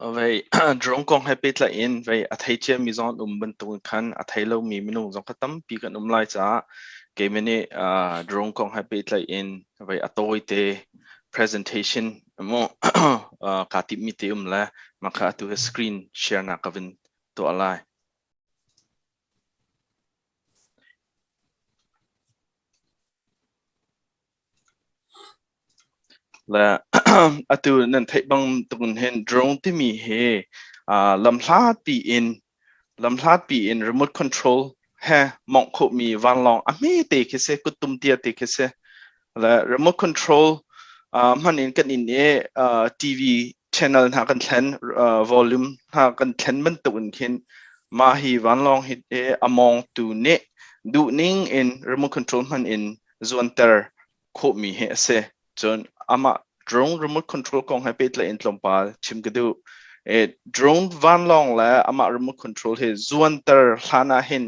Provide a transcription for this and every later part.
Vei drone kong he pehtlaih in vei a thei ciami zong an um bantukin khan a thei lomi minung zong kha tampi kan um lai caah keimah nih drone kong he pehtlaih in vei a tawite presentation mu kaa timhmi te um le mah kha atu hi screen share nak ka vun tuah lai. Le atu nan theih bang tukin hin drone timi hi lamhlatpi in lamhlatpi in remote control he mawngh khawhmi vanlawng a hmete khi si kuttum tia te khi si. Le remote control hman in kan inn i TV channel hna kan thlen volume hna kan thlen bantuk in khin mah hi vanlawng hi a mawngtu nih duhning in remote control hman in zuanter khawhmi hi a si. Cun amah drone remote control kong he pehtlaih in tlawmpal chim ka duh. Drone vanlawng le amah remote control hi zuanter hlan ah hin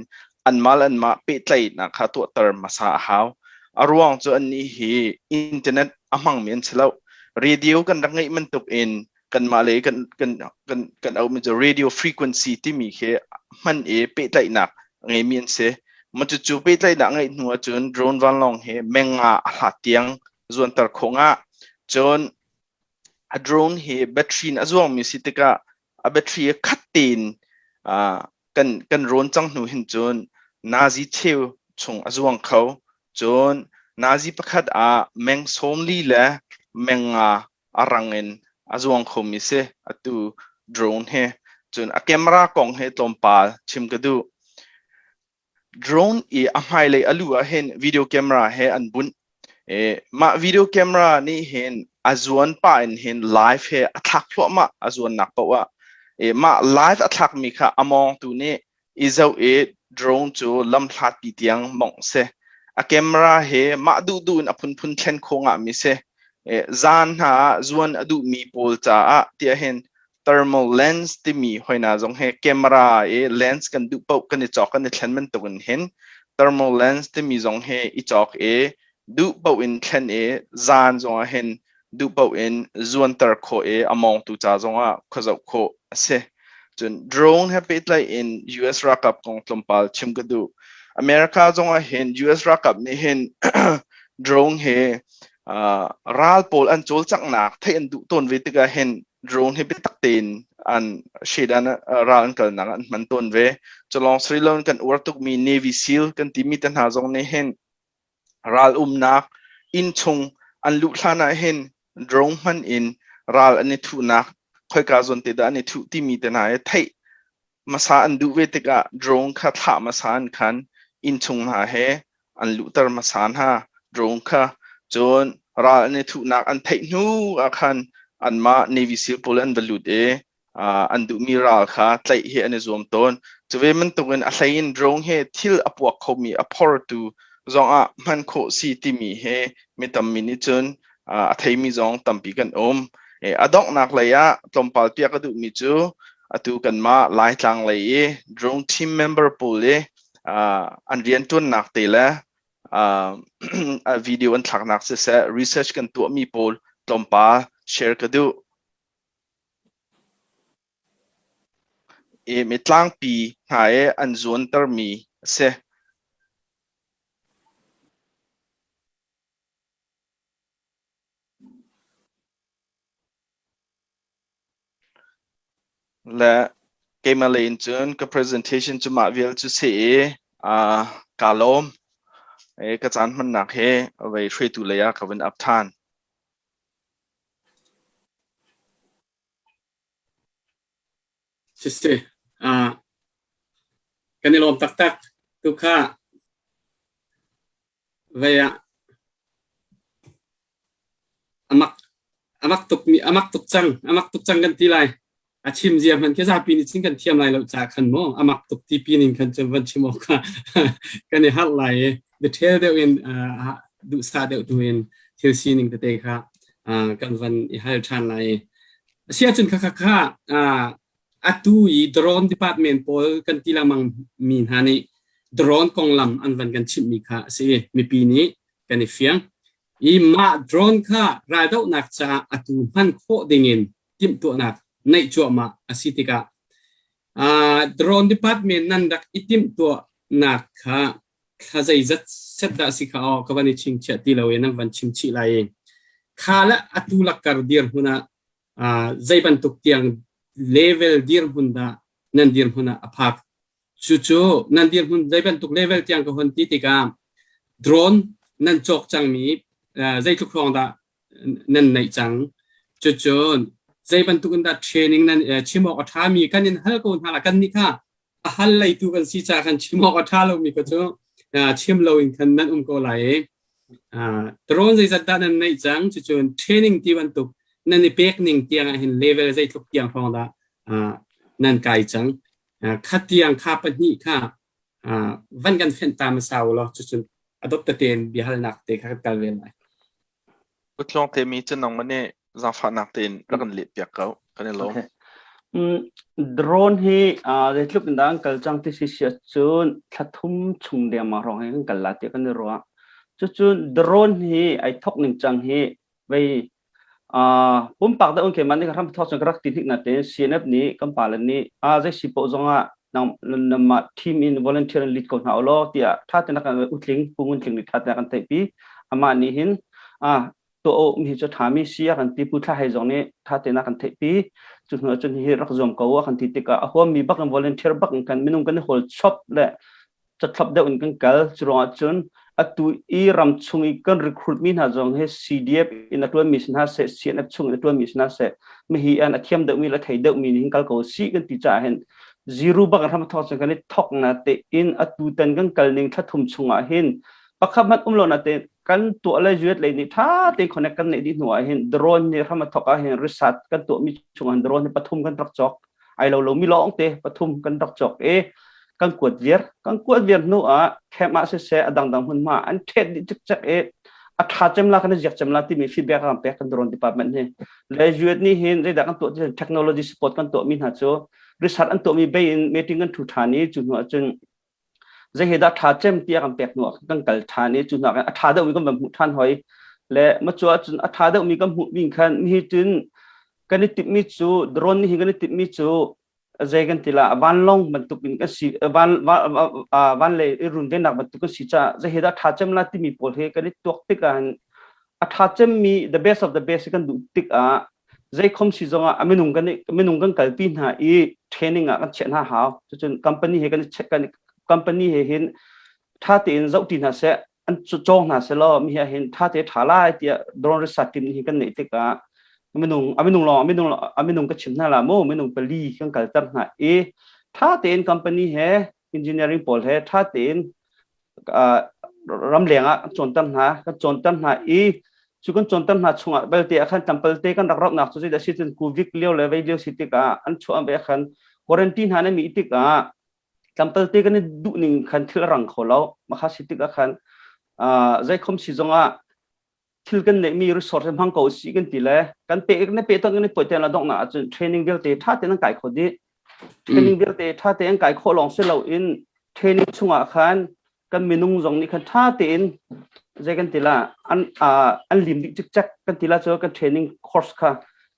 anmah le anmah pehtlaihnak kha tuahter hmasa a hau. A ruang cu annih hi internet a hmangmi an si lo. Radio kan rak ngeih bantuk in kanmah le kan kan kan kan auhmi cu radio frequency timi khi hman i pehtlaihnak a ngeimi an si. Mah cucu pehtlaihnak ngeih hnu ahcun drone vanlawng hi meng nga a hlat tiang zuanter khawh nga. Cun a drone hi battery in a zuangmi si tikah a battery khat tein kan kan rawn cang hnu hin cun nazi cheu chung a zuang kho. Cun nazi pakhat ah meng 40 le meng nga a rang in a zuang khomi si atu drone hi. Cun a camera kong hi tlawmpal chim ka duh. Drone i a hmailei a lu ah hin video camera he an bunh. E, mah video camera nih hin a zuan pah in hin live he a thlak thluahmah a zuannak paoh ah. E, mah live a thlakmi kha a mawngtu nih i zoh i drone cu lamhlatpi tiang mawngh si. A camera hi mah duhduh in a phunphun thlen khawh ngahmi si. Zan hna ah zuan a duhmi pawl caah tiah hin thermal lens timi hoina zong hi camera i lens kan duh paoh kan i cawk kan i thlen bantukin hin thermal lens timi zong hi i cawk i duh paoh in thlen i zan zong ah hin duh paoh in zuanter khawh i a mawngtu ca zongah khuazoh khawh a si. Cun drone he pehtlaih in US ralkap kong tlawmpal chim ka duh. America zongah hin US ralkap nih hin drone he ral pawl an cawlcanghnak theih an duh tawn ve tikah hin drone hi biatak tein an shedan ral an kalnak an hman tawn ve. Culawng Sri Lanka kan uar tukmi Navy SEAL kan timi te hna zong nih hin Ral umnak inn chung an luh hlan ah hin drone hman in ral an i thuhnak khoika zawn te dah an i thuh timi te hna hi theih hmasa an duh ve tikah drone kha thlah hmasa an khan inn chung hna he an luhter hmasa hna drone kha. Cun ral an i thuhnak an theih hnu ah khan anmah Navy SEAL pawl an va lut i an duhmi ral kha tlaih hi an i zuam tawn. Cu ve bantukin a hlei in drone hi thil a puak khomi a phortu zongah hman khawh si timi hi mi tammi nih cun a theimi zong tampi kan um. A donghnak lei ah tlawmpal piak ka duhmi cu atu kanmah Laitlang lei i drone team member pawl i an rianṭuannak te le video an thlaknak siseh research kan tuahmi pawl tlawmpal share ka duh. I tlangpi hna i an zuantermi a si. Le keimah lei in cun ka presentation cu mah vial cu si i kaa lawm. Ka caan hmannak hi vei hruaitu lei ah ka vun ap ṭhan. Siseh, kan i lawm taktak. Tukha vei ah amak amak tuk mi amak tuk cang amak tuk cang kan ti lai. A chim zia hmanh khi zapi nih cun kan thiam lai lo ca khan maw amak tuk ti pin in khan cun van chim awk kha kan i harh lai i detail deuh in duhsah deuh tu in thil sining tete kha kan van i hal ṭhan lai. Asiahcun kha kha kha atu i drone department pawl kan ti lengmang mi hna nih drone konglam an van kan chimhmi kha a si i mipi nih kan i fiang. I mah drone kha raldohnak caah atu hman khawh dingin timhtuahnak Naih cuahmah a si tikah drone department nan rak i timhtuahnak kha thla zeizat set dah si kha aw ka van i chingchiah ti lo i nan van chim chih lai i kha le atu lakkar dirhmun ah zei bantuk tiang level dirhmun dah nan dirhmun ah a phak? Cucu nan dirhmun zei bantuk level tiang ka hon ti tikah drone nan cawk cangmi zeitluk hrawng dah nan neih cang? Cucun zei bantuk in dah training nan chim awk a ṭhami kan in hal ko hna la. Kan nih kha a hal leitu kan si caah kan chim awk a ṭha lomi kha cu chim loin khan nan um ko lai i drone zeizat dah nan neih cang? Cucun training ti bantuk nan i pek ning tiang ah hin level zeitluk tiang hrawng dah nan kai cang? Kha tiang kha pahnih kha van kan fenh ta hmasa u law, cucun a dot tete in biahalnak te kha kan kal ve lai. Utluang te mi cu nangmah nih zaangfahnak tein rak kan leh piak ko. Kan i lawm. Okay. Drone hi zeitluk in dah an kal cang ti si si ahcun thla thum chung dengmang hrawng hi kan kal la tiah kan i ruah. Cucun drone hi ai thok ning cang hi vei pumpak dah un keimah nih ka hram thawk cun ka rak ti hnik na tein CNF nih kan pale nih zei si paoh zongah nangmah team in volunteer in lead ko hna ulaw tiah ṭha tein kan utling pungun tling nih ṭha tein kan theihpi. Amah nih hin tuah awk mi cu ṭhami si a kan ti. Pu Thla Hei zong nih ṭha tein a kan theihpi. Cu hnu ahcun hihi rak zuam ko a kan ti tikah a huammi bak in volunteer bak in kan minung kan i hawl chop le catlap deuh in kan kal. Cu ruangah cun atu i ram chung i kan recruit mi hna zong hi CDF in a ṭuanmi si hna seh, CNF chung in a ṭuanmi si hna seh, mihi an a thiam deuhmi le thei deuhmi nih hin kal ko si kan ti caah hin zero bak in hram thawk cun kan i thok na te in atu tan kan kal ning thla thum chungah hin pakhat hmanh um lo na te kan tuah le zuat lei nih ṭha tein connect kan neih dih hnu ah hin drone nih hram a thawk ah hin research kan tuahmi chung ah drone hi pathum kan rak cawk. Ai lo lomi lawng te pathum kan rak cawk i kan kuat viar. Kan kuat viar hnu ah camp ah siseh, a dangdang hmunhma an ṭhet dih cikcek i a ṭha cem la, kan i ziak cem la timi feedback kan pek kan drone department hi. Le UAT nih hin zeidah kan tuah ti technology support kan tuahmi hna cu research an tuahmi bei in meeting kan ṭhu ṭhan i cu hnu ah cun zei he dah ṭha cem tiah kan pek hnu ah kan kal ṭhan i cu hnu ah a ṭha deuhmi kan van hmuh ṭhan hoi le ma cu ahcun a ṭha deuhmi kan hmuh mi khan hi cun kan i timhmi cu drone nih hin kan i timhmi cu zei kan ti la, vanlawng bantuk in kan si, van van lei i runvennak bantuk kan si caah zei he dah ṭha cem la timi pawl hi kan i tuak tikah hin a ṭha cemmi, the best of the best kan duh tikah zeikhom si zongah a minung kan minung kan kalpi hna i training ah kan chiah hna hau. Cucun company he kan kan company he hin tha tein zohti hna seh, an cawng hna seh law mi he hin tha te tha lai tiah drone research team hi kan neih tikah minung a minung lawng a minung a minung ka chim hna la mu, minung pali kan kalter hna i tha tein company he engineering pawl he tha tein ramleng ah kan cawnter hna. Kan cawnter hna i cu kan cawnter hna chungah belte ah khan tlampalte kan rak rauhnak cu zeidah si cun covid lio le vei lio si tikah an chuah ve khan quarantine hna nan mi tikah tlampalte kan i duh ning khan thil a rang kho lo. Makha si tikah khan zeikhom si zongah thil kan neihmi resource hmang ko si kan ti le kan pe kan pe ton kan i poi te la donghnak ahcun training vialte tha tein an kai kho dih. Training vialte tha tein an kai khawh lawng si lo in training chungah khan kan minung zong nih khan tha tein zei kan ti la, an an lim dih cikcek kan ti la. Cu kan training course kha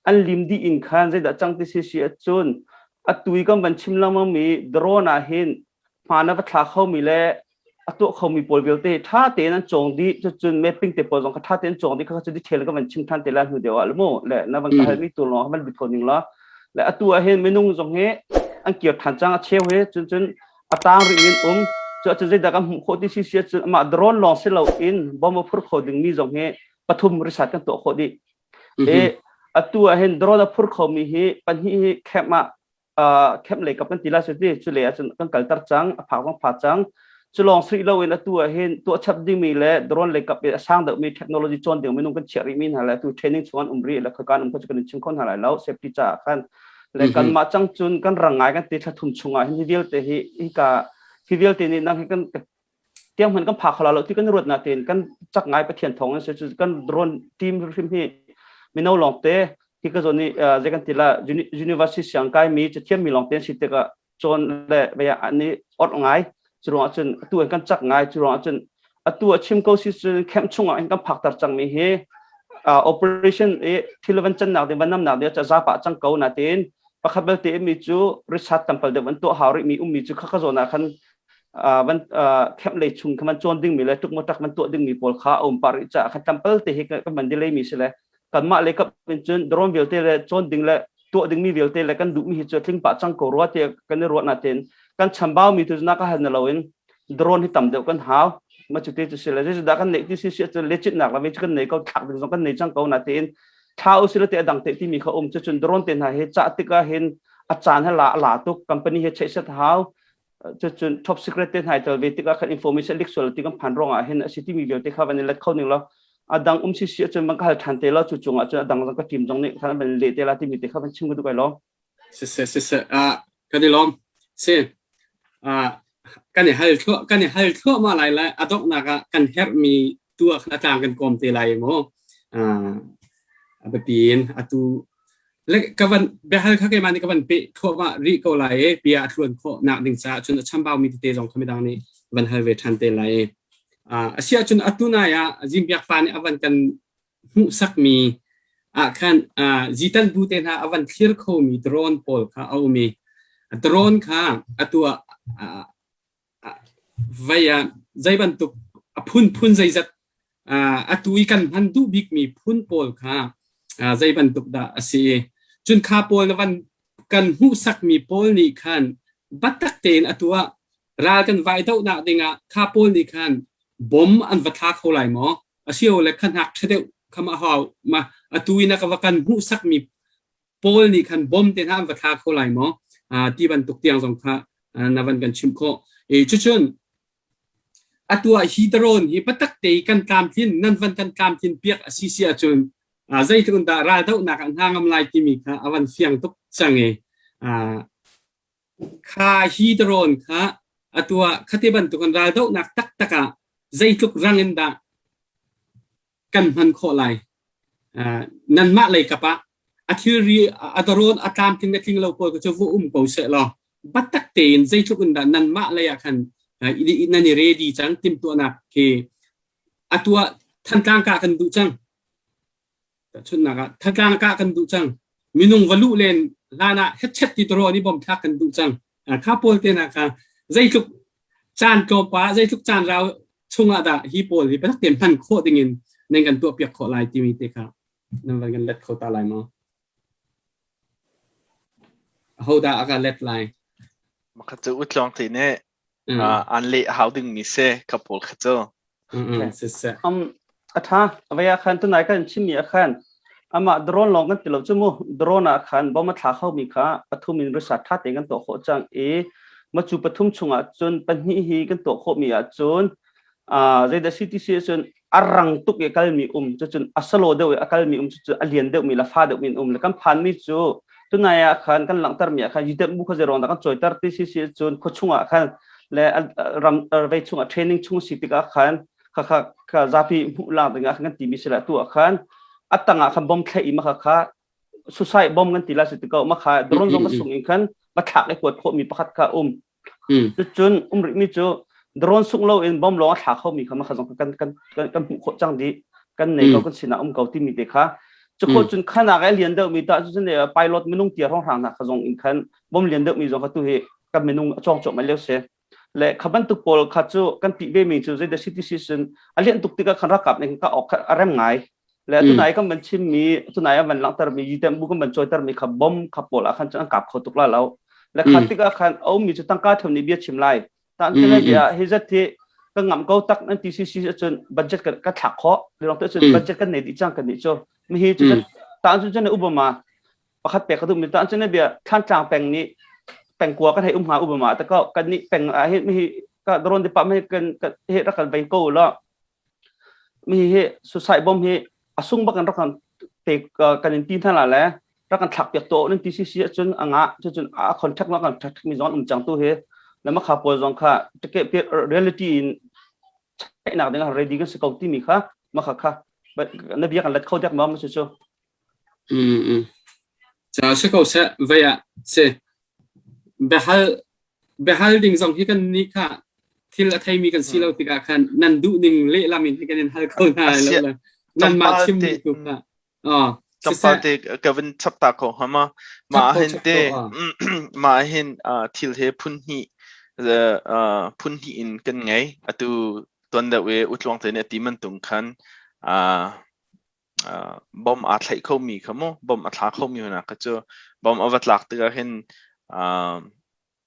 an lim dih in khan zeidah cang ti si si ahcun atu i kan van chim lengmang mi drone ah hin hmaan a va thla khomi le a tuah khomi pawl vialte ṭha tein an cawng dih. Cucun mapping te pawl zong kha ṭha tein cawng dih kha cu detail ka van chim ṭhan te lai hnu deuh ah mu le na van ka halmi tu lawng van lut kho ning la. Le atu ah hin minung zong hi an kir ṭhan cang a cheu hi, cun cun a tang rih in um cu ahcun zeidah kan hmuh khawh ti si si ahcun amah drone lawng si lo in bomb a phur kho dingmi zong hi pathum research kan tuah khawh dih. E atu ah hin drone a phur khomi hi pahnih hi camp ah camp lei kap kan ti la su ti cu le ahcun kan kalter cang, a phak zong pha cang. Cu lawng sui lo in atu ah hin tuah chap dingmi le drone lei kap i a sang deuhmi technology cawn ding minung kan chiah rihmi hna le atu training chung an um rih le khoika an um kho cu kan in chim kho hna lai lo safety caah khan. Le kanmah cang cun kan rang ngai kan ti. Thla thum chungah hin hi vialte hi hika hi vialte nih nang hi kan tiang hman kan pha kho lo ti kan ruat na tein kan cak ngai. Pathian thawng in cu kan drone team hrim hi mino lawngte hi ka zawn i zei kan ti la, university siang kai mi cathiam mi lawngte si tikah cawn le vaya an i orh ngai. Cu ruangah cun atu kan cak ngai. Cu ruangah cun atu a chim ko si cun camp chungah hin kan phakter cang mi hi operation i thil van cannak ding van namnak ding ca zapa cang ko na tein. Pakhat belte mi cu research tampal deuh an tuah hau rih mi ummi cu khaka zawn ah khan van camp lei chung kha man cawn ding mi le tuk tak man tuah ding mi pawl kha a um pah rih caah khan tampal te hi kan van delay mi si le kanmah lei kap in cun drone vialte le cawn ding le tuah ding mi vialte le kan duh mi hi cu tling pah cang ko rua te kan i ruah na ten kan chambau mi tu na ka hal na lo in drone hi tam deuh kan hau ma cu te cu si le zeidah kan neih ti si si cu legit nak la ve cu kan nei ko thlak ding zong kan nei cang ko na tein thla u sila te adang te timi kha um cu cun drone te hna hi cah tikah hin a caan he la la tuk company he cheih set hau cucun top secret te hna tel ve tikah khan information leak sual ti kan phan ruangah hin a si timi vialte kha van i let kho ning lo a dang um si si ahcun van ka hal than te lo cu cungah cun a dang zong ka team zong nih khan van leh te la timi te kha van chim ka duh kai lo Siseh siseh ah kan i lawm si ah kan i hal thluah kan i hal thluahmah lai le a donghnak ah kan herhmi tu ah khan a tlang kan kawm te lai mu ah a biapi in atu Le ka van biahal kha keimah nih ka van peh thluahmah rih ko lai i bia a tluan khawh nak ding caah cun a chambau mi tete zong kha midang nih van hal ve ṭhan te lai. Uh, a si ahcun atu nai ah Zimbiak pa nih a van kan hmuhsakmi ah khan uh, zitan bu te hna a van thlir khomi drone pawl kha a um i drone kha atu ah uh, Vei ah zei bantuk a phunphun zeizat atu i kan hman duh bikmi phun pawl kha zei bantuk dah a si i cun kha pawl na van kan hmuhsakmi pawl nih khan biatak tein atu ah ral kan vai dohnak dingah kha pawl nih khan bom an va thla kho lai maw? Asilole kha hnak ṭha deuh kha ma hau ma atu i na ka va kan hmuhsakmi Paul nih khan bom te hna an va thla kho lai maw ti bantuk tiang zong kha na van kan chimh khawh. E cucun atu ah hi drone hi patak te kan tlamtlin nan van kan tlamtlin piak a si si ahcun zeitluk in dah raldohnak ah hna ngam lai timi kha a van fiang tuk cang i kha hi drone kha atu ah khati bantukin raldohnak taktak ah zeitluk rang in dah kan hman khawh lai. Nanmah lei kap ah a thilri a darawn a tlamtling le tling lo pawl cu va um ko seh law biatak tein zeitluk in dah nanmah lei ah khan nan i ready cang timhtuahnak khi atu ah Thantlang kah kan duh cang. Tahchunhnak ah Thantlang kah kan duh cang. Minung va luh len hlan ah hetchet ti tarawn i bom thlak kan duh cang. Kha pawl te hna kha zeitluk caan tlawmpa zeitluk caan rau chungah dah hi pawl hi biatak tein hman khawh dingin nan kan tuahpiak khawh lai timi te kha nan van kan let kho ta lai maw? Aho dah a ka let lai? Makhat cu utluang te nih an leh hau ding mi se ka pawl kha cu. Um a tha avaya khan tunai kan chimmi a khan ama drone long kan ti lo chu mu drone ah khan bom a thla kho mi kha pathum in research tha te kan to khawh chang i ma chu pathum chungah cun pahnih hi kan tuah khawh mi ah cun zeidah CTC cun a rang tuk i kalmi um cu cun a salo deuh i a kalmi um cu a lian deuh mi la fa deuh mi um le kan phan mi cu tunai ah khan kan langhter mi ah khan yidep bu kha zerong dah kan choiter ti si si cun khua chungah khan le ram vei chungah training chung si tikah khan kha kha kha zapi hmuh lang dingah khan kan ti mi si la tu ah khan a tangah khan bom thlai i ma kha kha suicide bomb kan ti la si ti ko ma kha drone zong ka sung in khan va thlak i kuat khawh mi pakhat kha um Cucun um rihmi cu drone sungh loin bomb lawng a thla khomi kha makha zong kan kan kan hmuh khawh cang dih kan nei ko kan sinah um ko timi te kha cu cun khanak ai lian deuhmi ta cucun pilot minung tia hrawnghrang hna kha zong in khan bomb lian deuhmi zong kha tu hi kan minung a cawng cuahmah lio si le kha bantuk pawl kha cu kan tih ve mi cu zeidah CTC sin a lian tuk tikah khan ralkap nih ka awk a rem ngai le tunai kan van chimmi tunai an van langhtermi yitem bu kan van cawitermi kha bom kha pawl ah khan cun an kap kho tuk la lo le kha tikah khan a ummi cu tangka theu nih bia chim lai tan te bia hi zat hi kan ngam ko tak nan TCC cun budget kan ka thlak khawh lirong te cun budget kan nei dih cang kan nih cu mi hi cu tan cun cun Obama pakhat pek ka duh mi tan cun bia Thlantlang peng nih pengkua kan hei um hnga Obama ta ko kan nih peng ah hi mi hi ka drone department kan he rak kan vei ko la Mi hi suicide bomb hi a sung bak in rak kan pe kan in ti hna la le rak kan thlak piak to nan ti si si ahcun a ngah cucun a contact ma kan thlak mi zong um cang tu hi le ma kha pawl zong kha tike reality in checknak ding ah ready kan si ko timi kha ma kha kha na bia kan let kho dek ma ma cu cu Mm. Ca si ko seh vei ah si biahal biahal ding zong hi kan nih kha thil a theimi kan si lo tikah khan nan duh ning lehlam in hi kan in hal ko hna lo le nanmah chim tu kha. Oh. Tlawmpal te ka vun chap ta ko hnga ma. Mah hin te mah hin thil he phun hnih phun hnih in kan ngei. Atu tuan deuh i utluang te nih a ti bantuk khan bom aa thlaih khomi kha mu bom a thla khomi hna kha cu bom a va tlak tikah hin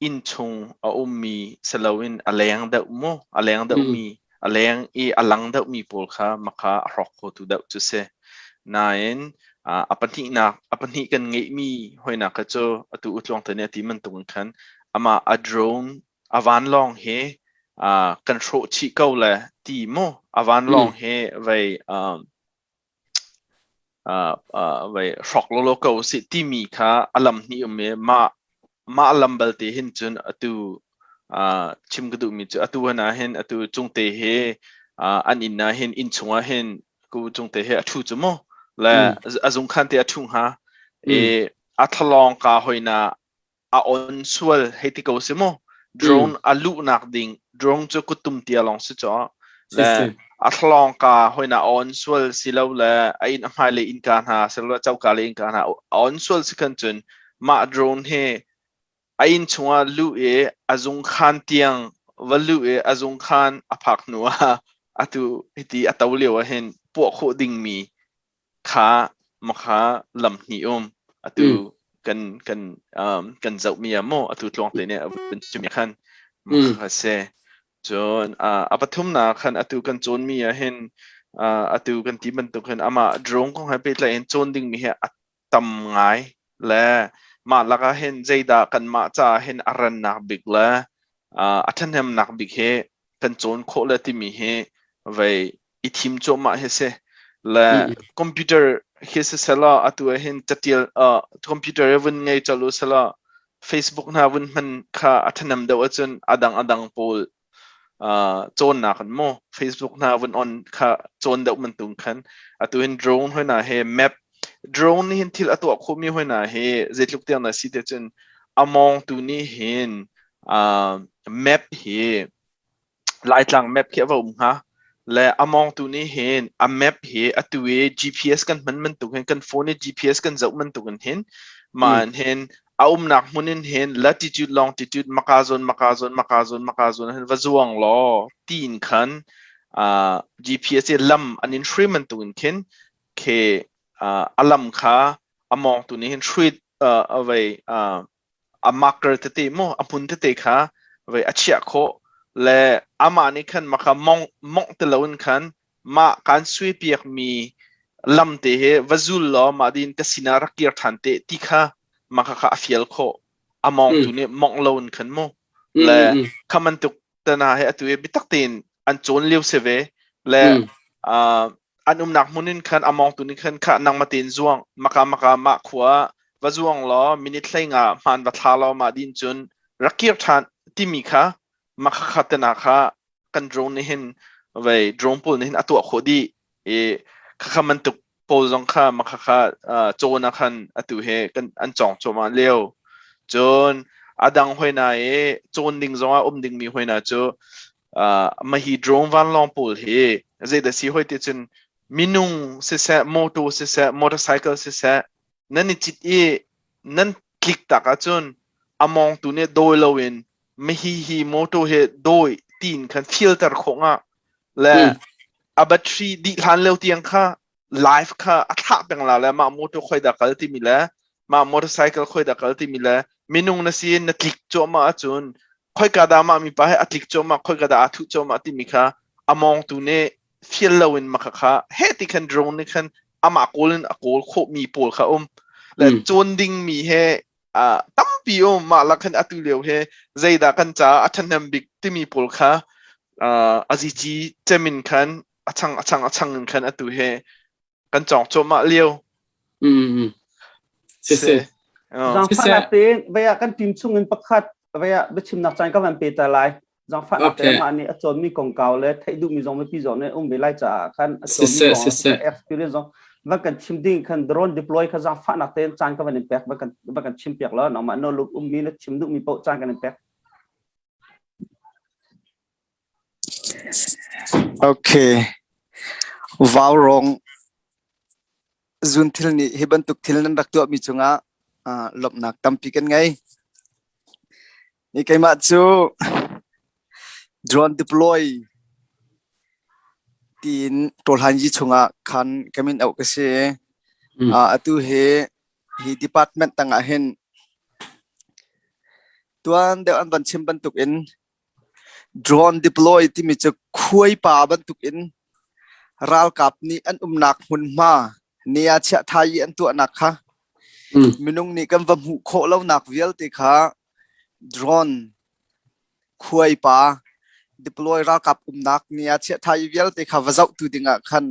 inn chung a ummi si loin a leng deuh mu a leng deuhmi a leng i a lang deuhmi pawl kha makha a hrawk khotu deuh cu si. Nain a pahnihnak a pahnih kan ngeihmi hoinak kha cu atu utluang te nih a ti bantuk in khan amah a drone a vanlawng hi kan hrawh chih ko le ti mu a vanlawng hi vei vei hrawk lawlaw ko usih timi kha a lam hnih um i mah mah lam balte hin cun atu chim ka duhmi cu atu han ah hin atu cungte hi an inn ah hin inn chung ah hin ku cungte hi a ṭhu cu mu le a zungkhan te a ṭhu hnga i a thalawng ka hoina a on sual hei ti ko si mu drone a luhnak ding drone cu kuttum tia lawng si caw le a thlawng ka hoina a on sual si lo le a inn a hmai le innka hna si lo choka le innka hna a on sual si khan cun mah drone hi a inn chungah luh i a zung khan tiang va luh i a zung khan a phak hnu ah atu hiti a to lio ah hin puah khawh dingmi kha makha lam hnih um atu kan kan um, kan zohmi ah mu atu tluang te nih a vun chim khan makha se cun a pathumnak khan atu kan cawnmi ah hin atu kan ti bantuk hin amah drone kong he pehtlai in cawn dingmi hi a tam ngai le mah lakah hin zeidah kanmah caah hin a rannak bik le a ṭhahnemnak bik hi kan cawn khawh le timi hi vei i thim cuahmah hi si. Le computer hi siselaw atu ah hin catial computer hi vun ngei colh u selaw Facebook hna vun hman kha a ṭhahnem deuh ahcun a dang a dang pawl cawnnak in mu Facebook hna vun on kha cawn deuh bantuk khan atu hin drone hoi na he map drone nih hin thil a tuah khawhmi hoi na hi zeitluk tiang na si te cun a mawngtu nih hin map hi Laitlang map khi a va um hnga. Le a mawngtu nih hin a map hi atu i GPS kan hman bantuk hin kan phone i GPS kan zoh bantuk in hin mah in hin a umnak hmun in hin latitude longitude maka zawn maka zawn maka zawn maka zawn hin va zuang law tiin khan uh, GPS i lam an in hrui bantuk in khin khi uh, a lam kha a mawngtu nih hin hrui uh, a vei uh, a marker tete mu a hmun tete kha vei a chiah khawh le amah nih khan maka mong mongh ti loin khan mah kan sui piak mi lam te he va zul law mah din ka sinah rak kir than te ti kha maka kha a fial khawh a mong tu nih mongh loin khan mu le kha bantuk tana he atu i biatak tein an cawn lio si ve le an umnak hmun in khan a mawngtu nih khan kha nangmah tein zuang maka maka mah khua va zuang law minute hlei nga hmaan va thla law mah din cun rak kir ṭhan timi kha maka kha tena kha kan drone nih hin vei drone pawl nih hin a tuah khawh dih i khakha bantuk pawl zong kha makha kha cawn ah khan atu he kan an cawng cuahmah lio. Cun a dang hoina i cawn ding zongah um dingmi hoina cu mahi drone vanlawng pawl hi zeidah si hoi ti cun minung siseh motor siseh motorcycle siseh nan i cit i nan tlik tak ahcun a mawngtu nih dawi loin mihi hi motor hi dawi tiin khan filter khawh nga le a battery dih hlan lio tiang kha live kha a thlah peng la le mah motor khoi dah kal timi le mah motorcycle khoi dah kal timi le minung na si na tlik cuahmah ahcun khoika dah mah mipa he a tlik cuahmah khoika dah aa thuh cuahmah timi kha a mawngtu nih fial loin maka kha he ti khan drone nih khan amah kawl in a kawl khawhmi pawl kha um le cawn dingmi he uh, tampi um mah lak hin atu lio he zeidah kan caah a ṭhahnem bik timi pawl kha uh, azici cemin khan a chang a chang a chang in khan atu he kan cawng cuahmah lio. Mm. Si si. Zaangfahnak tein vaya kan team chung in pakhat vaya biachimnak caan ka van pe ta lai. Zaangfahnak tein mah nih a cawnmi kongkau le theih duhmi zong mipi zong nih um ve lai caah khan a cawnmi kong experience zong van kan chim ding khan drone deploy kha zaangfahnak tein caan ka van in pek van kan van kan chim piak lo nangmah no luk ummi na chim duhmi paoh caan kan in pek. Okay. Vaurawng. Zunthil nih hi bantuk thil nan rak tuahmi cungah lawmhnak tampi kan ngei. Ni keimah cu drone deploy tiin Tawhlanyi chungah khan ka min auh ka si. Atu hi hi department tangah hin tuan deuh an van chim bantuk in Drone deploy timi cu khuaipa bantukin ralkap nih an umnak hmunhma ni ah chiah-tha i an tuahnak kha minung nih kan va hmuh khawh lonak vialte kha drone khuaipa deploy ralkap umnak ni ah chiah-tha i vialte kha va zohtu dingah khan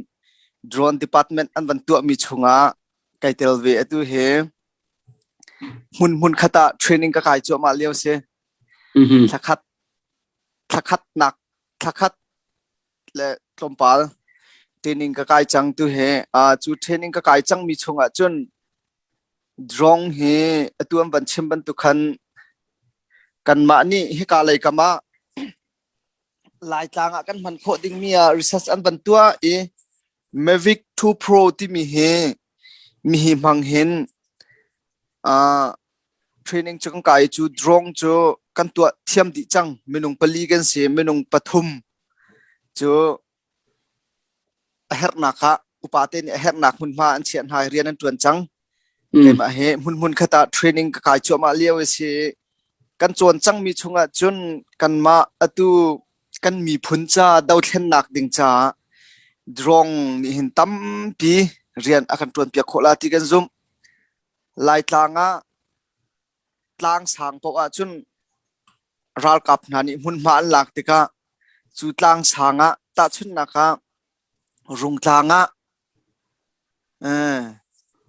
drone department an van tuahmi chungah kai tel ve. Atu hi hmun hmun khat ah training ka kai cuahmah lio si. Thlakhat thlakhatnak thlakhat le tlawmpal training ka kai cang tu he cu training ka kai cangmi chungah cun drone hi atu an van chim bantuk khan kanmah nih hika lei kam ah Laitlang ah kan hman khawh dingmi ah research an van tuah i Mavic 2 Pro timi hi mihi hmang hin uh, training cu kan kai cu drone cu kan tuah thiam dih cang. Minung pali kan si, minung pathum cu a herhnak ah upate nih a herhnak hmunhma an chiah hna i rian an ṭuan cang. Keimah hi hmunhmun khat ah training ka kai cuahmah lio a si. Kan cawn cangmi chungah cun kanmah atu kan miphun ca dothlennak ding caah drone nih hin tampi rian a kan ṭuanpiak khawh la ti kan zumh. Laitlang ah tlang sang paoh ahcun ralkap hna nih hmunhma an lak tikah cu tlang sang ah tahchunhnak ah Rungtlang ah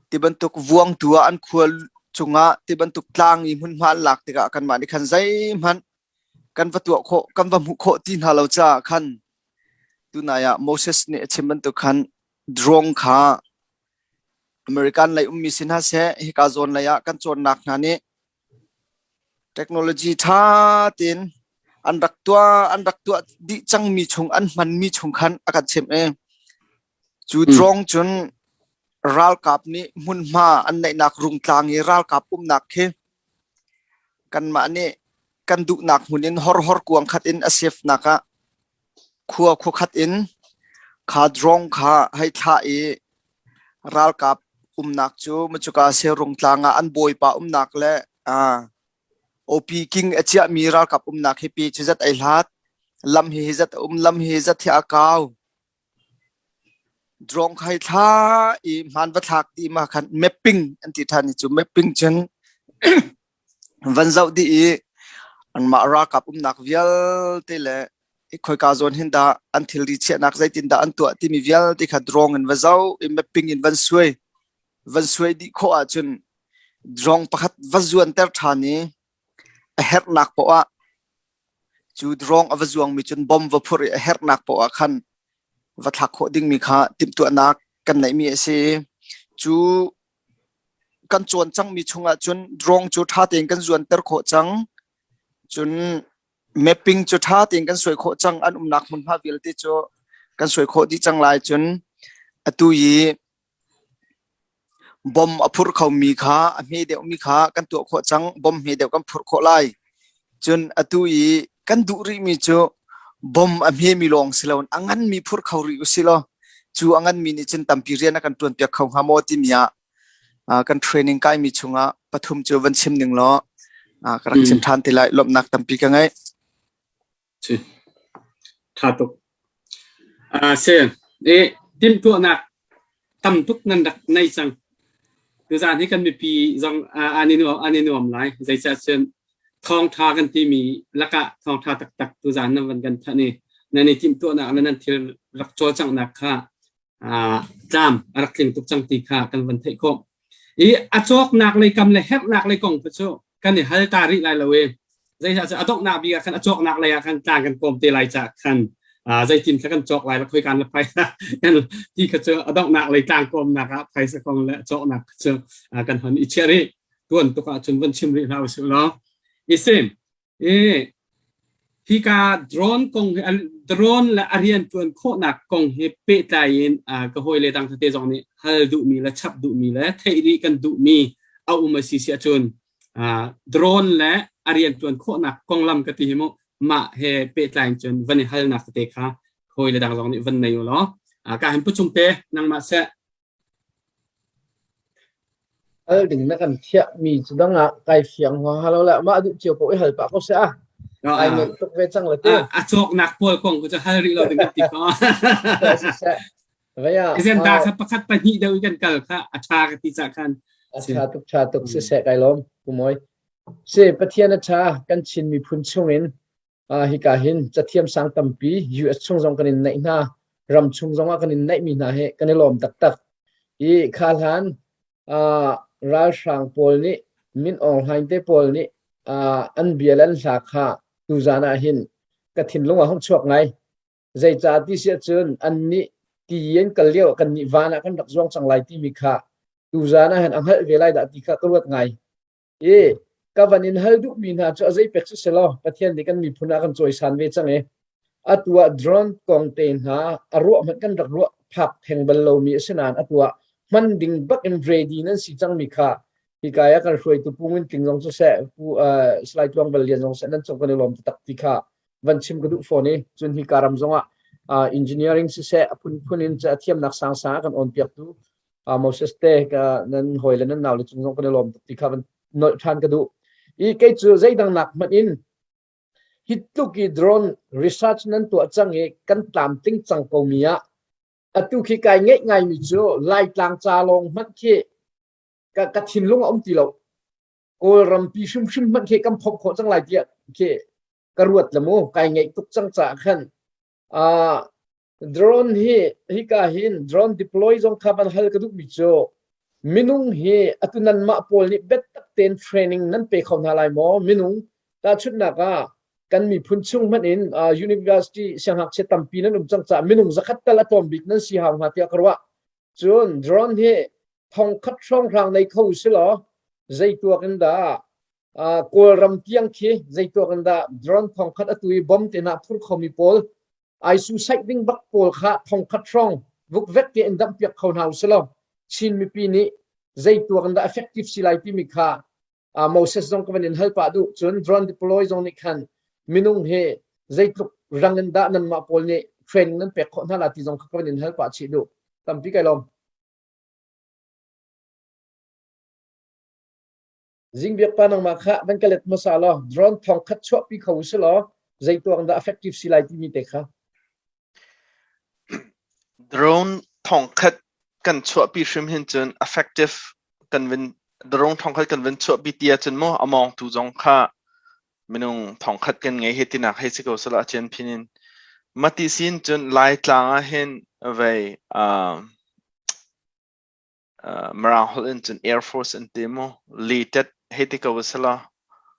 ti bantuk vuangtu ah an khua cungah ti bantuk tlang i hmunhma an lak tikah kanmah nih khan zeihmanh kan va tuah khawh kan va hmuh khawh ti hna lo caah khan tunai ah Moses nih a chim bantuk khan drone kha American lei ummi si hna seh hika zawn lei ah kan cawnnak hna nih Technology ṭha tein an rak tuah an rak tuah dih cangmi chung an hmanmi chung khan a kan chimh i cu drone cun ralkap nih hmunhma an neihnak rungtlang i ralkap umnak khi kanmah nih kan duhnak hmun in horhor kuang khat in a safe nak ah khua khua khat in kha drone kha hei thlah i ralkap umnak cu macuka Serungtlang ah an bawipa umnak le OP King a chiahmi ralkap umnak hi pi cu zat ai hlat lam hi hi zat a um lam hi zat hi a kau drone khai thla i hmaan va thlak ti ma khan mapping an ti than i cu mapping cun van zoh dih i anmah ralkap umnak vialte le khoika zawn hin dah an thilri chiahnak zeitin dah an tuah timi vialte kha drone in va zoh i mapping in van suai van suai dih khawh ahcun drone pakhat va zuanter ṭhan i a herhnak poah ah cu drone a va zuangmi cun bomb va phurh i a herhnak poah ah khan va thlak khawh dingmi kha timhtuahnak kan neihmi a si. Cu kan cawn cangmi chungah cun drone cu ṭha tein kan zuanter khawh cang. Cun mapping cu ṭha tein kan suai khawh cang. An umnak hmunhma vialte cu kan suai khawh dih cang lai. Cun atu i Bom a phur khomi kha a hme deuhmi kha kan tuah khawh cang. Bom hme deuh kan phurh khawh lai. Cun atu i kan duh rihmi cu bom a hmemi lawng si loin a nganmi phur kho rih usih law cu a nganmi nih cun tampi rian a kan ṭuanpiak kho hnga maw timi ah kan training kaimi chungah pathum cu van chim ning law ka rak chim ṭhan te lai. Lawmhnak tampi ka ngei. Si. Ṭha tuk. Uh, si. I timhtuahnak tam tuk nan rak nei cang. Tuzaan hi kan mipi zong uh, an i nuam, an i nuam lai. Zeicah cun thawngṭha kan timi lakah thawngṭha taktak tuzaan nan van kan thanh i nan i timhtuahnak le nan thil rak cawlcanghnak kha tlam a rak tling tuk cang ti kha kan van theih khawh. I a cawknak lei kam le herhnak lei kong cu kan i hal ta rih lai lo i zeicah cu a donghnak bik ah khan a cawknak lei ah khan tlang kan kawm te lai caah khan zeitin kha kan cawk lai la khoi kan la phaisa kan ti kha cu a donghnak lei tlang kawmnak ah phaisa kong le cawknak cu kan hon i chiah rih tuan tuk ah cun van chim rih hlah usih law i sim i hika drone kong hi. Drone le a rian ṭuan khawhnak kong he pehtlai in ka hawile dang tete zong nih hal duhmi le chap duhmi le theih rih kan duhmi a um a si si ahcun drone le a rian ṭuan khawhnak konglam ka ti hi mu mah he pehtlai in cun van i halnak tete kha hawile dang zong nih van nei u law ka hin pu cung te nangmah seh. Hal ding na kan thiah mi cu dang ah kai fiang huaha lo le mah duh cio ko i hal pah ko seh a. Ai ngeih tuk ve cang le ti. A cawknak pawl kong cu hal rih lo ding kan ti ko. Siseh. Vaya. Izenda kha pakhat pahnih deuh kan kal kha a tha ka ti ca khan. A tha tuk tha tuk siseh kai lawm kumoi. Si Pathian a tha kan Chin miphun chungin hika hin cathiam sang tampi US chung zong kan in neih hna ram chung zong ah kan in neih mi hna hi kan i lawm taktak i kha hlan ralhrang pawl nih Min Aung Hlaing te pawl nih an bia le an hla kha tuzan ah hin ka thinlung ah hung chuak ngai zeicah ti si ahcun an nih ti in kal lio kan nih van ah kan rak zuang cang lai timi kha tuzan ah hin a hngalh ve lai dah ti kha ka ruat ngai. I ka van in hal duhmi hna cu a zei pek si selaw Pathian nih kan miphun ah kan cawisan ve cang i atu ah drone kong te hna a ruah hmanh kan rak ruah phak theng bal lomi a si nain atu ah hman ding bak in ready nan si cangmi kha hika ah kan hruaitu Pu Ngun Tling zong cu seh Pu Salai Tluang Bal Lian zong seh nan cung kan i lawm taktak ti kha van chim ka duh fawn i cun hika ram zong ah engineering siseh a phunphun in a thiamnak sangsang a kan awn piaktu Moses te ka nan hawi le nan nau le cung zong kan i lawm tuk ti kha van nolh ṭhan ka duh. I kei cu zeidang nak hmanh in hi tluk i drone research nan tuah cang i kan tlamtling cang ko mi ah atu khi kai ngeih ngaimi cu Laitlang ca lawng hmanh khi ka, ka thinlung a um ti lo. Kawlrampi hrimhrim hmanh khi kan phomh khawh cang lai tiah khi ka ruat le mu kai ngeih tuk cang caah khan Uh, drone hi hika hin drone deploy zong kha van hal ka duhmi cu minung hi atu nanmah pawl nih biatak tein training nan pe kho hna lai maw minung tahchunhnak ah kan miphun chung hmanh in uh, university siangngakchia tampi nan um cang caah minung zakhat tal a tlawm bik nan si hau hnga tiah ka ruah cun drone hi thongkhat hrawnghrang nei kho si law zeituak in dah uh, Kawlram tiang khi zeituak in dah drone thongkhat atu i bom te na phur khomi pawl ai suicide ding bak pawl kha thongkhat hrawng vukvek te in damh piak kho hna usilo Chin mipi nih zeituak in dah effective si lai timi kha uh, Moses zong ka van in hal pah duh cun drone deploy zong nih khan minung hi zeitluk rang in dah nanmah pawl nih training nan pek khawh hna la ti zong kha ka van in hal pah chih duh tampi kai lawm Zingbiak pa nangmah kha van ka let hmasa law drone thong khat chuahpi kho u si law zeituang dah effective si lai timi te kha. Drone thong khat kan chuahpi hrim hin cun effective kan vin drone thong khat kan vin chuahpi ti ahcun mu a mawngtu zong kha minung thong khat kan ngei he tinak hei si ko sala a chian phin in mati sin cun Laitlang ah hin vei uh, Mirang holh in cun Air Force an ti mu. Letet hei ti ko a si law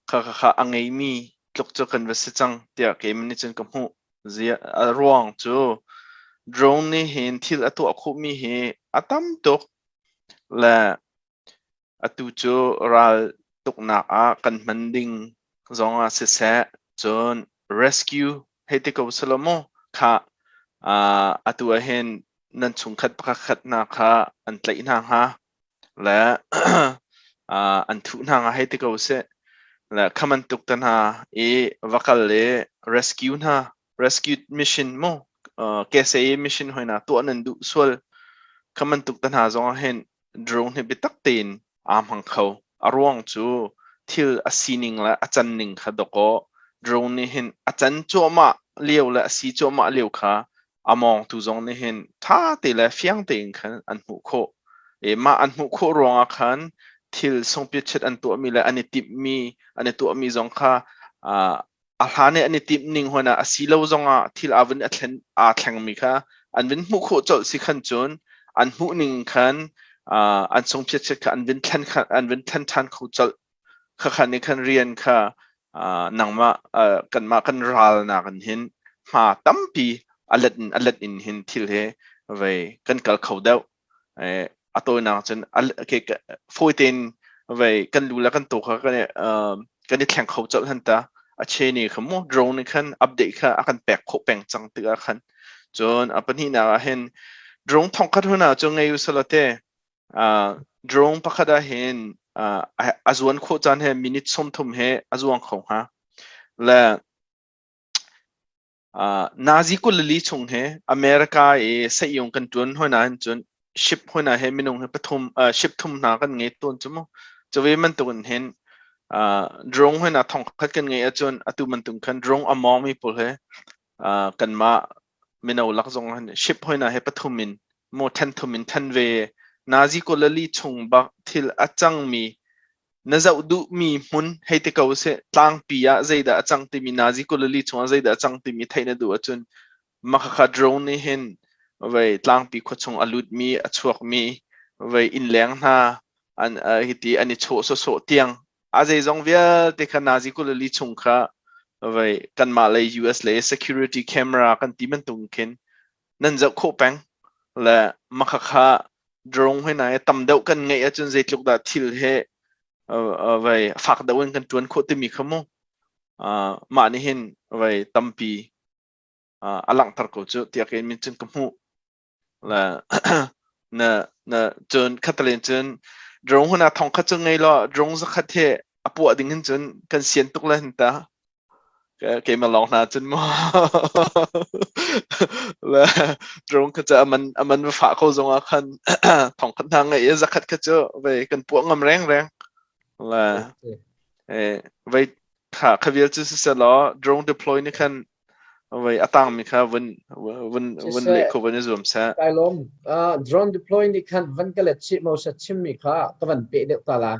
kha kha kha a ngeimi tluk cu kan va si cang tiah keimah nih cun ka hmuh. Zia a ruang cu drone nih hin thil a tuah khawhmi hi a tam tuk le atu cu ral tuknak ah kan hman ding zong ah siseh cun rescue hei ti ko selaw mu kha uh, atu ah hin nan chungkhat pakhat hna kha an tlaih hna hnga le uh, an thuh hna hnga hei ti ko sih le kha bantuk te hna i va kal i rescue hna rescue mission mu uh, KSA mission hoi na tuah nan duh sual kha bantuk te hna zong ah hin drone hi biatak tein aa hmang kho. A ruang cu thil a sining le a can ning kha dawkaw drone nih hin a can cuahmah lio le a si cuahmah lio kha a mawngtu zong nih hin ṭha te le fiang tein khan an hmuh khawh. I mah an hmuh khawh ruangah khan thil sungpiatchet an tuahmi le an i timhmi an i tuahmi zong kha uh, a hlan i an i timh ning hon ah a si lo zongah thil aa vun a thlen aa thlengmi kha an vun hmuh khawh colh si khan cun an hmuh ning khan uh, an sungphiatchiat kha an vun thlen kha an vun thlen ṭhan kho colh kha kha nih khan rian kha uh, nangmah uh, kanmah kan ral nak in hin hma tampi a let in a let in hin thil he vei kan kal kho deuh Eh, a tawinak cun fawi tein vei kan lu le kan taw kha kan i, kan i thleng kho colh han ta. A che ni kha mu drone nih khan update kha a kan pek khawh peng cang tikah khan. Cun a pahnihnak ah hin drone thongkhat hun ah cun ngei usalaw te drone pakhat ah hin a zuan khawh caan he minute 30 he a zuang kho hnga. Le Nazi 24 chung hi America i seh-ung kan ṭuan hoi nain cun ship hoi hna he minung hi pathum ship thum hna kan ngei tawn cu mu. Cuve bantuk in hin drone hoi hna thongkhat kan ngeih ahcun atu bantuk khan drone a mawngmi pawl he kanmah mino lak zong hin ship hoi hna he pathum in maw ṭhen thum in ṭhen ve. Nazi 24 chung bak thil a cangmi Na zoh duhmi hmun hei ti ko seh. Tlangpi ah zeidah a cang timi Nazi 24 chungah zeidah a cang timi theih na duh ahcun makhakha drone nih hin vei tlangpi khuachung a lutmi a chuakmi vei innleng hna an hiti an i chawh sawsawh tiang a zeizong vialte kha Nazi 24 chung kha vei kanmah lei US lei security camera kan ti bantuk khin nan zoh khawh peng le makhakha drone he nai tam deuh kan ngeih ahcun zeitluk dah thil he vai fak deuh in kan tuan khawh timi kha mu mah nih hin vai tampi a langhter ko cu tiah kei min cun ka hmuh le na na cun khatalen cun drone huna thong khat cu ngei law drone zakhat he a puah ding hin cun kan sian tuk le hin ta Keimah lawng hna cun maw le drone kha cu aman aman va fah ko zong ah khan thong khat hna ngeih i zakhat kha cu vei kan puah ngam reng reng le eh vei kha kha vial cu siseh law drone deploy nih khan vei a tangmi kha vun vun vun leh kho vun i zuam seh. Kai lawm. Drone deploy nih khan van ka let chih mo sa chimmi kha ka van peh deuh ta la.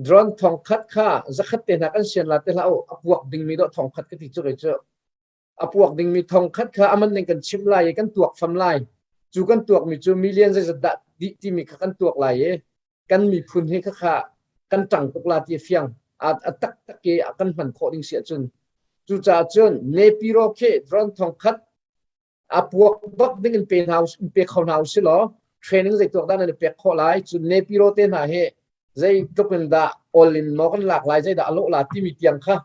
Drone thongkhat kha zakhat te hna kan sian la te hlah u a puak dingmi dawh thongkhat ka ti cu kei cu. A puak dingmi thongkhat kha a man ning kan chimh lai i kan tuak fam lai. Cu kan tuakmi cu million zeizat dah dih timi kha kan tuak lai i kan miphun hi khakha kan ṭang tuk la ti a fiang. A, a taktak i a kan hman khawh ding si ahcun. Cucaah cun Nepiro khi drone thongkhat a puak bak ding in pe hna in pe kho hna usih law training zei tuak dah nan i pek khawh lai cun nepiro te hna hi zei tluk in dah all in maw kan lak lai zei dah a lawh la timi tiang kha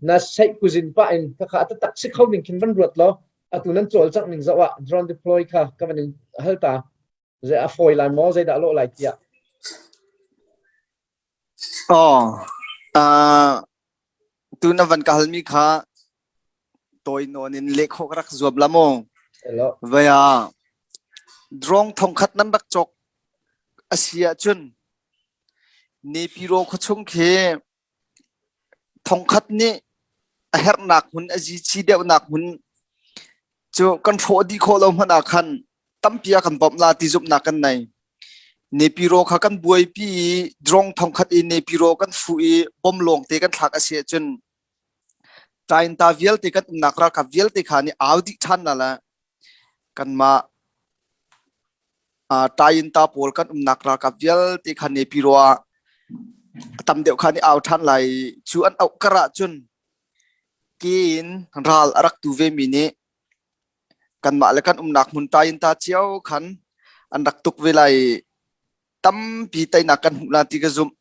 na seih kuzin pah in kha kha a tak si kho ning khin van ruat law atu nan cawlcangh ning zoh ah drone deploy kha ka van in hal ta zei a fawi lai maw zei dah a lawh lai tiah Oh, uh, tu na van ka halmi kha tawi nawn in leh khawh ka rak zuam la maw? Hello. Vai ah drone thongkhat nan rak cawk a si ahcun Nepiro khuachung khi thongkhat nih a herhnak hmun a zici deuhnak hmun cu kan hrawh dih khawh lo hmanh ah khan tampi a kan bawmh la ti zumhnak kan nei. Nepiro kha kan buaipi i drone thongkhat i Nepiro kan fuh i bom lawng te kan thlak a si ahcun Ṭainta vialte kan umnak ralkap vialte kha nih au dih ṭhan na le kanmah ṭainta pawl kan umnak ralkap vialte kha Nepiro ah a tam deuh kha nih au ṭhan lai cu an auh kar ahcun ke in ral a rak tu vemi nih kanmah le kan umnak hmun ṭainta cio khan an rak tuk ve lai tampi teinak kan hmuh la ti ka zumh.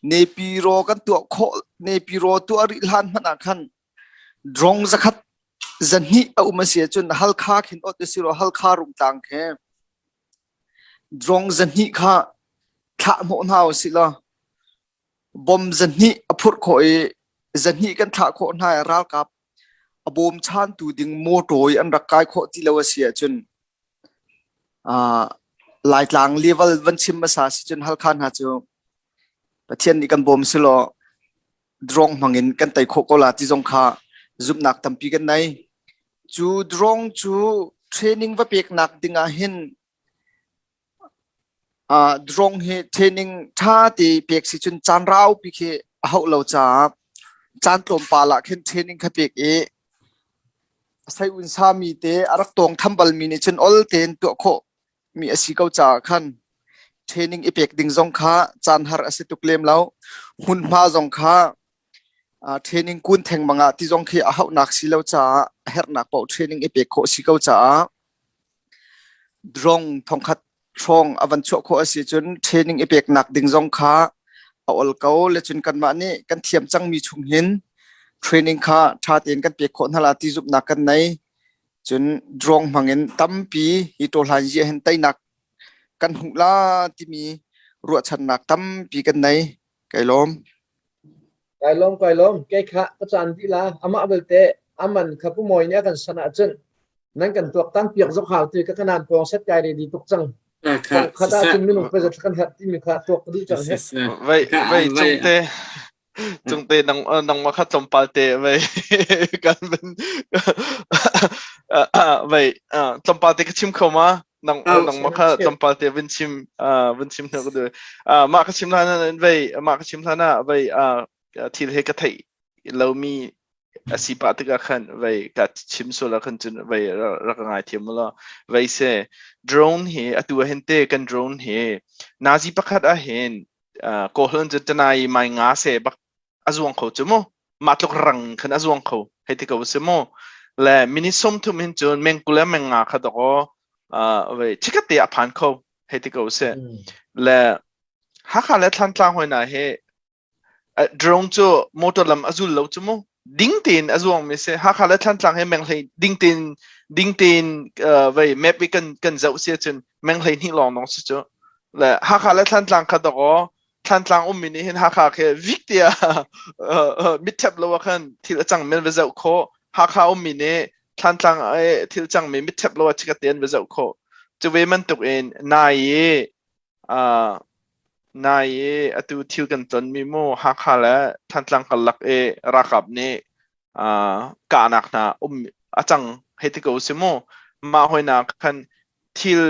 Nepiro kan tuah khawh Nepiro tuah rih hlan hmanh ah khan drong zakhat zahnih a um a si ahcun Halkha khin ot si ro Halkha rungtlang khi drong zahnih kha thlah hnawh hna usih law bom zahnih a phurh khawh i zahnih kan thlah khawh hna i ralkap a bawm chantu ding motor i an rak kai khawh ti lo a si ahcun Laitlang level van chim hmasa si cun Halkha hna cu Pathian nih kan bawm silaw drone hmang in kan tei khawh ko la ti zong kha zumhnak tampi kan nei. Cu drone cu training va peknak ding ah hin drone hi training ṭha te pek si cun caan raupi khi a hauh lo caah caan tlawmpal ah khin training kha pek i saiun sami te a rak tawng tham balmi nih cun ol tein tuah khawh mi a si ko caah khan training i pek ding zong kha caan har a si tuk lem lo. Hmunhma zong kha training kun thengmang ah ti zong khi a hauhnak si lo caah a herhnak paoh training i pek khawh si ko caah drone thongkhat hrawng a van chuah khawh a si cun training i peknak ding zong kha a ol ko le cun kanmah nih kan thiam cangmi chung hin. Training kha ṭha tein kan pek khawh hna la ti zumhnak kan nei. Cun drone hmangin tampi hi tawhlan yi hin teinak kan hmuh la timi ruahchannak tampi kan nei. Kai lawm. Kai lawm kai lawm. Kei kha ka caan dih la. Amah belte aman kha pu Mawi nih a kan san ahcun nan kan tuaktan piak zok hau ti ka kanan pawng set kai ready tuk cang. Khat ahcun minung pezat kan herh timi kha tuak ka duh cang he. Vei vei cungte cungte nang nangmah kha tlawmpal te vei kan van vei tlawmpal te ka chim kho ma nang nangmah kha tlawmpal te vun chim vun chim hna ka duh mah ka chim hlan vei mah ka chim hlan ah vei thil he ka theih lomi a si pah tikah khan vei ka chim sual ah khan cun vei rak ngai thiam mu law vei se drone hi atu ah hin te kan drone hi nazi pakhat ah hin kawhlan cu tanai mai nga se bak a zuang kho cu mu mah tluk rang khan a zuang kho hei ti ko si mu le minute 30 hin cun mengkul le menga kha doko vei chikat te a phan kho hei ti ko si le Hakha le Thlantlang hoi na hi Drone cu motor lam a zul lo cu mu. Ding tein a zuangmi si. Hakha le Thlantlang hi menghlei ding tein ding tein vei map i kan kan zoh si ahcun menghlei hnih lawng dong si cu. Le Hakha le Thlantlang kha dawkaw Thlantlang ummi nih hin Hakha khi vik tiah mit ṭhep lo ah khan thil a cangmi an va zoh khawh. Hakha ummi nih Thlantlang thil cangmi mit ṭhep lo ah chikat te an va zoh khawh. Cu ve bantuk in nai i Uh, nai i atu thil kan tonmi mu Hakha le Thantlang karlak i ralkap nih uh, kahnak hna um a cang hei ti ko si mu. Mah hoina khan thil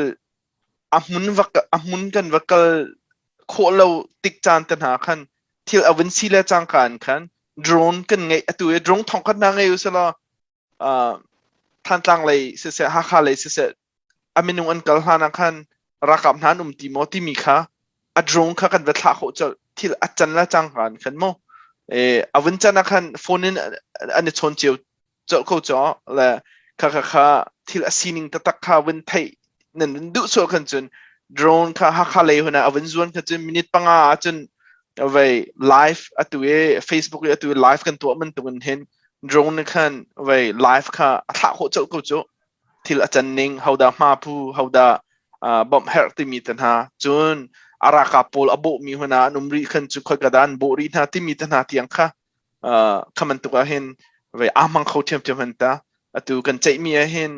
a hmun va a hmun kan va kal khawh lo tik caan te hna khan thil a vun si le cangka in khan drone kan ngeih atu i drone thong khat hna ngei usih law uh, Thantlang lei siseh Hakha lei siseh a minung an kal hlan ah khan ralkap hna an um ti maw timi kha a drone kha kan va thlah khawh colh thil a can la cang kan khan mu e a vun can ah khan phone in an i chawn cio colh ko cho le kha kha kha thil a sining taktak kha vun theih nan vun duh sual khan cun drone kha Hakha lei huna a vun zuan kha cun minute panga ah cun vei live atu i Facebook i atu i live kan tuah bantuk in hin drone khan vei live kha a thlah khawh colh ko cu thil a can ning hodah hma phu hodah bawmh herh timi te hna cun a ralkap pawl a bawhmi huna an um rih khan cu khoi ka dah an bawh rih hna timi te hna tiang kha kha bantuk ah hin vei aa hmang kho ṭhiamṭhiam han ta atu kan ceihmi ah hin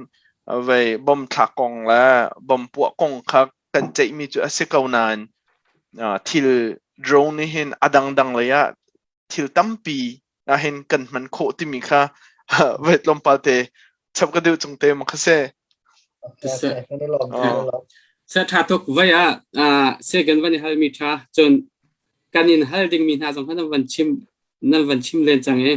vei bom thlak kong le bom puah kong kha kan ceihmi cu a si ko nain thil drone nih hin a dangdang lei ah thil tampi ahhin kan hman khawh timi kha vei tlawmpal te chap ka duh cung te ma kha se. Se tha tuk vai ah se kan van i hal mi tha cun kan in hal ding mi hna zong kha nan van chim nan van chim len cang i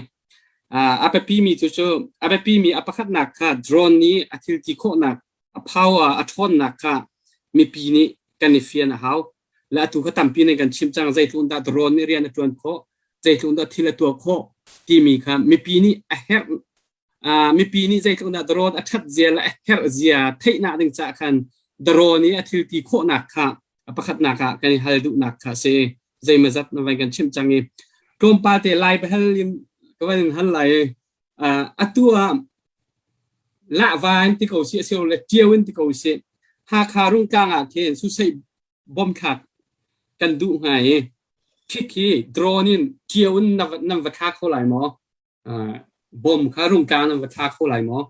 a biapi mi cu cu a biapi mi a pakhatnak kha drone nih a thil ti khawhnak a power a ṭhawnnak kha mipi nih kan i fian a hau le atu kha tampi nan kan chim cang zeitluk dah drone nih rian a ṭuan khawh zeitluk dah thil a tuah khawh timi kha mipi nih a herh mipi nih zeitluk dah drone a ṭhat zia le a herh zia theihnak ding caah khan drone i a thil ti khawhnak kha a pakhatnak ah kan i hal duhnak kha si zeimazat na vai kan chimh cang i tlawmpal te lai bahal in ka van in hal lai atu ah lahva in ti ko si asilo le ṭio in ti ko si Hakha Rungtlang ah khin susei bom thlak kan duh hnga i khik hi drone in ṭio in nan va thla kho lai maw? Bom kha Rungtlang nan va thla kho lai maw?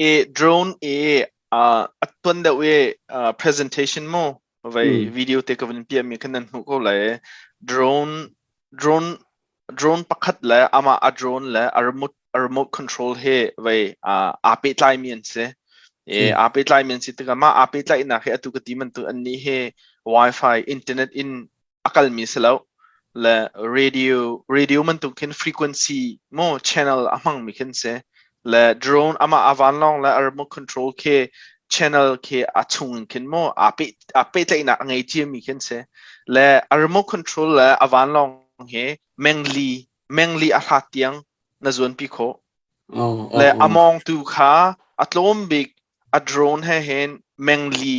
I drone i a tuan deuh i presentation mu vai video te ka van piah mi khan nan hmuh ko lai drone drone drone pakhat le amah a drone le a remote a remote control he vai aa pehtlai mi an si e aa pehtlai mi an si tikah mah aa pehtlaihnak hi atu ka ti bantuk an nih hi wifi internet in a kalmi si lo le radio radio bantuk khin frequency mu channel a hmangmi khin si le drone amah a vanlawng le a remote control khi channel khi a chung in khin mu aa peh aa pehtlaihnak a ngei ciami khin si le a remote control le a vanlawng he mengli mengli a hlat tiang na zuanpi khawh le a mawngtu kha a tlawm bik a drone he hin mengli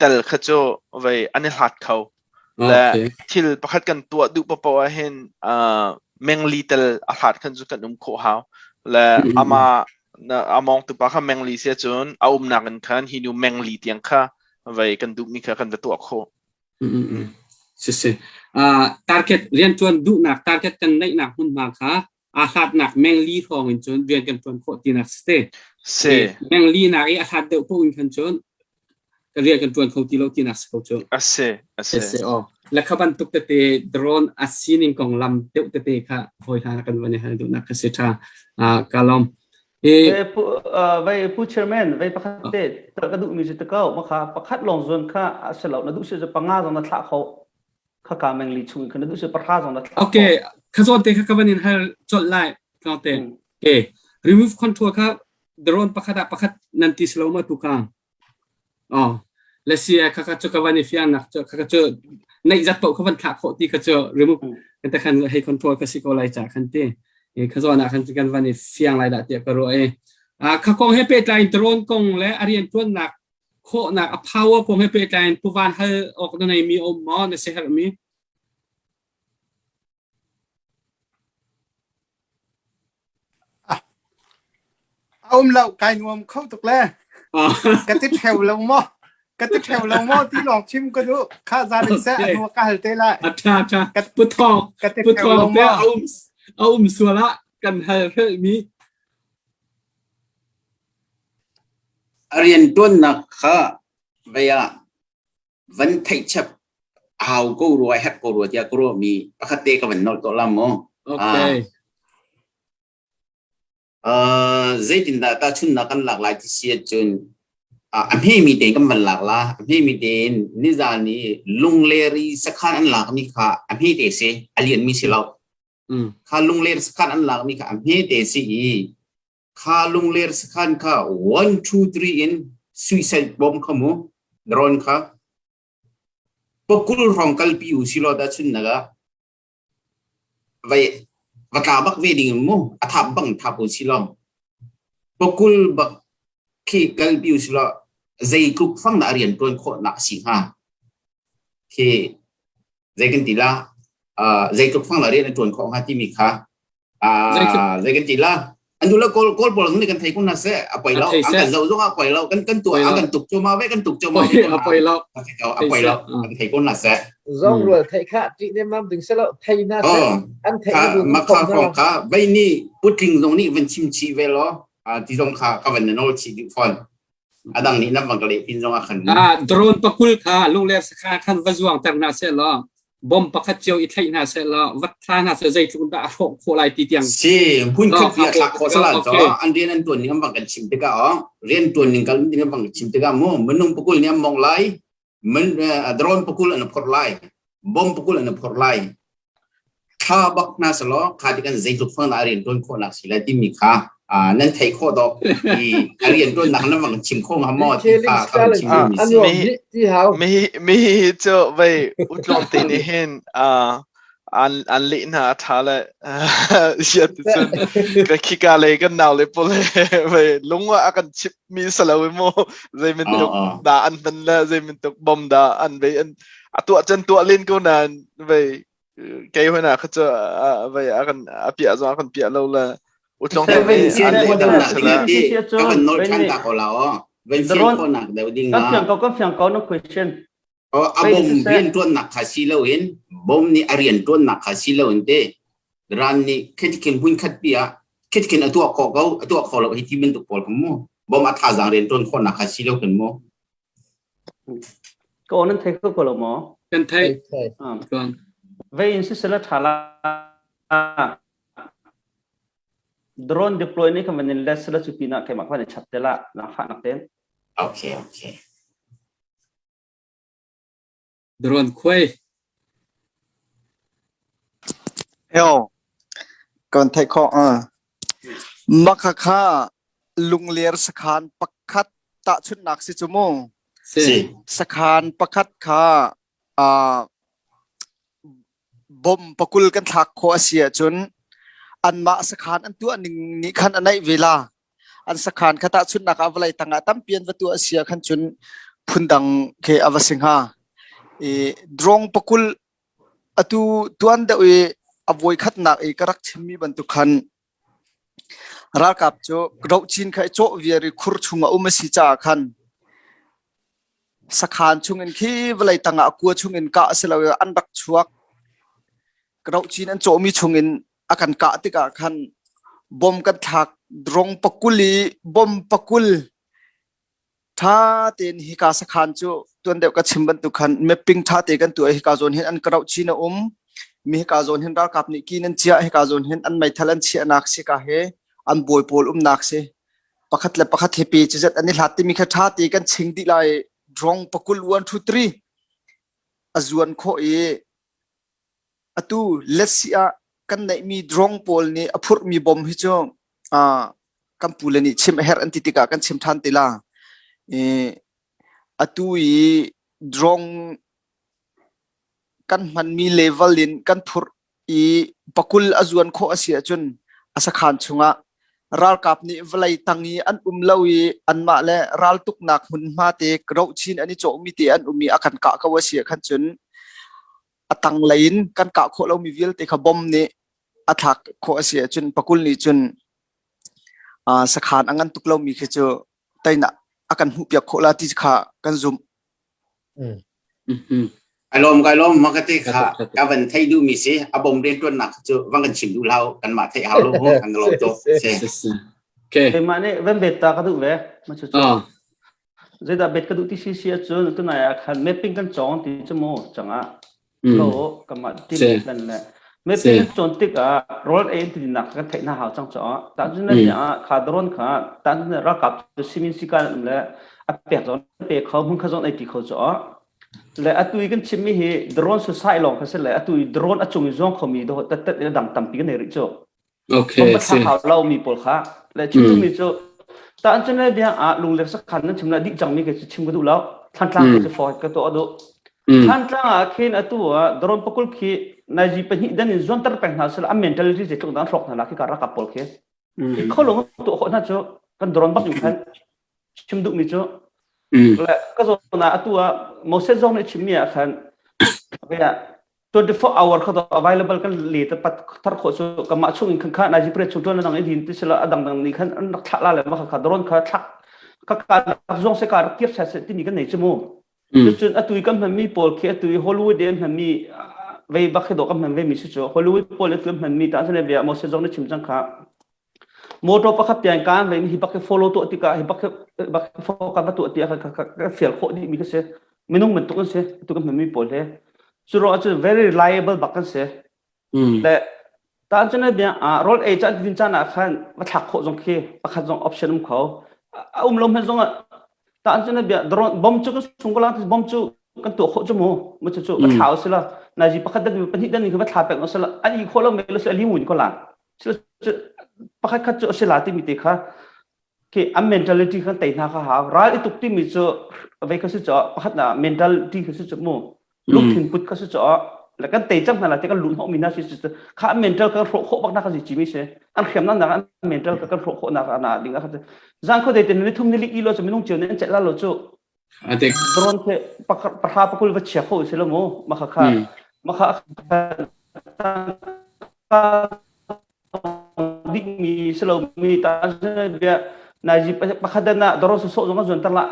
tel kha cu vei an i hlat kho. Le thil pakhat kan tuah duh paoh ah hin uh, mengli tel a hlat khan cu kan um khawh hau le ama among tu pa kha mengli sia cun a umnak in khan hi nu mengli tiang kha vei kan duhmi kha kan va tuah khawh. Si si. Target riantuan duhnak target kan neihnak hmunhma kha aa hlatnak mengli hrawng in cun rian kan ṭuan khawh tinak si te. Si. Mengli nak i a hlat deuh paoh in khan cun ka rian kan ṭuan kho ti lo tinak si ko cu. A si, a si. Si aw. Le kha bantuk tete drone a sining kong lam deuh tete kha hawi hna kan van i hal duhnak kha si ṭha. Ka lawm. E, pu, vai pu chairman vai pakhat te ka duh mi si te ko ma kha pakhat lawng zon kha a si lo na duh si panga zong na thlah kho kha ka meng li chung kha na duh si pahra zong na thlah Okay, kha zawn te kha ka van in hal colh lai. Tlawng te. Okay. Remove control kha drone pakhat ah pakhat nan ti slo ma tu ka. Oh. Le si kha kha chu ka van i fiang nak chu kha kha chu neih zat paoh kha van thlah khawh ti kha chu remove kan te khan hei control ka si ko lai cha khan ti. E kha zawn ah khan kan van i fiang lai dah tiah ka ruah e. Ah kha kong he pehtlai drone kong le a rian tuannak khawhnak a power kong he pehtlai in puvan hal awk na neimi a um maw na siaherhmi? A um lo kai nuam kho tuk le ka ti theu lo maw ka ti theu lo maw ti lawng chim ka duh kha za rin seh a hnu ka hal te lai a tha tha pu thong pu thong te a um a um sual ah kan hal hrelhmi A rianṭuannak kha vei ah van theih chap a hau ko rua, a herh ko rua tiah ka ruahmi pakhat te ka van nolh tuah la mu. Okay. Uh, zeitindah tahchunhnak kan lak lai ti si ahcun uh, a hmemi tein kan van lak la. A hmemi tein nizan i Lungler i sakhan an lakmi kha a hmete si, a lianmi si lo. Mm. Kha Lungler sakhan an lakmi kha a hmete si i Kha Lungler sakhan kha one two three in suicide bomb kha mu drone kha pakul hrawng kalpi u si law tahchunnak ah vai va tla bak ve ding mu a thap bang thap u si law pakul bak khi kalpi u si law zeitluk fang dah rian tuan khawh nak si hnga khi zei kan ti la zeitluk fang la rian an tuan khawh hnga timi kha zei kan ti la an du la kawl kawl pawl nih kan thei kun na se a poi lo an kan zo zong a poi lo kan kan tu an kan tuk choma ve kan tuk choma ve a poi lo a poi lo kan thei kun na se zong rual thei kha ti ne mam ding se lo thei na se an thei na ma kha phong kha vai ni putling zong nih van chim chi ve lo ti zong kha ka van na nol chi du fon a dang nih nan van ka leh pin zong ah khan ah drone pakul kha lungler sakha khan va zuang ter hna seh law bom pakhat cio i thlaih hna seh law vat thla hna seh zeitluk dah a hrawh khawh lai ti tiang si hun khat bi a thlak khawh sala cho an rian an tuan ning an bang kan chim tikah oh rian tuan ning kal ding an bang chim tikah mu minung pakul nih an mong lai min drone pakul an phor lai bom pakul an phor lai Thla bak hna selaw kha ti kan zeitluk fang dah a rian ṭuan khawhnak si lai timi kha nan theih khawh dawk i a rian ṭuannak nan van chim kho hnga maw ti kha ka van chim duhmi si. Mi hi cu vei utlawm te nih hin an an leh hna a ṭha le siat cun ka khika lei kan nau le pawl vei lung ah a kan chip mi salo mu zei mintuk dah an hman le zei mintuk bom dah an vei an a tuah cun tuah len ko nain vei kei hoi na kha cu vei a kan a piah zong a kan piah lo le utlong te an leh ding ka van nol than ta ko la o van fian ko nak deuh ding kan fiang ko kan fiang ko no question o a bom rian tuan nak kha si lo in bom nih a rian tuan nak kha si lo in te ran nih khit khin hun khat pi ah khit khin a tuah kho ko a tuah kho lo hi ti bantuk pawl kan mu bom a thazang rian tuan khawh nak kha si lo kan mu Ko nan thei kho ko lo maw? Kan thei. Vei in sisela tha la drone deploy ni kan in let sela chu pina keimah kan chat te la na fa nak ten. Okay okay. Drone khuai. Eo kan thei kho a makha kha lungler sakhan pakhat tahchunhnak si cu mu. Si. Sakhan pakhat kha uh, bom pakul kan thlak khawh a si ahcun anmah sakhan an tuah ning nih khan a naih ve la. An sakhan kha tahchunhnak ah vawlei tangah tampi an va tuah a si ah khan cun phundang khi a va si hnga. I drone pakul atu tuan deuh i. A voikhatnak i ka rak chimmi bantuk khan ralkap cu rohcin kha i cawh viar i khur chungah um a si caah khan sakhan chungin khi vawlei tangah a kua chungin kah a si lo i an rak chuak. Rohcin an cawhmi chungin a kan kah tikah khan bom kan thlak rong pakul i bom pakul ṭha tein hika sakhan cu tuan deuh ka chim bantuk khan mapping ṭha te kan tuah i hika zawn hin an ka rohchin a um mi hika zawn hin ralkap nih kin an chiah hika zawn hin an meithal an chiahnak si ka he an bawi pawl umnak si pakhat le pakhat he pe cu zet an i hlat timi kha ṭha te kan ching dih lai drong pakul 1 2 3 a zuan khawh i Atu letsi ah kan neihmi drone pawl nih a phurhmi bom hi cu uh, kan pule nih chim a herh an ti tikah kan chim ṭhan te la. I atu i drone kan hmanmi level in kan phurh i pakul a zuan khawh a si ahcun a sakhan chungah ralkap nih vawlei tang i an um lo i anmah le raltuknak hmunhma te rohchin an i cawhmi te an um i a kan kah ko a si ah khan cun a tanglei in kan kah khawh lomi vialte kha bom nih a thlak khawh a si ahcun pakul nih cun uh, sakhan a ngan tuk lomi khi cu teinak a kan hmuhpiak khawh la ti kha kan zumh. Mm. Kai lom kai lom makate kha ka van thei du mi si a bom rian tuan nak cu van kan chim du hlau kan mah thei hau lo ho kan lom to se okay keimah nih van bet ta ka duh ve ma chu chu Zeidah bet ka duh ti si si ahcun tunai ah khan mapping kan cawng ti cu mu cangah lo kamah team plan le mapping kan cawn tikah rawl ei ti nak kan theih na hau cang caah tahcun na ah kha drone kha tahcun ralkap cu simin sika um le a pek zon pe kho hmun kha zon ei ti kho caah le atu i kan chimmi hi drone su sai lawng kha si le atu i drone a cung i zuang khomi do tat tat in dang tampi kan nei rih cu Okay, si. Hau lo mi pawl kha le chim duh mi cu ta an chun bia ah lungler sakhan nan chim la dih cang mi ke chim ka duh lo thantlang ke chu ka to adu thantlang ah khin atu ah drone pakul khi naiji pahnih dan in zuanter peng hna sel am mentality je tluk dan hrok hna la khi ka rakap pawl khi i kholong tu ho na chu kan drone bak in khan chim duh mi cu le ka zo na atu ah Moses zong nih chim mi ah khan 24 hour kha available kan le ta pat thar kho chu kama chung in khan kha naji pre chung tuan nang i din ti sila adang dang ni khan an rak thla la le ma kha drone kha thlak ka ka rak zong se ka rak kir sa se ti ni kan nei chu mu cun atui kan hman mi pawl khi atui Hollywood in hman mi vei bak khi do kan hman ve mi si chu Hollywood pawl atui hman mi ta sene bia mo se zong ni chim chang kha Motor pakhat tiang kaan ve hi bak hi follow tuah tikah hi bak hi bak hi focus va tuah tiah ka ka fial khawh dih mi ka si. Minung bantuk an si. Tu kan hmanmi pawl hi. Cu ruang ahcun very reliable bak kan si. Le ta cun bia ah rawl ei caan din caan ah khan va thlak khawh zong khi pakhat zong option um kho. A um lo hmanh zong ah ta cun bia drone bomb cu kan sung ko la bomb cu kan tuah khawh cu mu mu cu cu va thla usila nazi pakhat dan pahnih dan va thla pek usila an i khawh lo me lo si ali mun ko la pakhat khat cu a si la timi te kha khi an mentality kan tei hna kha hau ral i tuk timi cu vei kha si cho pakhat na mentality kha si chu mu lungthin put kha si cho le kan tei cang hna la te kan luh hnawh mi na si kha mental kan hrawh khawh bak na kha si chi mi si an hriam na an mental ka kan hrawh khawh na na ding kha zan kho de te ni thum ni li i lo chu minung chiu ne an chet la lo chu Adik. Drone khi pahra pakul va chia kho si lo mu makha kha makha dihmi si lo mi ta bia naiji pakhat dan ah drone so zong zon tar la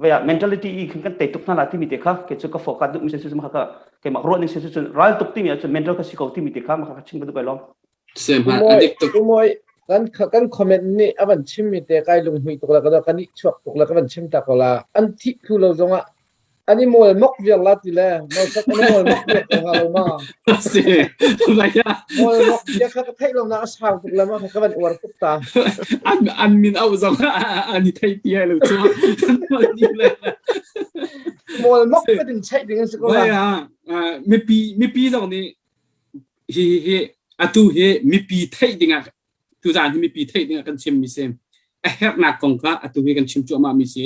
vaya mentality i khin kan tei tuk hna la timi te kha ke chu ka focus duh mi se chu makha ka ke mak ruah ning se chu ral tuk timi ah mental ka si ko timi te kha makha ka chim ka duh kai lom Umawi kan kan comment nih a van chim mi te kai lunghmuih tuk la ka kan i chuak tuk la ka van chim ta ko la an thih thlu lo zong ah an i mawl mok viar la ti le mausak an i mawl mok viar ko hnga lo ma Si. Baya. mawl mok bia kha ka theih lo na a sau tuk la ma ka van uar tuk ta An an min au zong an i thei ti hai lo chu. Mawl mok ka din cheih ding an si ko la Baya mipi mipi zong nih hi hi atu hi mipi theih dingah tuzaan hi mipi theih dingah kan chimmi si a herhnak kong kha atu hi kan chim cuahmah mi si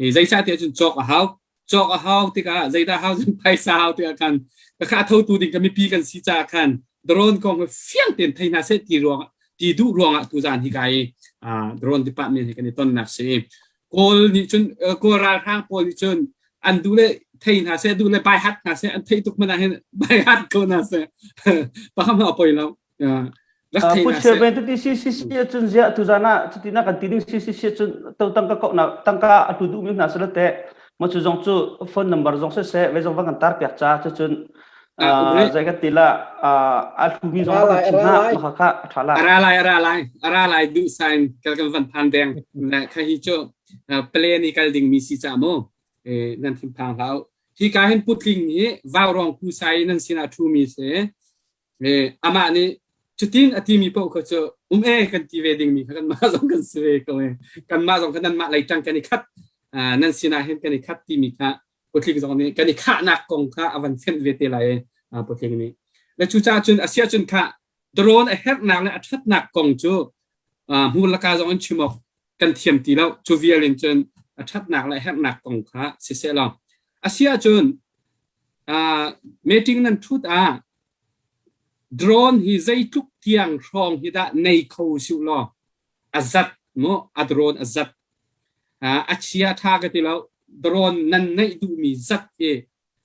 i zeicah tiah cun cawk a hau cawk a hau tikah zeidah hau cun phaisa hau tikah khan ka kha thotu ding ka mipi kan si caah khan drone kong hi fiang tein thei hna seh ti ruang ti duh ruangah tuzaan hi kai drone department hi kan i tonnak si kawl nih cun kawl ralhrang pawl nih cun an duh le thei hna seh duh le bai hat hna seh an theih tuk hmanh ah hin bai hat ko hna seh pakhat hmanh a poi lo rak thei hna seh Pu ti CCC cun zia tu zan ah cuti na kan ti ding CCC cun to tangka ko na tangka a tu duh mi hna sala te mo chu zong cu phone number zong se se ve zong va kan tar piak cha cu cun zai ka ti la a hlu mi zong kan chim hna ma kha kha tha la ara lai ara lai ara lai du sign kal kan van phan deng na kha hi chu plan i kal ding mi si cha mo nan thinphang hlah u. Hika hin putling nih vaurong pu sai nan sinah ṭhu mi si. Amah nih cutin a timi paoh kha cu um e kan ti ve dingmi kha kanmah zong kan si ve ko e. Kanmah zong kha nanmah lei ṭang kan i khat. Nan sinah hin kan i khat timi kha putling zong nih kan i khahnak kong kha a van fenh ve te lai e putling nih. Le cucaah cun a siah cun kha drone a herhnak le a ṭhatnak kong cu hmur laka zong in chim awk kan thiam ti lo. Cu vial in cun a ṭhatnak le herhnak kong kha siseh law a si ahcun meeting nan ṭhut ah drone hi zeitluk tiang hrawng hi dah nei kho usih law a zat mu a drone a zat a chia ṭha ka ti lo drone nan neih duhmi zat hi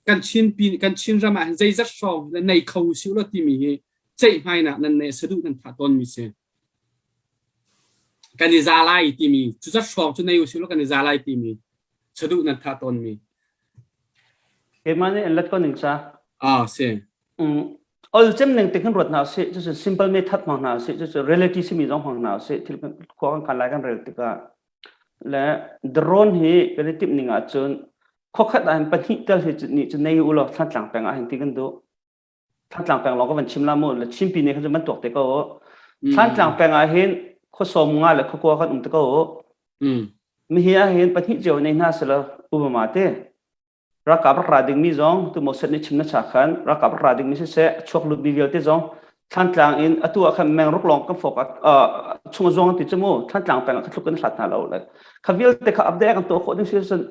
kan Chin pi kan Chin ram ah hin zeizat hrawng hi nei kho usih law timi hi ceihmainak nan neih saduh nan thah tawnmi si. Kan i za lai timi cuzat hrawng cu nei usih law kan i za lai timi saduh nan thah tawnmi. Keimah nih an let ko ning ca. Ah si. Um, ol cem ning te khin ruat hna usih cucu simple method hmang hna usih cucu reality simi zong hmang hna usih thil khua kan kan lai kan rel tikah le drone hi kan i timh ning ahcun khuakhat ah hin pahnih tel hi nih cu nei u law Thantlang peng ah hin ti kan duh. Thantlang peng lawng ka van chim la mu le Chinpi nih khan cu man tuak te ko. Thantlang peng ah hin khuasawm nga le khuakua kan um te ko. Mihi ah hin pahnih cio nei hna selaw umama te. Ralkap rak ra dingmi zong tu Moses nih chim na cha khan ralkap rak ra dingmi siseh a chuak lutmi vialte zong Thlantlang in atu ah khan mengruk lawng kan fok chung a zuang ti cu mu Thlantlang peng ah kha thluk kan hlat hna lo le kha vialte kha update kan tuah khawh ding si cun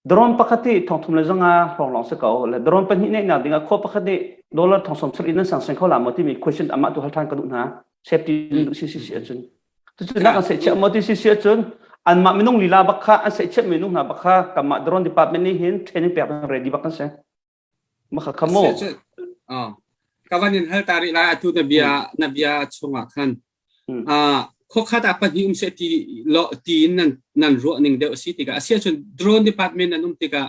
drone pakhat hi thongthum le zanga hrawng lawng si ko le drone pahnih neih nak ding ah khua pakhat nih dollar thong som sarih nan sang seng kho la maw timi question amah tu hal than ka duh hna safety duh si si si ahcun cucu nak an seihchiah maw ti si si ahcun anmah minung lila bak kha an seihchiah minung hna bak kha kanmah drone department nih hin training pek ding ready bak kan si maka kha mu ka van in hal ta rih lai atu na bia na bia chungah khan khokhat ah pahnih um seh ti lo ti in nan nan ruah ning deuh si tikah asia cun drone department nan um tikah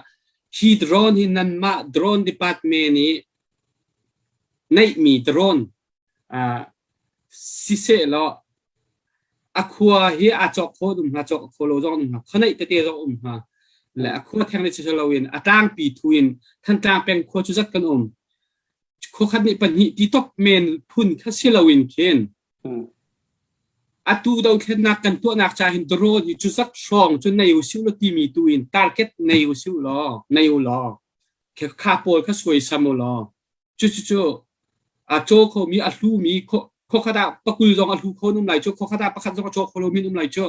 hi drone hi nanmah drone department i neihmi drone siseh law a khua hi aa cawk kho um hnga cawk kho lo zong um hnga khuaneih tete zong um hnga le a khua theng le si loin a tlangpi thu in Thantlang peng khua cu zat kan um khua khat nih pahnih ti top men phun kha si loin khin atu dothlennak kan tuahnak cha hin drone hi cu zat hrawng cu nei u siu lo timi tu in target nei u siu law nei u law kha pawl kha suai sam u law Cucu a caw khomi a hlumi khuakhat ah pakul zong a hlu kho um lai cu khuakhat ah pakhat zong a caw kho lomi um lai cu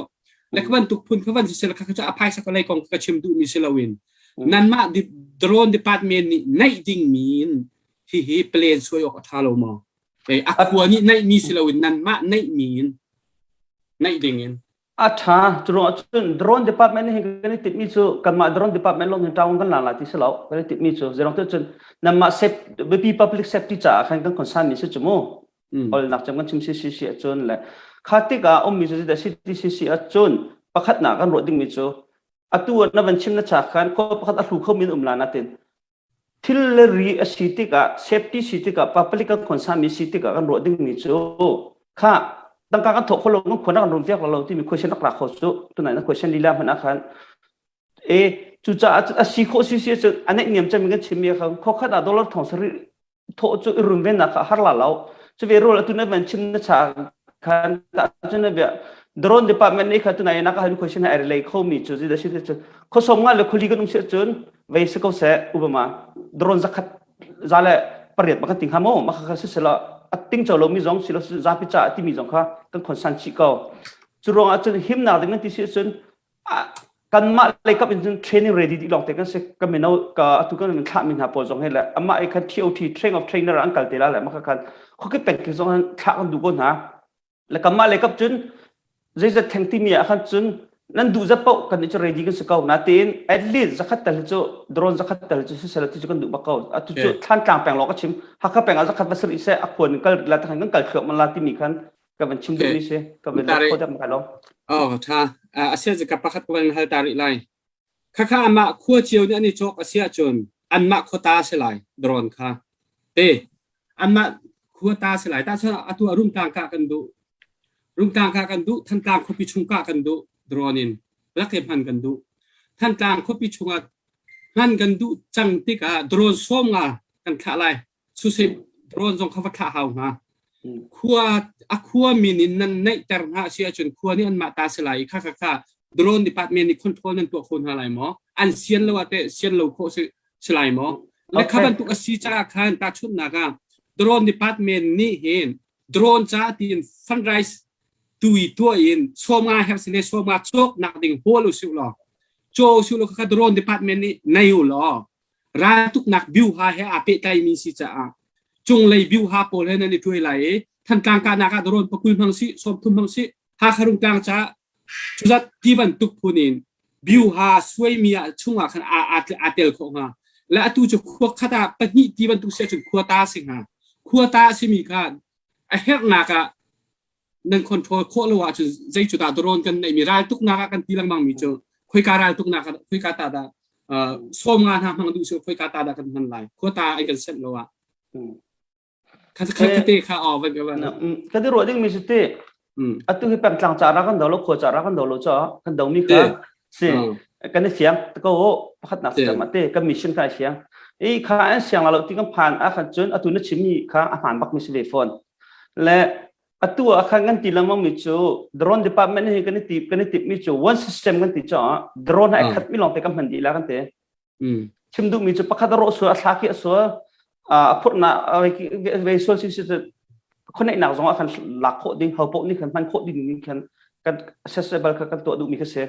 le kha bantuk phun kha van si kha cu a phaisa ka lei kong ka chim duhmi si loin nanmah drone department nih naih dingmi in hihi plan suai awk a ṭha lo maw a khua nih naihmi si loin nanmah naihmi in naih ding in A ṭha. Cu ruangah cun drone department nih hin kan i timhmi cu kanmah drone department lawng hin ṭaung kan la lai ti si lo. Kan i timhmi cu zeirong tu cun nanmah saf biapi public safety caah khan kan concern mi si cu mu. Olnak cem kan chim si si si ahcun le kha tikah ummi cu zeidah si ti si si ahcun pakhatnak kan ruah dingmi cu atu na van chim na cha khan khua pakhat a hlu kho min um la natin Thil le ri a si tikah, safety si tikah, public kan concern mi si tikah kan ruah dingmi cu kha tangka kan thawh kho lo kan khuan kan rum piak lo timi question rak ra kho cu tunai na question lila hmanh ah khan e cucaah a si khawh si si cun a neih niam cem kan chimmi kha khokhat ah dollar thong sarih thawh cu i runvennak kha a har la lo cu ve rul atu na van chim na cha khan ta cu na bia drone department nih kha tunai na ka hal question ai relay kho mi cu zida si cu khosom nga le khuli kan um si cun vei si ko se ubama drone zakhat za le pariat ma kan ting ha mo ma kha si sela a ting cho lo mi zong si lo zapi cha ti mi zong kha kan khon san chi ko cu ruang ah cun himnak ding nan ti si cun kanmah lei kap in cun training ready dih lawng te kan si ka mino ka atu kan thlah mi hna pawl zong he le amah i khan TOT train of trainer an kal te la le maka khan khokip peng ki zong thlah kan duh ko hna le kanmah lei kap cun zeizat theng timi ah khan cun. Nan duh zat paoh kan nih cu ready kan si ko. Natein at least zakhat tal hi cu drone zakhat tal cu siseh ti cu kan duh bak ko. Atu cu Thlantlang peng lawng ka chim. Hakha peng ah zakhat va si rih seh a khuan in kal la takhan kan kal thluak man la timi khan ka van chim duhmi si. Ka van kho dek ma lo. Oh tha. Asia ka pakhat ka van hal ta rih lai. Khakha amah khua cio nih an i cawk a si ahcun anmah khuata a si lai drone kha. Te anmah khuata a si lai. Tahchun atu ah Rungtlang kah kan duh. Rungtlang kah kan duh, Thantlang khuapi chung kah kan duh drone in. Rak i hman kan duh. Thantlang khuapi chungah hman kan duh cang tikah drone 50 kan thlah lai. Susei drone zong kha va thlah hau hnga. Khua a khua min in nan neihter hna si ahcun khua nih anmah ta si lai i kha kha kha drone department nih control nan tuah kho hna lai maw? An sian lo ah teh sian lo khawh si, si lai maw? Le kha bantuk a si caah khan tahchunhnak ah drone department nih hin drone ca tiin fundraise tui tuah in 50 her si le 50 cawk nak ding hawl usih law caw usih law kha drone department nih nei u law raltuknak biuha he aa pehtlaimi si caah cunglei biuha pawl he nan i ṭuai lai i Thantlang kahnak ah drone 20 hmang sih, 30 hmang sih, Hakha Rungtlang caah cuzat ti bantuk phun in biuha suaimi ah chungah khan aa, aa, aa tel khawh hnga. Le atu cu khua khat ah pahnih ti bantuk si ahcun khua ta a si hnga. Khua ta a simi kha a herhnak ah nan control khawh lo ahcun zei cu dah drone kan neihmi raltuknak ah kan ti lengmang mi cu khoika raltuknak ah khoika ta dah 50 hna hmang duh si khoika ta dah kan hman lai khua ta ai kan senh lo ah kha kha te kha aw van ka van ka ti ruah ding mi si ti atu hi pengtlang ca ra kan do lo khua ca ra kan do lo cha kan do mi kha si kan i siang ko pakhat nak si ma te kan mission kha siang i kha an siang la lo ti kan phan a khan cun atu na chim mi kha a hman bak mi si ve phone le atu ah khan kan ti lengmang mi cu drone department hi kan i ti kan i tip mi cu one system kan ti caah drone ai khat mi lawng te kan hman dih la kan ti chim duh mi cu pakhat a rawh sual a thla khi a sual a phurhna ve sual si si khuaneihnak zong ah khan lak khawh ding ho poh nih khan hman khawh ding ning khan kan accessible kha kan tuah duh mi kha si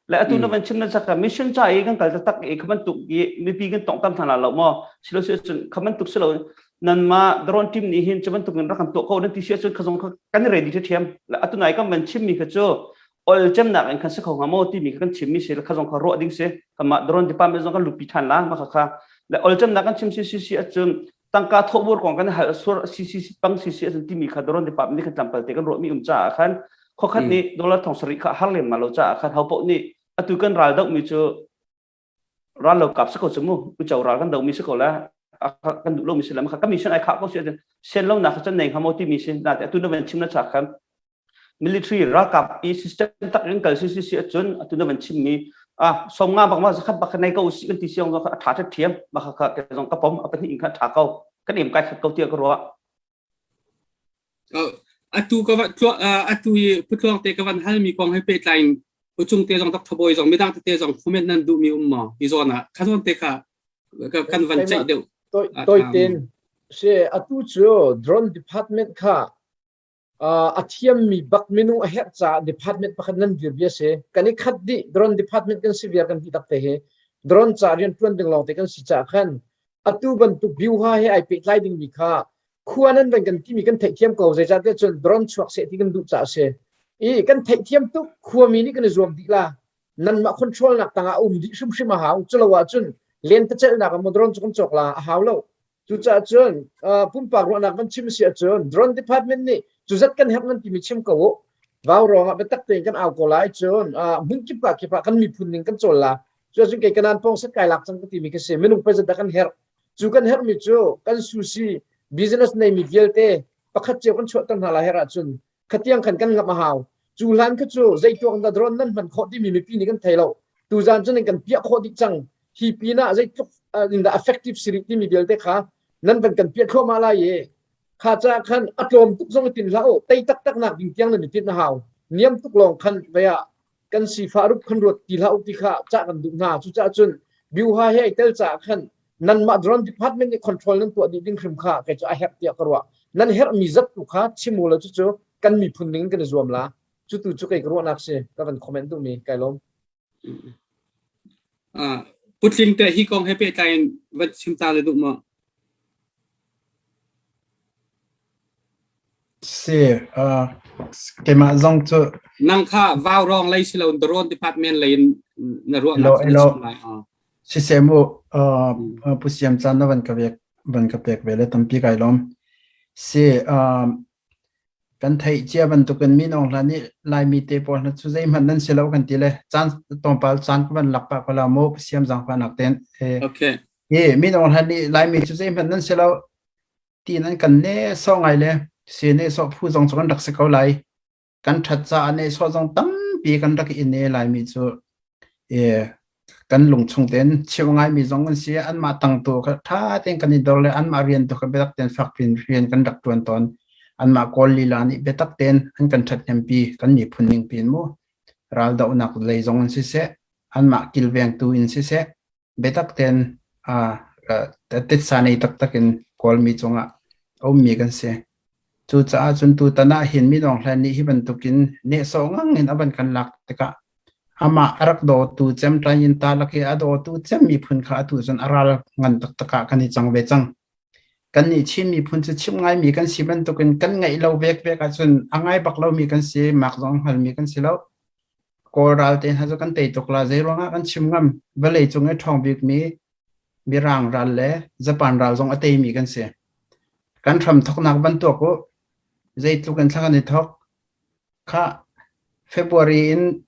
le atu na van chim na chaka mission cha i kan kal tak i khaman tuk i mipi kan tong tam thana lo mo silo si cun khaman tuk silo nanmah drone team nih hin cu bantuk in rak kan tuah ko nan ti si ahcun khazong kha kan i ready ṭhiam atu nai kan van chimmi kha cu ol cemnak in khan si kho hnga maw timi kha kan chimmi si khazong kha ruah ding si kanmah drone department zong kan lupi ṭhan la mah kha kha le ol cemnak kan chim si si si ahcun tangka thawhbur kong kan hal sur si si pang si si ahcun timi kha drone department nih khan tlampal te kan ruahmi um caah khan khokhat nih dollar thong sarih kha har lem ma lo caah khan ho paoh nih atu kan ral doh mi cu ral lo kap si ko cu mu uco ral kan do mi si ko la kan duh lo mi si la ka mission ai kha ko si sen lo nak chan nei hamo ti mi si na te atu na van chim na cha khan military ralkap i system tak in kal si si si achun atu na van chim mi a som nga bak ma zakhat bak nei ko si kan ti siong a tha tha thiam ma kha kha ke zong ka pom a pahnih in kha tha ko kan em kai khat ko tia ka ruwa Atu ka va atu i putluang te ka van halmi kong he pehtlai in ucung te zong Dr. Bawi zong midang tete zong comment nan duhmi um maw hi zawn ah kha zawn te kha kan van ceih deuh toi ten se atu cu drone department kha a thiammi bak minung a herh caah department pakhat nan dir bia si kan i khat dih drone department kan si viar kan ti tak te hi drone ca rian tuan ding lawng te kan si caah khan atu bantuk biuha he ai pehtlai dingmi kha khua nan van kan timi kan theihthiam ko zeicahtiah cun drone chuak seh ti kan duh caah si i kan theihthiam tuk khuami nih kan i zuam dih la nanmah control nak tangah um dih hrimhrim a hau culo ahcun lentecelhnak ah maw drone cu kan cawk la a hau lo cucaah cun pumpak ruahnak van chim si ahcun drone department nih cu zat kan herh nan timi chim ko u vau rong ah biatak tein kan au ko lai cun hmun kip ka kip ah kan miphun ning kan cawl la cuacun kei kanan pong set kai lak cang ka timi ka si minung pei zat dah kan herh Cu kan herhmi cu kan sushi business neimi vialte pakhat cio kan chuahter hna lai herh ahcun khatiang khan kan ngamh a hau. Cu hlan kha cu zeituak dah drone nan hman khawh timi mipi nih kan thei lo. Tuzaan cun kan piah khawh dih cang. Hi pinah zeitluk in dah effective si rih timi vialte kha nan van kan piah thluahmah lai i kha caah khan a tlawm tuk zong i tin hlah u. Tei taktak nak ding tiang nan i tinh a hau. Niam tuk lawng khan vei ah kan sifah rup khan ruat ti hlah u ti kha cah kan duh hna. Cucaah cun biuha he ai tel caah khan nanmah drone department nih control nan tuah dih ding hrim kha kei cu a herh tiah ka ruah. Nan herhmi zat tu kha chim u law cucu kan miphun ning in kan i zuam la. Cu tu cu kei ka ruahnak si. Ka van comment duhmi kai lawm. Uh, putling te hi kong he pehtlai in van chim ta le duh maw? Si, uh, keimah zong cu Nang kha vaurawng lei si lo drone department lei in na ruahnak Elo, cu na elo. chim lai. Oh. Siseh mu, uh, Pu Siam caan na van ka pek van ka pek ve le tampi kai lawm. Si, uh, kan theih cia bantukin Min Aung Hlaing nih Laimi te pawl hna cu zeihmanh nan si lo kan ti le caan tlawmpal caan ka van lak pah ko la mu Pu Siam zaangfahnak tein. Eh, Okay. eh, Min Aung Hlaing nih Laimi cu zeihmanh nan si lo tiin an kan nehsawh ngai le si nehsawh phu zong cu kan rak si ko lai. Kan ṭhat caah nehsawh zong tampi kan rak i ne laimi cu eh, kan lungchung tein chimh ngaimi zong an si. Anmah tang tu kha ṭha tein kan i dor le anmah rian tu kha biatak tein fak piin rian kan rak ṭuan tawn. Anmah Kawl lila nih biatak tein an kan ṭhathnempi kan miphun ning piin mu. Raldohnak lei zong in siseh, anmah kilvengtu in siseh, biatak tein titsa nei taktak in Kawlmi cungah a ummi kan si. Cucaah cun tutan ah hin Min Aung Hlaing nih hi bantukin nehsawh ngang in a van kan lak tikah amah a rak dawtu cem Ṭayin ta lak i a dawtu cem miphun kha atu cun a ral ngan taktak ah kan i cang ve cang. Kannih Chin miphun cu chimh ngaimi kan si bantukin kan ngaih lo vekvek ahcun a ngai bak lomi kan si, mak zong hngalmi kan si lo. Kawl ral te hna cu kan tei tuk la. Zeiruangah kan chim ngam? Vawlei cung i ṭhawng bikmi Mirang ral le Japan ral zong a teimi kan si. Kan hram thoknak van tuak u. Zeitluk in thla kan i thok. Khah February in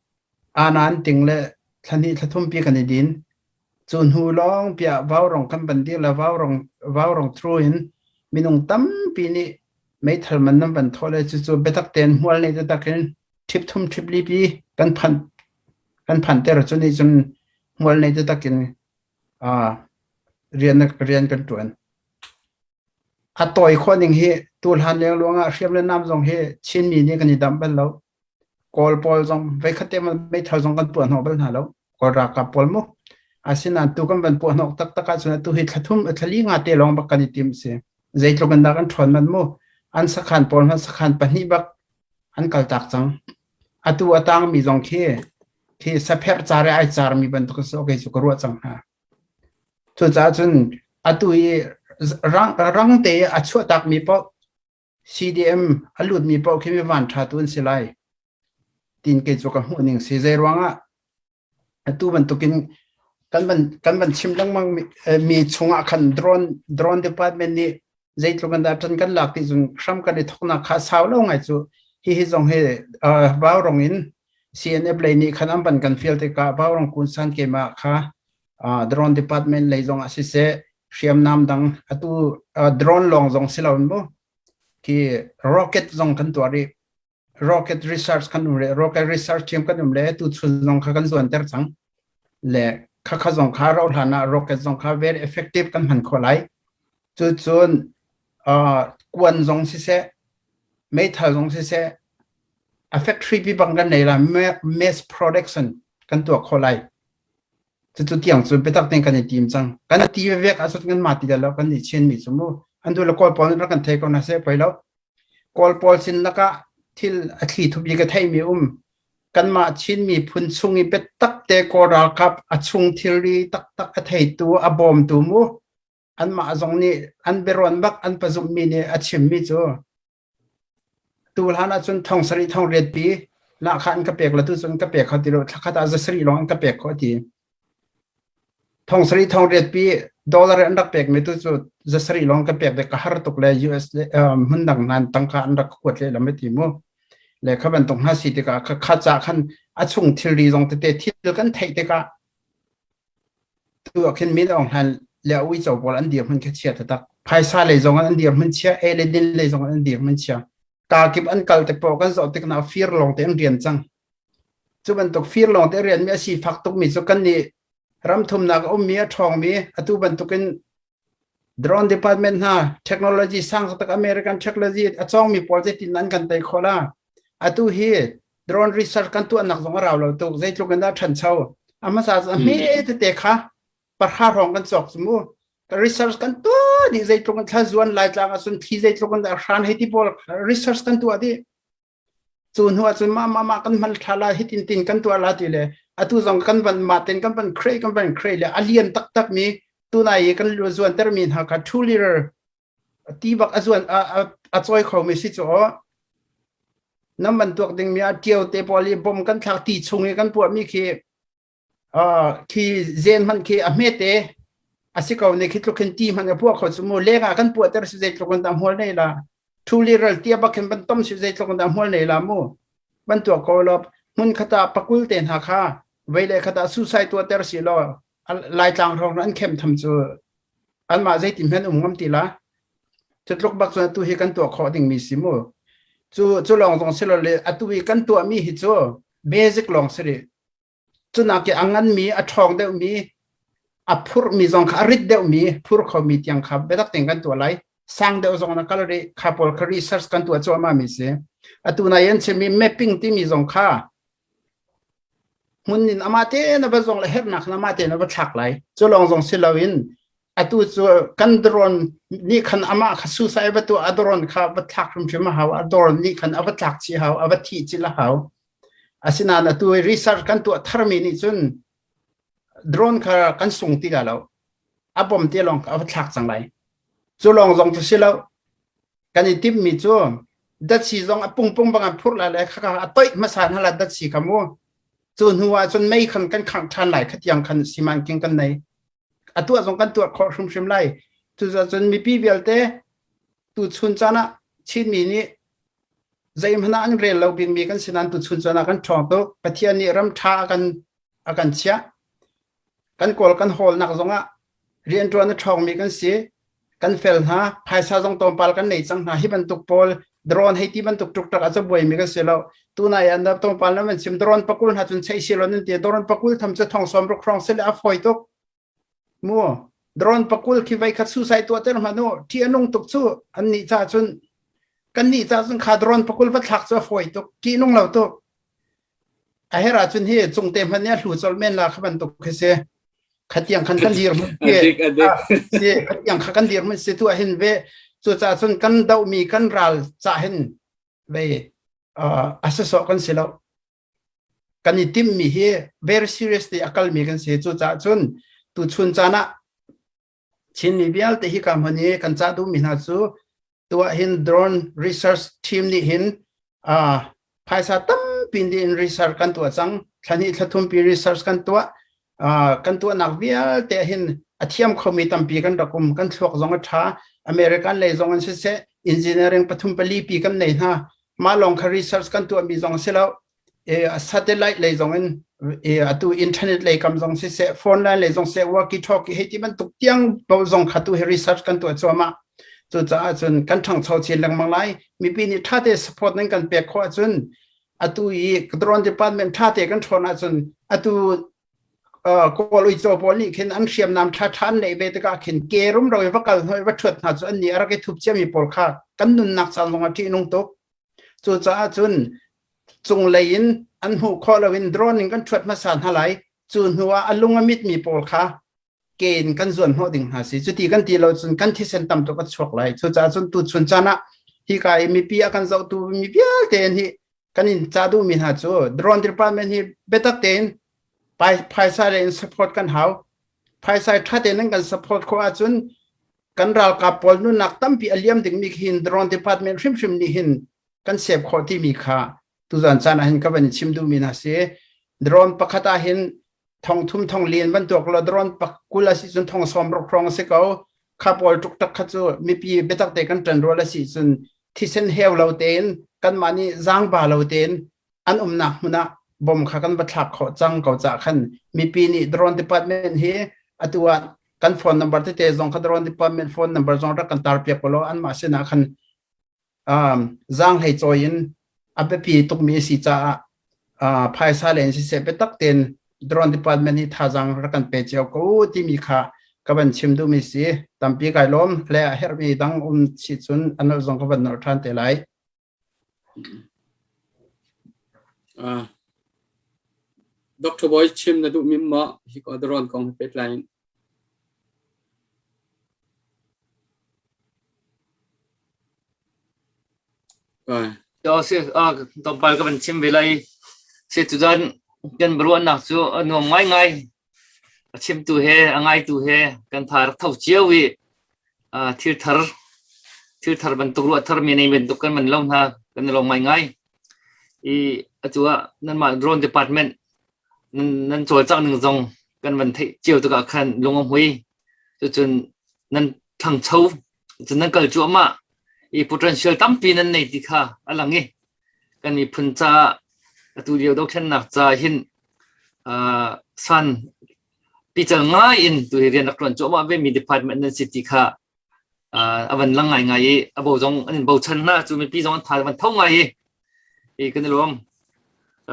anan ting le thla hnih thla thumpi kan i din. Cu hnu lawng piah vaurong kan van dir le vaurong vaurong through in minung tampi nih meithal man nan van thawh le cucu biatak tein hmual nei taktak in ṭhip thum ṭhip li pi kan phanh kan phanh ter cu nih cun hmual nei taktak in uh, rian rian kan ṭuan. A tawi khawh ning hi tu hlan lengluang ah hriam le nam zong hi Chinmi nih kan i damh bal lo. Kawl pawl zong voikhat te meithal zong kan puah hnawh bal hna lo. Kawl ralkap pawl mu. Asinain tu kan van puah hnawh taktak ahcun atu hi thla thum thla li nga te lawng bak kan i tim si. Zeitluk in dah kan ṭhawn man mu. An sakhan pawl hmanh sakhan pahnih bak an kaltak cang. Atu a tangmi zong khi khi sapherh car i ai carmi bantuk si okay cu ka ruah cang hna. Cucaah cun atu i rang, rang te a chuahtakmi paoh CDM a lutmi paoh khi mi vanṭha tu an si lai tiin kei cu ka hmuh ning si. Zei ruangah atu bantukin kan van kan van chim lengmang mi, eh, mi chungah khan drone drone department nih zeitluk in dah ṭan kan lak ti cun hram kan i thoknak kha sau lo ngai cu hihi zong hi uh, vaurong in CNF lei nih khan an van kan fial tikah vaurong kun san keimah kha uh, drone department lei zong ah siseh hriamnam dang atu uh, drone lawng zong si lo in mu khi rocket zong kan tuah rih rocket research kan um le rocket research team kan um le tu chun zong kha kan zuanter cang le kha kha zong kha ro hlan ah rocket zong kha very effective kan hman kho lai cu cun uh, kuan zong siseh meithal zong siseh a factory pi bang kan nei la mass production kan tuah kho lai Cucu tiang cu biatak tein kan i tim cang. Kan ti vek ahcun kan mah ti lo kan i Chinmi cu mu. An duh le Kawl pawl nih rak kan thei ko hna seh poi lo. Kawl pawl sin lakah thil a thli thupi ka theimi um. Kanmah Chin miphun chung i biatak te Kawl ralkap a chung thilri taktak a theitu a bawmtu mu. Anmah zong nih an biaruan bak an pazumhmi nih a chimmi cu Tu hlan ahcun thong sarih thong riat pi lahkhah an ka pek le tucun ka pek kho ti lo thla khat ah za sarih lawng an ka pek khawh ti. Thong sarih thong riat pi dollar an rak pek mi tu cu za sarih lawng ka pek le ka har tuk le US le hmun dang nan tangka an rak kuat le lam ti mu. Le kha bantuk hna si tikah kha kha ca khan a chung thilri zong tete thil kan theih tikah Tu ah khin Min Aung Hlaing le a uico pawl an dirhmun khi chia taktak. Phaisa lei zong an dirhmun chia, ei le din lei zong an dirhmun chia. Kaa kip an kal tik paoh kan zoh tik hna fir lawng te an rian cang. Cu bantuk fir lawng te rian mi a si fak tukmi cu kan nih ram thumnak a ummi a ṭhawngmi atu bantukin Drone department hna technology sang tak American technology a cawngmi pawl zeitin an kan tei khawh la. Atu hi drone research kan tuahnak zong a rau lo tuk zeitluk in dah ṭhancho. A hmasa cu a hme tete kha pahra hrawng kan cawk cu mu. Research kan tuah dih zeitluk in thla zuan laitlang ahcun thli zeitluk in dah hran hei ti pawl research kan tuah dih. Cu hnu ahcun mah mah mah kan hman thla la hitin tin kan tuah la ti le atu zong kan van mah ten kan van create kan van create le a lian taktak mi tunai i kan zuanter mi hna kha 2 liter ti bak a zuan a a cawi khomi si cu aw. Nan van tuak dingmi ah ṭio te pawl i bom kan thlak ti chung i kan puahmi khi khi zen hmanh khi a hmete a si ko ne khi tluk hin ti hmanh a puah kho cu mu leng ah kan puah ter si zeitluk in dah hmual nei la thuli ral tia bak hin van tom si zeitluk in dah hmual nei la mu van tuah ko lo hmun khata pakul te hna kha vei le khata suicide tuah ter si law laitlang hrawng an khem tham cu anmah zeitin hmanh um ngam ti la cu tluk bak cun atu hi kan tuah khawh dingmi si mu cu cu lawng zong si lo le atu i kan tuahmi hi cu basic lawng si rih Cunak i a nganmi, a ṭhawng deuhmi, a phurhmi zong kha a rit deuhmi, phur khomi tiang kha biatak tein kan tuah lai. Sang deuh zong na kal rih. Kha pawl kha research kan tuah cuahmah mi si. Atu nai an chimmi mapping timi zong kha hmun in amah te na va zong le herhnak na amah te na va thlak lai. Cu lawng zong si loin atu cu kan drone nih khan amah kha suicide va tuah a drone kha va thlak hrimhrim a hau. A drone nih khan a va tlak chih hau, a va thih chih a hau. Asinain atu i research kan tuah tharmi nih cun drone kha kan sung ti la lo. A bom te lawng a va thlak cang lai. Cu lawng zong cu si lo. Kan i timhmi cu datsi zong a pungpung bang an phurh lai le khaka a toih hmasa hna la datsi kha mu. Cu hnu ah cun mei khan kan khangh ṭhan lai khatiang khan simanking kan nei. A tuah zong kan tuah khawh hrimhrim lai. Cucaah cun mipi vialte tu chun caan ah Chinmi nih zeihmanh ah an rel lo bikmi kan si nain tuchun caan ah kan ṭhawng tuk. Pathian nih ram ṭha a kan a kan chiah. Kan kawl kan hawlnak zongah rianṭuan a ṭhawngmi kan si. Kan fel hna, phaisa zong tlawmpal kan nei cang hna. Hi bantuk pawl drone hei ti bantuk ṭukṭak a cabuaimi kan si lo. Tunai ah tlawmpal na van chim drone pakul hna cun cheih si lo nan ti. Drone pakul tham cu thong sawm ruk hrawng si le a fawi tuk. Mu drone pakul khi voi khat suicide tuah ter hmanh u ṭih a nung tuk cu an nih ca cun kan nih ca cun kha drone pakul va thlak cu a fawi tuk ṭih nung lo tuk a her ahcun hi cungte hmanh nih a hlu colh men la kha bantuk khi si khatiang khan kan dir mun si khatiang kha kan dir mun si tu ah hin ve cucaah cun kan dohmi kan ral ca hin ve a sasawh kan si lo kan i timhmi hi very seriously a kalmi kan si. Cucaah cun tuchun caan ah Chinmi vialte hi ka hmun i kan cah duhmi hna cu tuah hin drone research team nih hin uh, phaisa tampi in research kan tuah cang. Thla hnih thla thumpi research kan tuah. Uh, kan tuahnak vialte hin a thiam khomi tampi kan rak um. Kan thluak zong a ṭha. American lei zong an siseh engineering pathum pali pi kan nei hna. Mah lawng kha research kan tuahmi zong si lo. Satellite lei zong in atu internet lei kam zong siseh phone line lei zong siseh walkie talkie hei ti bantuk tiang bo zong kha tu hi research kan tuah cuahmah. Cucaah cun kan ṭhangcho chin lengmang lai. Mipi nih ṭha te support nan kan pek khawh ahcun atu i drone department ṭha te kan ṭhawn ahcun atu Kawl uico pawl nih khin an hriamnam ṭhaṭha an neih ve tikah khin ke rumro i va kal hnawh i va ṭhuat hna cu an nih a rak i thup ciami pawl kha kan nunnak caan zong ah ṭihnung tuk. Cucaah cun cunglei in an hmuh khawh loin drone in kan ṭhuat hmasa hna lai. Cu hnu ah a lung a mitmi pawl kha ke in kan zuan hnawh ding hna si. Cuti kan ti lo cun kan thisen tam tuk a chuak lai. Cucaah cun tuchun caan ah hika i mipi a kan zohtu mi vialte hi kan in ca duhmi hna cu drone department hi biatak tein phaisa in support kan hau. Phaisa ṭha tein an kan support khawh ahcun kan ralkap pawl nunnak tampi a liam dingmi hin drone department hrimhrim nih hin kan save khawh timi kha tuzan caan ah hin ka van chim duhmi hna si. Drone pakhat ah hin thong thum thong lian bantuk lo drone pakul a si cun thong sawm ruk hrawng a si ko. Kha pawl ṭukṭak kha cu mipi biatak te kan ṭan rual a si cun thisen heu lo tein kanmah nih zaangba lo tein an umnak hmun ah bom kha kan va thlak khawh cang ko cah khan mipi nih drone department hi atu ah kan phone number tete zong kha drone department phone number zong rak kan tar piak law anmah sinah khan um, zaanghlei cawi in a biapi tukmi a si caah uh, phaisa len siseh biatak tein drone department hi thazaang rak kan pe cio ko timi kha ka van chim duhmi si tampi kai lawm le a herhmi dang um si cun a nolh zong ka van nolh ṭhan te lai. Uh, Dr. Boy chim na duhmi maw hi ko drone kong he pehtlai in? Si tlawmpal ka van chim ve lai. Si tuzan kan biaruahnak cu a nuam ngaingai. A chimtu he a ngaitu he kan tha rak tho cio i thil thar thil. Thil thar bantuk ruah thar mi nei bantuk kan man lo hna kan i lawm ngaingai. I atu ah nanmah drone department nan, nan cawlcangh ning zong kan van theih cio tikah khan lung a hmui. Cucun nan ṭhangcho, cun nan kal cuahmah i potential tampi nan nei ti kha a lang i kan miphun caah atu lio dothlennak ca hin uh, san pical ngai in tu hi rian rak ṭuan cuahmah ve mi department nan si ti kha uh, a van lang ngaingai i a bo zong an in bochan hna cu mipi zong an tha van tho ngai i i kan i lawm.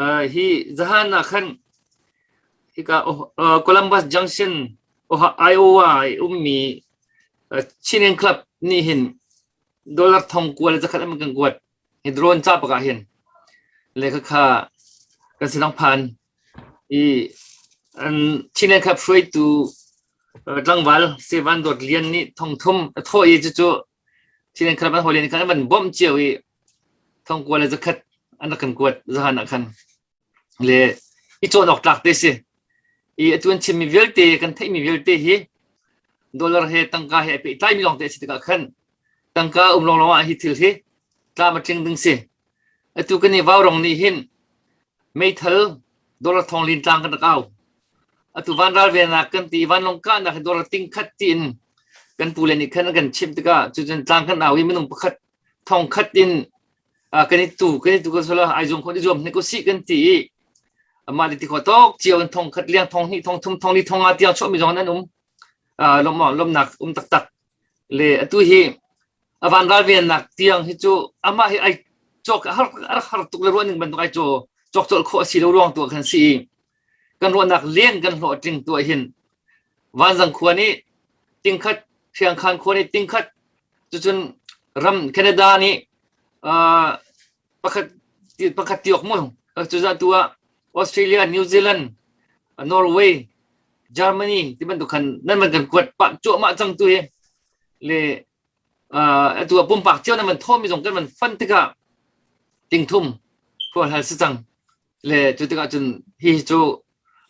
Uh, hi zahan ah khan hika uh, Columbus Junction Iowa i ummi uh, Chin Club nih hin dollar thong kua le zakhat an kan kuat hi drone ca pakah hin le kha kan sinang phan i an Chin Club hruaitu tlangval Sevan Dawt Lian nih thong thum a thawh i cucu Chin Club an hawi len khan an van bawmh cio i thong kua le zakhat an rak kan kuat zahan ah khan le i cawn awk tlak te si i atu an chimmi vialte kan theihmi vialte hi dollar he tangka he a pehtlaimi lawng te a si tikah khan tangka um lawnglawng ah hi thil hi tlam a tling ding si atu kan i vaurong nih hin meithal dollar thong lin tlang kan rak au atu vanral venak kan ti vanlawng kahnak hi dollar ting khat tiin kan pu le nih khan an kan chimh tikah cucun tlang kan au i minung pakhat thong khat in kan i tu kan i tu kan sola ai zuam khon i zuam hnik usih kan ti i amah le ti kho tok cio in thong khat liang thong hnih thong thum thong li thong nga tiang chuah mi zong nan um lom lomnak um taktak le atu hi avan ral vennak tiang hi cu amah hi ai cawk har har tuk le ruah ning bantuk ai caw cawk cawlh khawh asi lo ruang tu khan si kan ruahnak leng kan hlawh tling tu hin vanzang khua nih tingkhat Hriangkhan khua nih tingkhat cucun ram Canada nih uh, pakhat pakhat tiok mu cuzah tu ah Australia New Zealand Norway Germany ti bantuk khan nan man kan kuat pa cuahmah cang tu hi le atu ah pumpak cio nan man thawmi zong kan man fan tikah tingthum khual hal si cang le cu tikah cun hi cu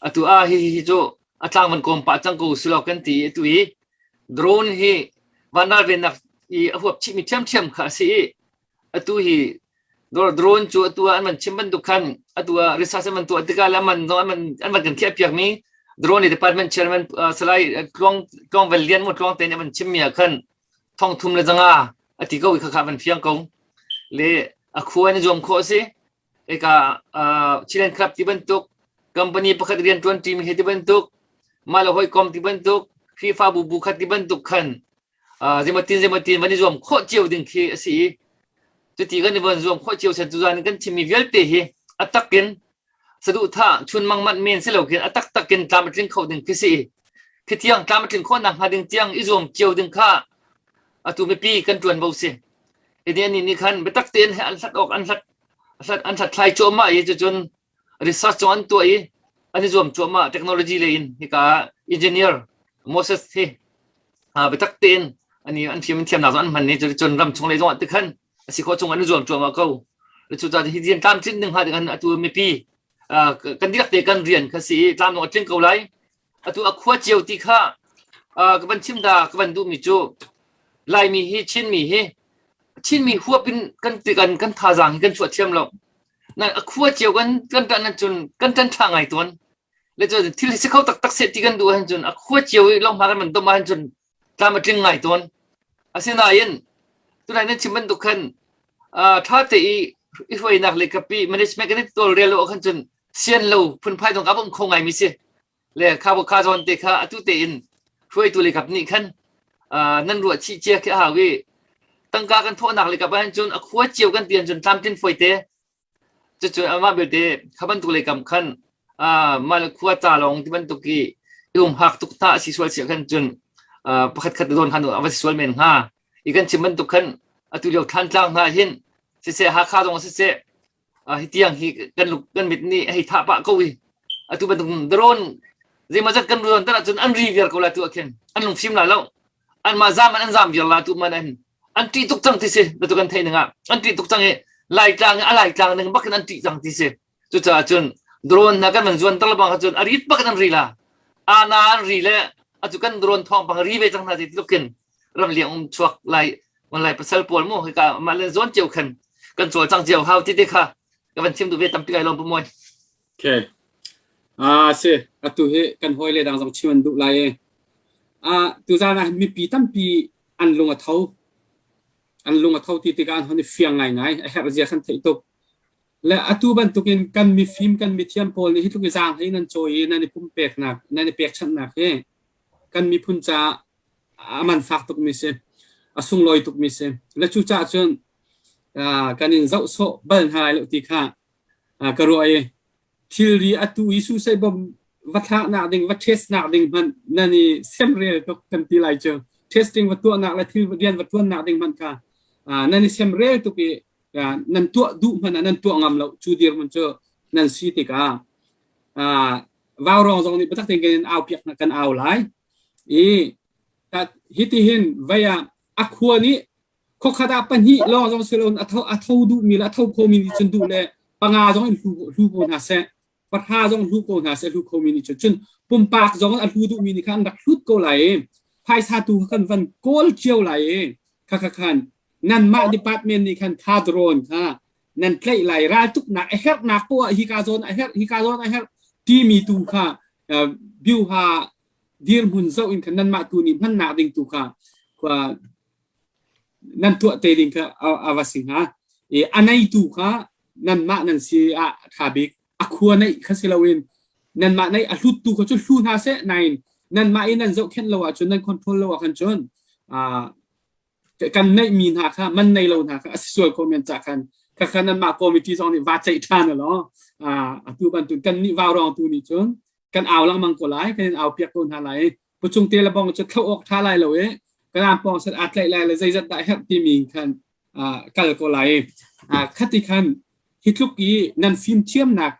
atu ah hi hi cu a tlang van kawm pah cang ko silo kan ti atu i drone hi vanral vennak i a huap chihmi ṭhiamṭhiam kha a si i atu hi drone cu atu ah an van chim bantuk khan atu ah research an van tuah tikah le man zong an van an van kan khiah piak mi drone department chairman Salai Tluang Tluang Vel Lian mu Tluang te nih an van chim mi ah khan thong thum le zanga a ti ko i khakha van fiang ko le a khua in zuam khawh a si eka Chilen Club ti bantuk company pakhat rian ṭuan ṭimi he ti bantuk mah le hawikom ti bantuk Khrihfabu bu khat ti bantuk khan zeimatin zeimatin van i zuam khawh cio ding khi a si i cuti kan i van zuam khawh cio sen tuzan kan chimmi vialte hi a takin saduhthah chunmang manh men si lo khin a taktak in tlam a tling kho ding khi si i khi tiang tlam a tling khawh nak hnga ding tiang i zuam cio ding kha atu mipi kan ṭuanvo si hi ni nih khan biatak tein an hlat awk an hlat an hlathlai cuahmah i cucun research zong an tuah i an i zuam cuahmah technology lei in hika engineer Moses hi biatak tein ani an thiam thiamnak zong an hman ni cun ram chung lei zong ah tikhan a si khawh chung an i zuam cuahmah ko cucaah hi rian tlamtlinh ding hnga ding atu mipi kan dihlak te kan rian kha si i tlam zong a tling ko lai atu a khua cio ti kha ka van chim da ka van duhmi cu Laimi hi Chinmi hi Chinmi huap in kan kan kan thazaang hi kan chuah thiam lo na a khua cio kan kan tan cun kan tan tha ngai tuan le cun thil si kho taktak se ti kan duh han cun a khua cio i long ma kan man dom han cun tlam a tling ngai tuan asinain tunai nan chim bantuk khan tha te i i hruainak le kapi management kan i tol rel lo khan cun sian lo phunphai dong ka bom kho ngai mi si le kha kha zawn te kha atu tein hruaitu le kap nih khan nan ruah chih cia khi a hau i tangka kan thawhnak le kap ahhin cun a khua cio kan ti cun tlamtlin foi te cucu amah belte kha bantuk le kam khan mah le khua ca lawng ti bantuk i i um hak tuk hna a si sual sia khan cun pakhat khat zawn khan a va si sual men hnga i kan chim bantuk khan atu lio Thantlang hna hin siseh Hakha zong siseh hi tiang hi kan luk kan mit nih hei thah pah ko i atu bantuk drone zeimawzat kan ruan tar ahcun an ri viar ko la tu ah khin an lungfim la lo an mah zam an zam viar la tu man an an ṭih tuk cang ti si batu kan theih ning ah an ṭih tuk cang i laitlang a laitlang ning bak in an ṭih cang ti si cucaah cun drone na kan van zuan tar bang cun a rit bak in an ri la ana an ri le atu kan drone thawng pang ri ve cang hna ti tlukin ram liang um chuak lai. Online pasal pawl mu hika mah le zawn cio khan kan cawlcang cio hau ti te kha ka van chim duh ve tampi kai lawm pu Mawi. Okay. Ah si atu hi kan hawi le dang zong chim an duh lai i ah tuzan ah mipi tampi an lung a tho an lung a tho ti tikah an hon i fiang ngaingai a herh zia kan theih tuk le atu bantukin kan mifim kan mithiam pawl nih hi tluk i zaang hlei nan cawi i nan i pumpeknak nan i pekchanhnak hi kan miphun caah a man fak tukmi si a sunglawi tukmi si le cucaah cun kan in zoh sawh bal hna lai lo ti kha ka ruah i thilri atu i suicide bomb va thlaknak ding va test nak ding hmanh nan i semrel tuk kan ti lai cu testing va tuahnak le thil rian va tuannak ding hmanh kha nan i semrel tuk i nan tuah duh hmanh ah nan tuah ngam lo cu dirhmun cu nan si tikah vaurong zong nih biatak tein kan in au piak kan au lai i hiti hin vei ah a khua nih khuakhat ah pahnih lawng zong si loin a tho a tho duhmi le a tho khomi nih cun duh le panga zong in hlu hlu ko hna seh pahra zong hlu ko hna seh hlu khomi nih cun cun pumpak zong a hlu duhmi nih khan an rak hlut ko lai i phaisa tu kha kan van kawl cio lai i kha kha khan nanmah department nih khan kha drone kha nan tlaih lai raltuknak a herhnak poah hika zawn a herh hika zawn a herh timi tu kha biuha dirhmun zoh in khan nanmah tu nih hmannak ding tu kha nan tuah te ding kha a va si hnga. I a neitu kha nanmah nan si ah ṭha bik. A khua neih kha si loin nanmah neih a hluttu kha cu hlu hna seh nain nanmah i nan zohkhenh lo ahcun nan control lo ahkhan cun kan neihmi hna kha man nei lo hna kha a si sual kho men cah khan kha kha nanmah committee zong nih va ceih ṭhan law atu bantuk kan nih vaurawng tu nih cun kan au lengmang ko lai kan in au piak ko hna lai pucung te le bong cu thlo awk ṭha lai lo i kanam pawng set aa tlaih lai le zeizat dah herh timi khan kal ko lai khati khan hi tluk i nan fimthiamnak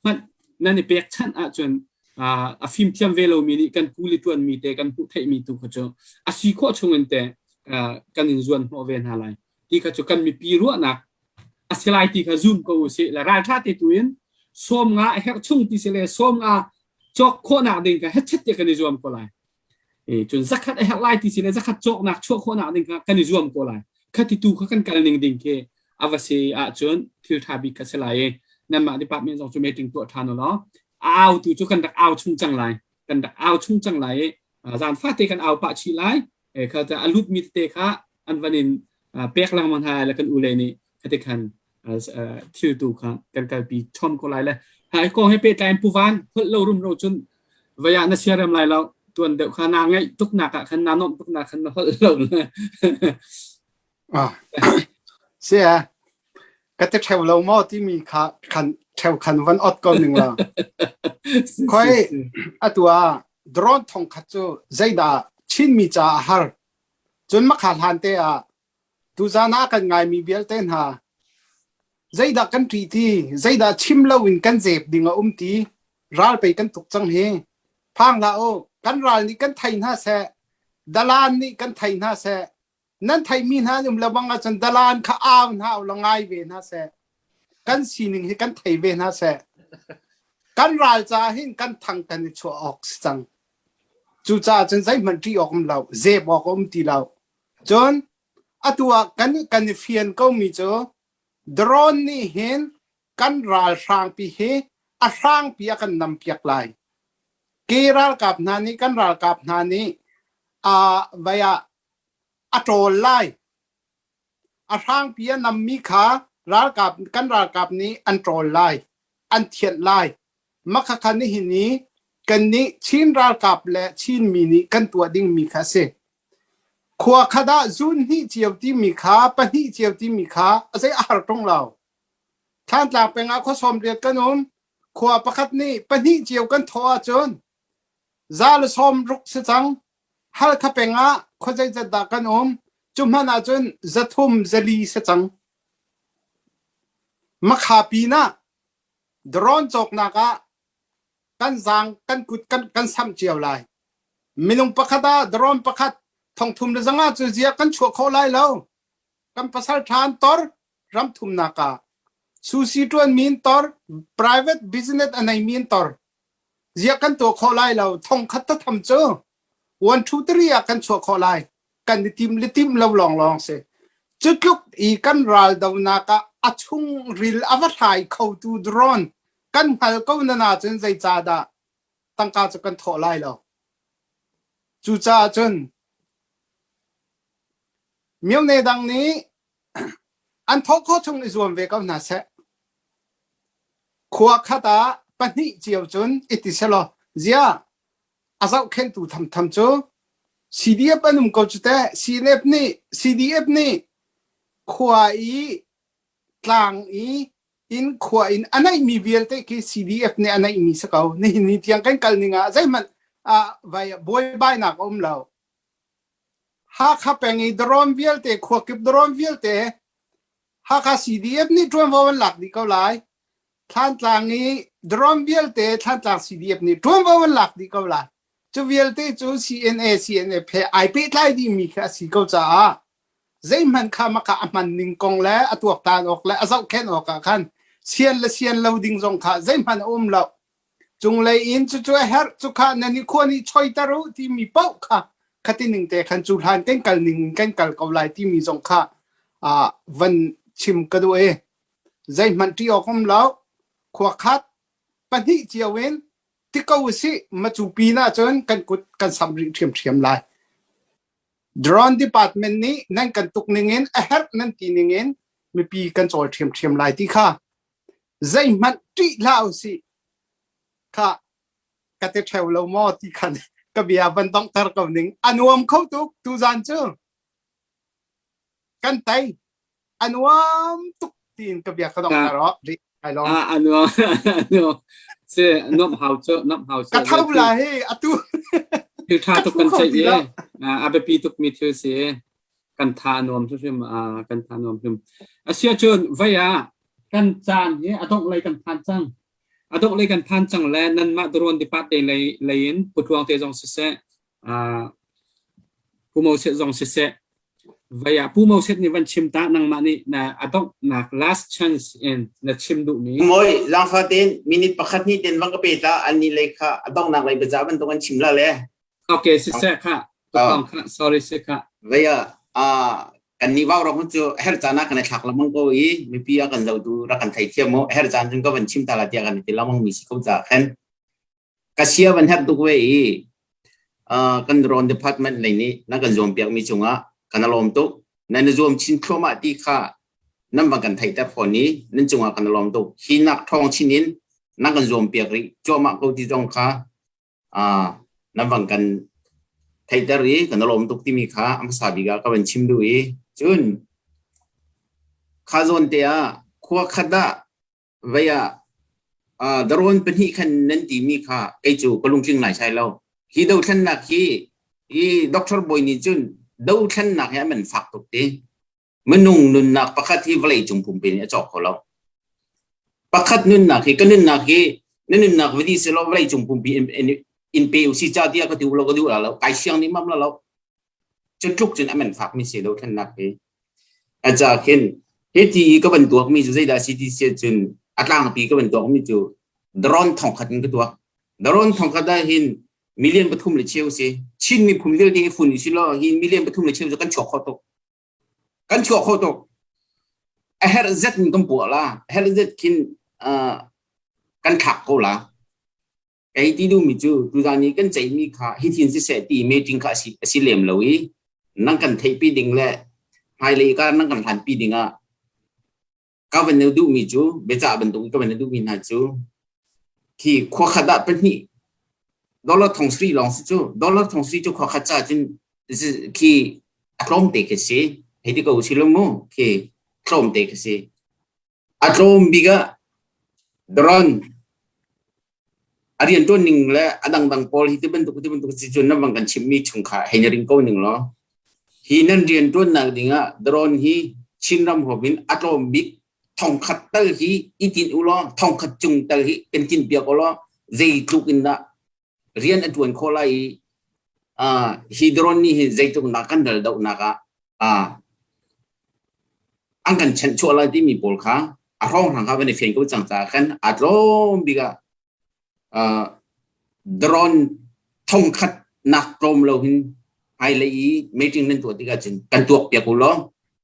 hmanh nan i pekchanh ahcun a fimthiam ve lomi nih kan kuli ṭuanmi te kan hmuh theihmi tu kha cu a si khawh chungin te kan in zuan hnawh ve hna lai ti kha cu kan mipi ruahnak a si lai ti kha zum ko usih le ralṭha te tu in sawm nga a herh chung ti si le sawm nga cawk khawhnak ding kha hetchet te kan i zuam ko lai. E, cun zakhat a herh lai ti si le zakhat cawknak chuah khawhnak ding kha kan i zuam ko lai. Khati tu kha kan kal ning ding khi a va si ahcun thil ṭha bik kha si lai i nanmah department zong cu meeting tuah ṭhan u law a au tu cu kan rak au chung cang lai. Kan rak au chung cang lai i zan fate kan au pah chih lai. E, kha a lut mi tete kha an van in pek lengmang hna lai le kan ule nih khati khan thil tu kha kan kalpi chom ko lai le hi kong he pehtlai in puvan holh lo rum ro cun vaya na siarem lai lo tuan deuh kha na ngaih tuk nak ah khan na nomh tuk nak khan na holh lo ah sia ka te theu lo mo timi kha khan theu khan van ot ko ning la khoi atua drone thong khat cu zeidah Chinmi ca a har cun makha hlan te ah Tuzaan ah kan ngaimi vialte hna, zeidah kan ṭih ti, zeidah chim loin kan zeep ding a um ti, ral pei kan tuk cang hi. Phang hlah u, kan ral nih kan thei hna seh, dalaan nih kan thei hna seh, nan theihmi hna an um lo bang ahcun dalaan kha au hna u law ngai ve hna seh. Kan sining hi kan thei ve hna seh. Kan ral caah hin kan thang kan i chuah awk si cang. Cucaah cun zeihmanh ṭih awk um lo, zeep awk a um ti lo. Cun atu ah kan kan i fian komi cu drone nih hin kan ralhrangpi hi a hrangpi a kan nampiak lai. Ke ralkap hna nih kan ralkap hna nih uh, vai ah a ṭawl lai. A hrangpi a nammi kha ralkap kan ralkap nih an ṭawl lai, an thianh lai. Makhakha nihin i kannih Chin ralkap le Chinmi nih kan tuah dingmi kha a si. Khua khat ah zun hnih cio timi kha pahnih cio timi kha a zei a har ṭung lo. Thlantlang peng ah khua sawmriat kan um. Khua pakhat nih pahnih cio kan thawh ahcun za le sawm ruk si cang. Halkha peng ah khua zeizat dah kan um. Cu hmanh ahcun zathum zali si cang. Makha pinah Drone cawknak ah kan zaang kan kut kan, kan samh cio lai. Minung pakhat ah drone pakhat thongthum le zanga cu zia kan chuah kho lai lo. Kan pasal ṭha an tor ram thumnak ah. Sushi ṭuan mi in tor, private business a nei mi in tor. Zia kan tuah khawh lai lo. Thongkhat ta tham cu 1 2 3 ah kan chuah khawh lai. Kan i tim le tim lo lawnglawng si. Cu tluk i kan ral donak ah a chung ril a va hlai khotu drone kan hngal ko na na cun zeicahdah tangka cu kan thawh lai lo. Cucaah cun myone dang nih an thawh khawh chung i zuam ve ko hna seh. Khua khat ah pahnih cio cun i ti selaw ziah a zohkhenhtu thamtham cu CDF an um ko cu teh. CNF nih CDF nih khua i tlang i in khua in a neihmi vialte khi CDF nih a neihmi si ko. Nihin ni tiang kan kal ning ah zeihmanh ah vai buaibainak a um lo. Hakha peng i drone vialte khua kip drone vialte Hakha CDF nih ṭuanvo an lak dih ko lai. Thlantlang i drone vialte Thlantlang CDF nih ṭuanvo an lak dih ko lai. Cu vialte cu CNA CNF he ai pehtlai dihmi khi a si ko caah zeihmanh kha maka a hman ning kong le a tuaktan awk le a zohkhenh awk ah khan sian le sian lo ding zong kha zeihmanh a um lo. Cunglei in cucu a herh cukha nan i khua nih choiter u timi paoh kha khati ning te khan cu hlan kan kal ning kan kal ko lai timi zong kha uh, van chim ka duh i zeihmanh ṭih awk um lo khua khat pahnih cio in ti ko usih macu pin ahcun kan kut kan sam rih ṭhiamṭhiam lai. Drone department nih nan kan tuk ning in a herh nan ti ning in mipi kan cawl ṭhiamṭhiam lai ti kha zeihmanh ṭih hlah usih kha ka te ṭheo lo maw ti khan ka bia van donghter ko ning a nuam kho tuk tuzan cu kan tei a nuam tuk tiin ka bia ka donghter aw ai lawm a nuam nuam si nuam hau cu nuam hau ka tho la hi atu thil tha tuk kan ceih i a biapi tuk mi thil si kan tha nuam hrim kan tha nuam hrim asia cun vai ah kan caan hi a dongh lei kan phan cang a dongh lei kan phan cang le nanmah drone department lei lei in putluang te zong siseh Pu Moses zong siseh vai ah Pu Moses nih van chim ta nangmah nih na a donghnak last chance in na chim duhmi Moi langfa ten minute pakhat ni ten bang ka pe ta an ni lei kha a donghnak lei biaza bantuk an chim la le Okay siseh kha Tukang kha sorry si kha Vei ah kan nih vau rong cu her caan ah kan i thlak lengmang ko i mipi a kan zohtu rak kan theithiam mu her caan cun ka van chim ta la tiah kan ti lengmang mi si ko ca khan ka sia van herh tuk ve i kan drone department lei nih nan kan zuam piak mi cungah kan lawm tuk nan i zuam chin thluahmah ti kha nan van kan theihter fawn i nan cungah kan lawm tuk hi nak ṭhawng chin in nan kan zuam piak rih cuahmah ko ti zong kha nan van kan theihter i kan lawm tuk timi kha a hmasa bik ah ka van chim duh i cun kha zawn te ah khua khat ah vei ah darawn pahnih khan nan timi kha kei cu ka lungtling lai sai lo hi dothlennak hi hi doctor bawi nih cun dothlennak hi a man fak tuk ti minung nunnak pakhat hi vawlei cung pumpi nih a cawk kho lo. Pakhat nunnak hi ka nunnak hi na nunnak va di selaw vawlei cung pumpi in, in, in pe usi ca tiah ka ti lo ka duh la lo kai siang nih mam la lo cu tluk cun a man fak mi si lo thlennak hi a ca khin hi ti i ka van tuak mi cu zeidah si ti sia cun a tlangpi ka van tuak mi cu drone thong khat in ka tuak drone thong khat ah hin million pathum le cheu si Chin miphun vialte hi fun si law hi million pathum le cheu cu kan chuak kho tuk kan chuah kho tuk a herh zet in kan puah la a herh zet khin kan thlak ko la kei ti duhmi cu tuzan i kan ceihmi kha hi thin siseh ti meeting kha a si lem lo i nang kan theihpi ding le hmailei ka nang kan hlanpi ding ah ka van na duhmi cu biacah bantuk ka van na duhmi hna cu khi khua khat ah pahnih dollar thong sri lawng si cu dollar thong sri cu khua khat ca cun khi a tlawm te khi si hei ti ko si lo mu khi tlawm te khi si a tlawm bik ah drone A rianṭuan ning le a dangdang pawl hi ti bantuk ti bantuk si cun nan van kan chimhmi chung kha hei na ring ko ning law hi nan rianṭuannak dingah drone hi Chinram huap in a tlawm bik thongkhat tal hi i tin u law thongkhat cung tal hi kan tin piak u law zeitluk in dah rian a ṭuan khawh lai i uh, hi drone nih hin zeitluk nak kan dal dohnak ah uh, an kan chanhchuah lai timi pawl kha a hrawnghrang kha van i fian ko cang caah khan aa tlawm bik ah uh, drone thongkhat nak tlawm lo hin Hmailei i meeting nan tuah tikah cun kan tuak piak u law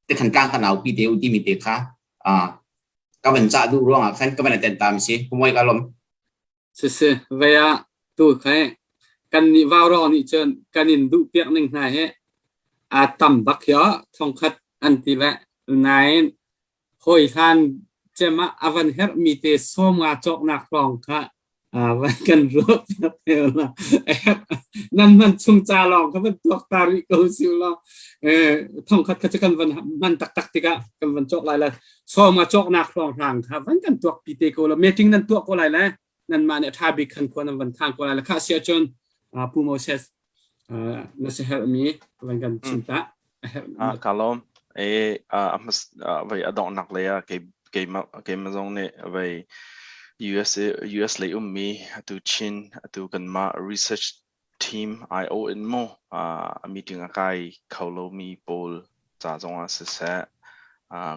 tikhan tlang kan aupi te u timi te kha ka van cah duh ruangah khan ka van attend ta mi si. Kumoi ka lom. Sisi vei ah tu khai kan nih vau nih cun kan in duh piak ning hna hi a tam bak hi thongkhat an ti le nain hawi hlan cem ah a van herh mi te sawm nga cawknak lawng kha van kan ruah piak te la nan man chung ca lawng kha van tuak ta rih ko si law thongkhat kha cu kan van hman taktak tikah kan van cawk lai la sawm nga cawknak lawng hlang kha van kan tuak pi te ko la meeting nan tuah ko lai le nan mah nih tha bik khan khua nan van thang ko lai la kha sia cun Pu Moses na si herh mi van kan chim ta a ka lawm e a hmas vai a donghnak lei ah kei keimah keimah zong nih vai USA US lei ummi atu Chin atu kanmah research team IO in mu a meeting a kai kho lomi pawl ca zongah siseh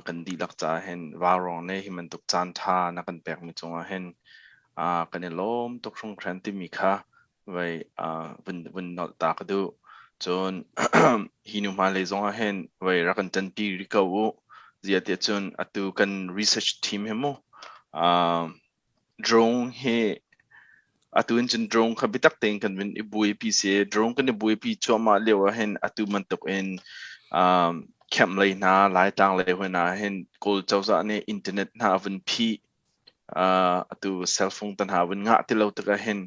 kan dihlak caah hin vaurawng nih hi bantuk caan ṭha na kan pekmi cungah hin kan i lawm tuk hringhran timi kha vai vun vun nolh ta ka duh. Cun hi nu hmailei zongah hin vai rak kan ṭanpi rih ko u. Ziah tiah cun atu kan research team hi mu Drone hi atu in cun drone kha biatak tein kan vun i buaipi si. Drone kan i buaipi cuahmah lio ah hin atu bantuk in um, camp lei hna, Laitlang lei hoi hna hin Kawl cozah nih internet hna a vun phih. Uh, atu cell phone tan hna vun ngah ti lo tikah hin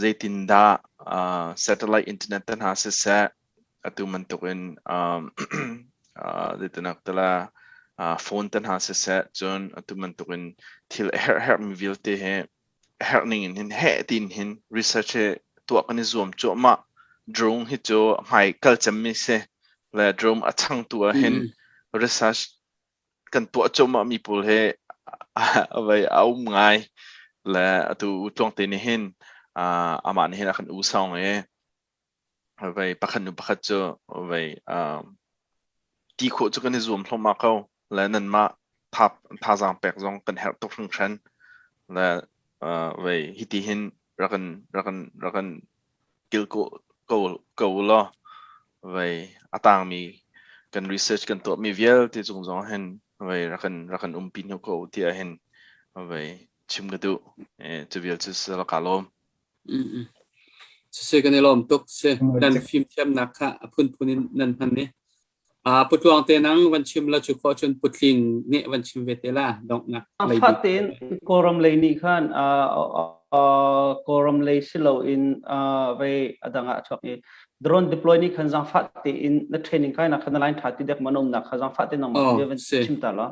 zeitindah uh, satellite internet tan hna siseh atu bantuk in um, uh, zeitinak tala uh, phone te hna siseh cun atu bantuk in thil a herh herhmi vialte he herh ning in hin heh tin hin research he tuah kan i zuam cuahmah drone hi cu hmai kal cemmi si le drone a changtu ah hin research kan tuah cuahmah mi pawl he vai a um ngai le atu tluangte nih hin amah nih hin a kan u song i Vei pakhat hnu pakhat cu vei um, ti khawh cu kan i zuam thluahmah ko le nanmah tha thazaang pek zong kan herh tuk hringhran le uh, vei hiti hin rak kan rak kan rak kan kil ko ko ko law vei a tangmi kan research kan tuahmi vialte cung zong hin vei rak kan rak kan umpi hnu ko tiah hin vei chim ka duh eh cu vial cu sal ka lawm Siseh kan i lawm tuk. Si kan fimthiamnak kha a phunphun in nan hman i uh, putluang te nang van chim la cu khawh cun putling nih van chim ve te la donghnak lei bik. Fatin Kawlram lei nih khan Kawlram lei si loin vei adang ah a chuak i drone deploy nih khan zangfah tein na training kai nak khan na line tha ti dek man umnak kha zangfah te nang ma van chim ta la.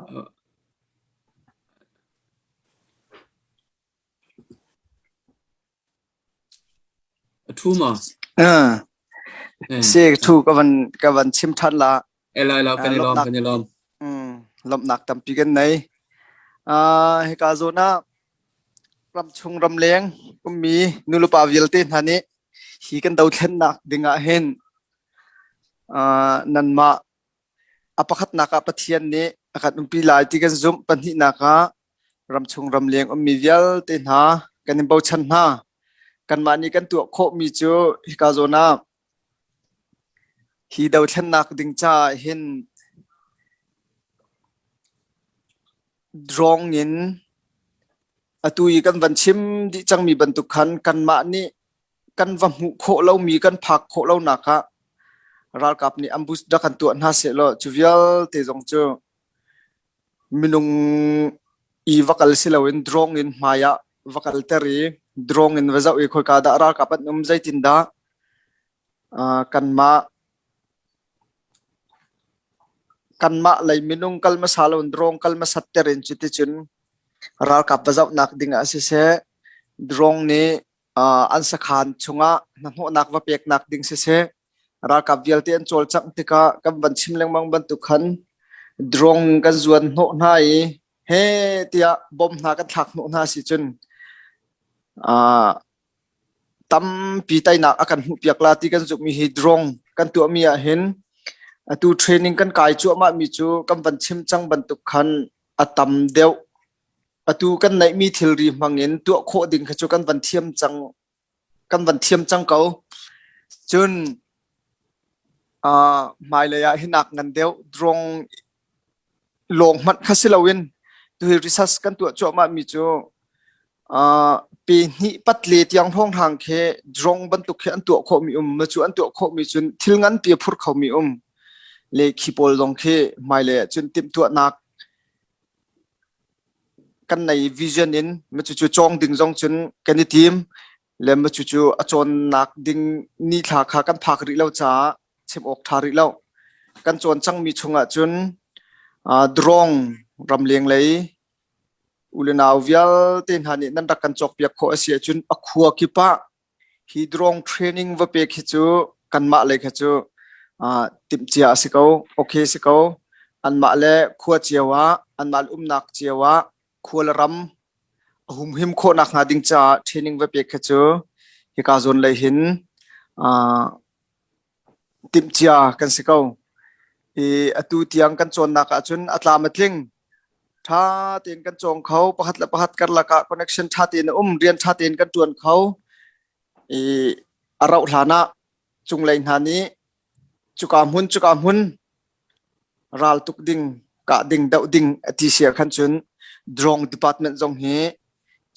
A ṭhu maw? Si ṭhu ka van ka van chim ṭhan la. Ela ela kan i lawm kan i lawm. Lawmhnak tampi kan nei. Uh, hika zawn ah ramchung ramleng ummi nulepa vialte hna nih hi kan dothlennak ding ah hin uh, nanmah a pakhatnak ah Pathian nih a kan umpi lai ti kan zumh pahnihnak ah ramchung ramleng ummi vialte hna kan in bochan hna. Kanmah nih kan tuah khawhmi cu hika zawn ah hi dothlennak ding caah hin drone in atu i kan van chim dih cangmi bantuk khan kanmah nih kan va hmuh khawh lomi kan phak khawh lonak ah ralkap nih ambush rak kan tuah hna sehlaw cu vialte zong cu Minung i va kal si loin drone in hmai ah va kalter i drone in va zoh i khoika dah ralkap an um zeitindah uh, kanmah kanmah lei minung kal hmasa loin drone kal hmasat ter in cuticun ralkap va zohnak ding ah siseh drone nih uh, an sakhan chungah hnahnawhnak va peknak ding siseh ralkap vialte an cawlcangh tikah kan van chim lengmang bantuk khan drone kan zuan hnawh hna i he tiah bom hna kan thlak hnawh hna si cun uh, tampi teinak a kan hmuhpiak la ti kan zumhmi hi drone kan tuahmi ah hin atu training kan kai cuahmah mi cu kan van chim cang bantuk khan a tam deuh atu kan neihmi thilri hmangin tuah khawh ding kha cu kan van thiam cang kan van thiam cang ko. Cun. Hmailei ah hinak ngan deuh drone lawng hmanh kha si loin tuhi research kan tuah cuahmah mi cu pe hnih patle tiang hrawnghrang khi drone bantuk khi an tuah khawh mi um ma cu an tuah khawh mi cun thil nganpi a phur kho mi um le khi pawl zong khi hmailei ah cun timhtuahnak kan nei vision in ma cu cu cawng ding zong cun kan i tim le ma cu cu a cawnnak ding ni thla kha kan phak rih lo caah chim awk ṭha rih lo. Kan cawn cangmi chungah cun drone ramleng lei u le nau vialte hna nih nan rak kan cawkpiak khawh a si ahcun a khua kip ah hi drone training va pek hi cu kanmah lei kha cu timhcia a si ko, okay si ko. Anmah le khua cio ah, anmah le umnak cio ah khua le ram a humhim khawh nakhnga ding caah training va pek kha cu hika zawn lei hin timhcia kan si ko. I atu tiang kan cawnnak ahcun a tlam a tling. Ṭha tein kan cawng kho. Pakhat le pakhat karlak ah connection ṭha tein a um. Rian ṭha tein kan ṭuan kho. I a rauh hlan ah cunglei hna nih cuka hmun cuka hmun ral tuk ding kah ding doh ding a ti sia khan cun drone department zong hi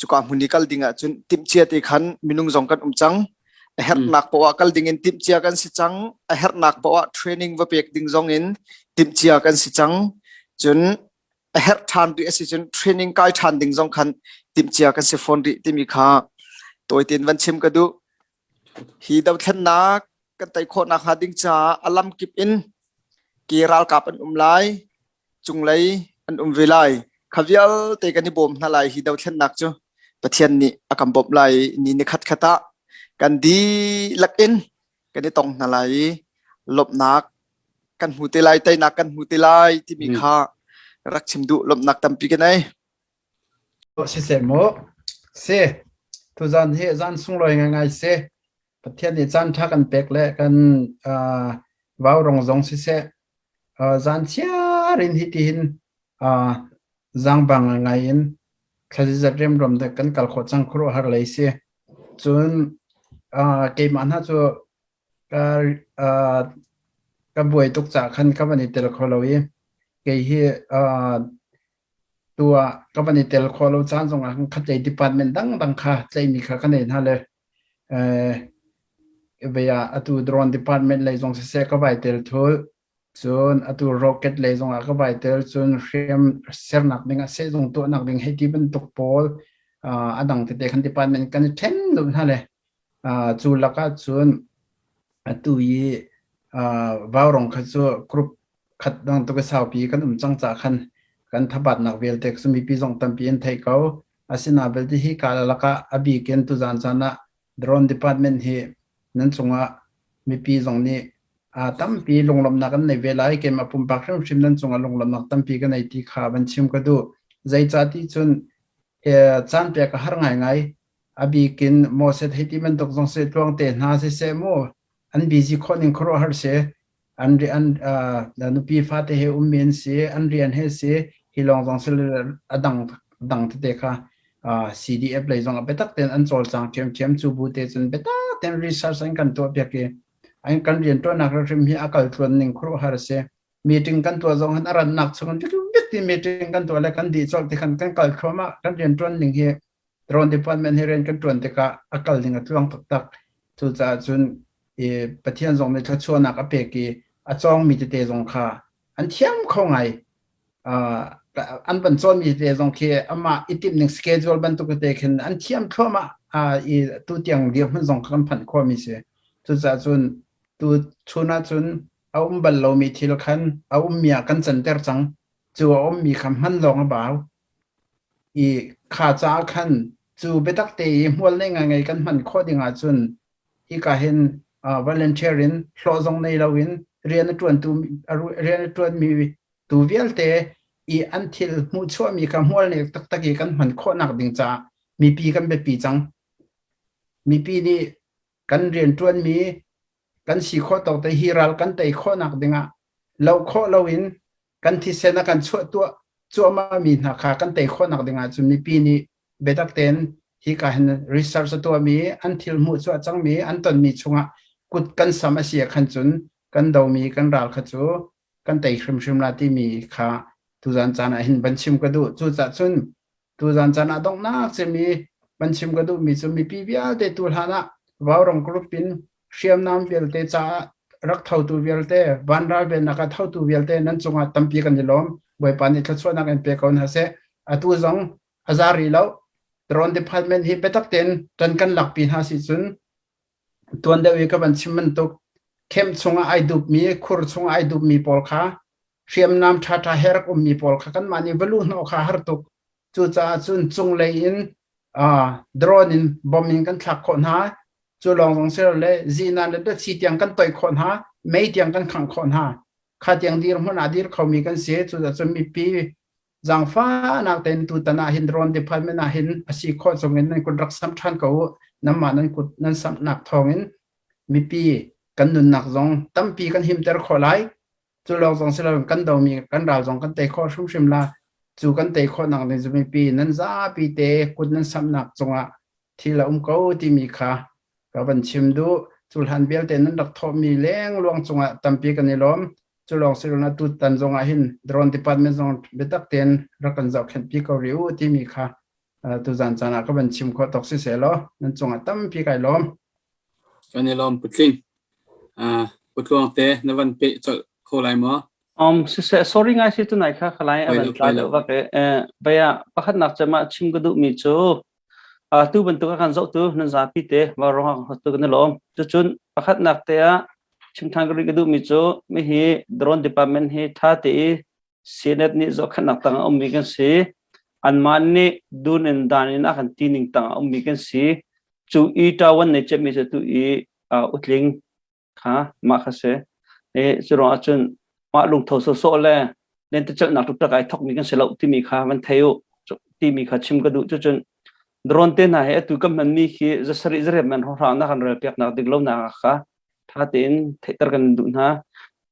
cuka hmun i kal ding ahcun timhcia te khan minung zong kan um cang a herhnak poah kal ding in timhcia kan si cang a herhnak poah training va pek ding zong in timhcia kan si cang cun a herh ṭhan rih a si cun training kai ṭhan ding zong khan timhcia kan si fawn rih timi kha tawi tein van chim ka duh hi dothlennak kan tei khawh nakhnga ding caah a lam kip in ke ralkap an um lai cunglei an um ve lai kha vialte kan i bawm hna lai hi dothlennak cu Pathian nih a kan bawmh lai ni ni khat khat ah kan dihlak in kan i tong hna lai i lawmhnak kan hmu te lai teinak kan hmu te lai timi kha rak chim duh lawmhnak tampi ka nei Siseh mu. Si. Tuzan hi zan sunglawi ngaingai si. Pathian nih caan ṭha kan pek le kan uh, vaurong zong siseh uh, zan chiar in hitihin uh, zaangbang ngai in thlazizat remruam dek kan kal khawh cang khuaruahhar lei si. Cun uh, keimah hna cu ka uh, ka buai tuk caah khan ka van i tel kho lo i kei hi uh, Tu ah ka van i tel khawh lo caan zongah khan khatlei department dangdang kha tlaihmi kha ka nei hna le eh, vei ah atu drone department lei zong siseh ka vai tel thul. Cun atu rocket lei zongah ka vai tel cun hriam sernak ding ah sehzung tuahnak ding hei ti bantuk pawl uh, a dang tete khan department kan i ṭhen deuh hna le uh, cu lakah cun atu i uh, vaurong kha cu group khat dang tuk i saupi kan um cang caah khan kan thabatnak vialte cu mipi zong tampi an theih ko. Asinain belte hi ka lakah a bik in tuzaan caan ah drone department hi nan cungah mipi zong nih tampi lunglawmhnak an nei ve lai. Keimah pumpak hrimhrim nan cungah lunglawmhnak tampi ka nei ti kha van chim ka duh. Zeicah ti cun caan pek a har ngaingai. A bik in Moses hei ti bantuk zong si tluang te hna siseh mu an busy khawh ning khuaruahhar si. An an nupi fate he ummi an si, an rian he si, hi lawng zong si a dang dang tete kha CDF lei zong ah biatak tein an cawlcang ṭhiamṭhiam cu bu te cun biatak tein research an kan tuah piak i an kan rianṭuannak hrim hi a kal tluan ning khuaruahhar a si. Meeting kan tuah zong hin a rannak chung in ti meeting kan tuah le kan dih colh ti khan kan kal thluahmah kan rianṭuan ning hi drone department hi rian kan ṭuan tikah a kal ning a tluang taktak. Cucaah cun i Pathian zong nih thluachuahnak a pek i a cawngmi tete zong kha an thiam kho ngai. Uh, an van cawnmi tete zong khi amah i timh ning schedule bantuk tete khin an thiam thluahmah uh, i tu tiang dirhmun zong kha kan phanh khawhmi si. Cucaah cun tu chun ah cun a um bal lomi thil khan a ummi ah kan canter cang. Cu a ummi kha hman lawng a bau. I kha caah khan cu biatak te i hmual nei ngaingai kan hman khawh ding ahcun hika hin volunteer in hlawh zong nei loin rian a ṭuantu rian a ṭuanmi tu vialte i an thil hmuhchuahmi kha hmual nek taktak i kan hman khawhnak ding caah mipi kan biapi cang. Mipi nih kan rianṭuanmi kan si khawh tawk te hi ral kan tei khawhnak dingah lo khawh loin kan thisen a kan chuah tuah cuahmah mi hna kha kan tei khawhnak dingah cun mipi nih biatak tein hika hin research a tuahmi an thil hmuh cuah cangmi an tonmi chungah kut kan sam a si ah khan cun. kan domi kan ral kha cu kan tei hrimhrim la timi kha tuzan caan ah hin van chim ka duh. Cucaah cun tuzan caan ah donghnak cem i van chim ka duhmi cu mipi vialte tu hlan ah Vaurawng group in hriamnam vialte caah rak thotu vialte vanral vennak ah thotu vialte nan cungah tampi kan i lawm. Bawipa nih thluachuahnak in pe ko hna seh. Atu zong a za rih lo. Drone department hi biatak tein ṭan kan lakpi hna si cun tuan deuh i ka van chim bantuk camp chungah ai dupmi khur chungah ai dupmi pawl kha hriamnam ṭhaṭha he rak ummi pawl kha kanmah nih va luh hnawh kha har tuk. Cucaah cun cunglei in drone in bomb in kan thlak khawh hna. Cu lawng zong si lo le zinan le datsi tiang kan toih khawh hna, mei tiang kan khangh khawh hna. Kha tiang dirhmun ah dir khomi kan si. Cucaah cun mipi zaangfahnak tein tutan ah hin drone department ah hin a si khawh chung in nan kut rak samh ṭhan ko u. Nanmah nan kut nan samhnak thawngin mipi kan nunnak zong tampi kan himter khawh lai. Cu lawng zong si loin kan domi kan ral zong kan tei khawh hrimhrim la. Cu kan tei khawh nak ding cu mipi nan zapi te kut nan samhnak cungah thil a um ko timi kha ka van chim duh. Cu hlan vialte nan rak thawhmi lengluang cungah tampi kan i lawm. Cu lawng si loin atu tan zong ah hin drone department zong biatak tein rak kan zohkhenhpi ko rih u timi kha tuzan caan ah ka van chim khawh tawk si seh law nan cungah tampi kai lawm. Kan i lawm Putling. Putluang te na van peh colh kho lai maw? Siseh, sorry ngai si tunai kha khalai a van tla deuh vak e. Baya pakhatnak cem ah chim ka duhmi cu tu bantuk a kan zohtu nan zapi te va rong tu kan i lawm. Cucun pakhatnak te ah chim than ka rih ka duhmi cu mi hi drone department hi tha te i CNF nih zohkhenhnak tang a ummi kan si. Anmah nih dun in dan in a kan ti ning tang a ummi kan si. Cu i tawan nei cemmi cu tu i utling kha mah kha si. E cu ruang ahcun mah lungtho sawsawh le lentecelhnak tuktak ai thokmi kan si lo timi kha van thei u timi kha chim ka duh. Cucun drone te hna he atu kan hmanmi khi zasarih zariat man hrawnghrang na kan rel piaknak dik lonak kha tha tein theihter kan duh hna.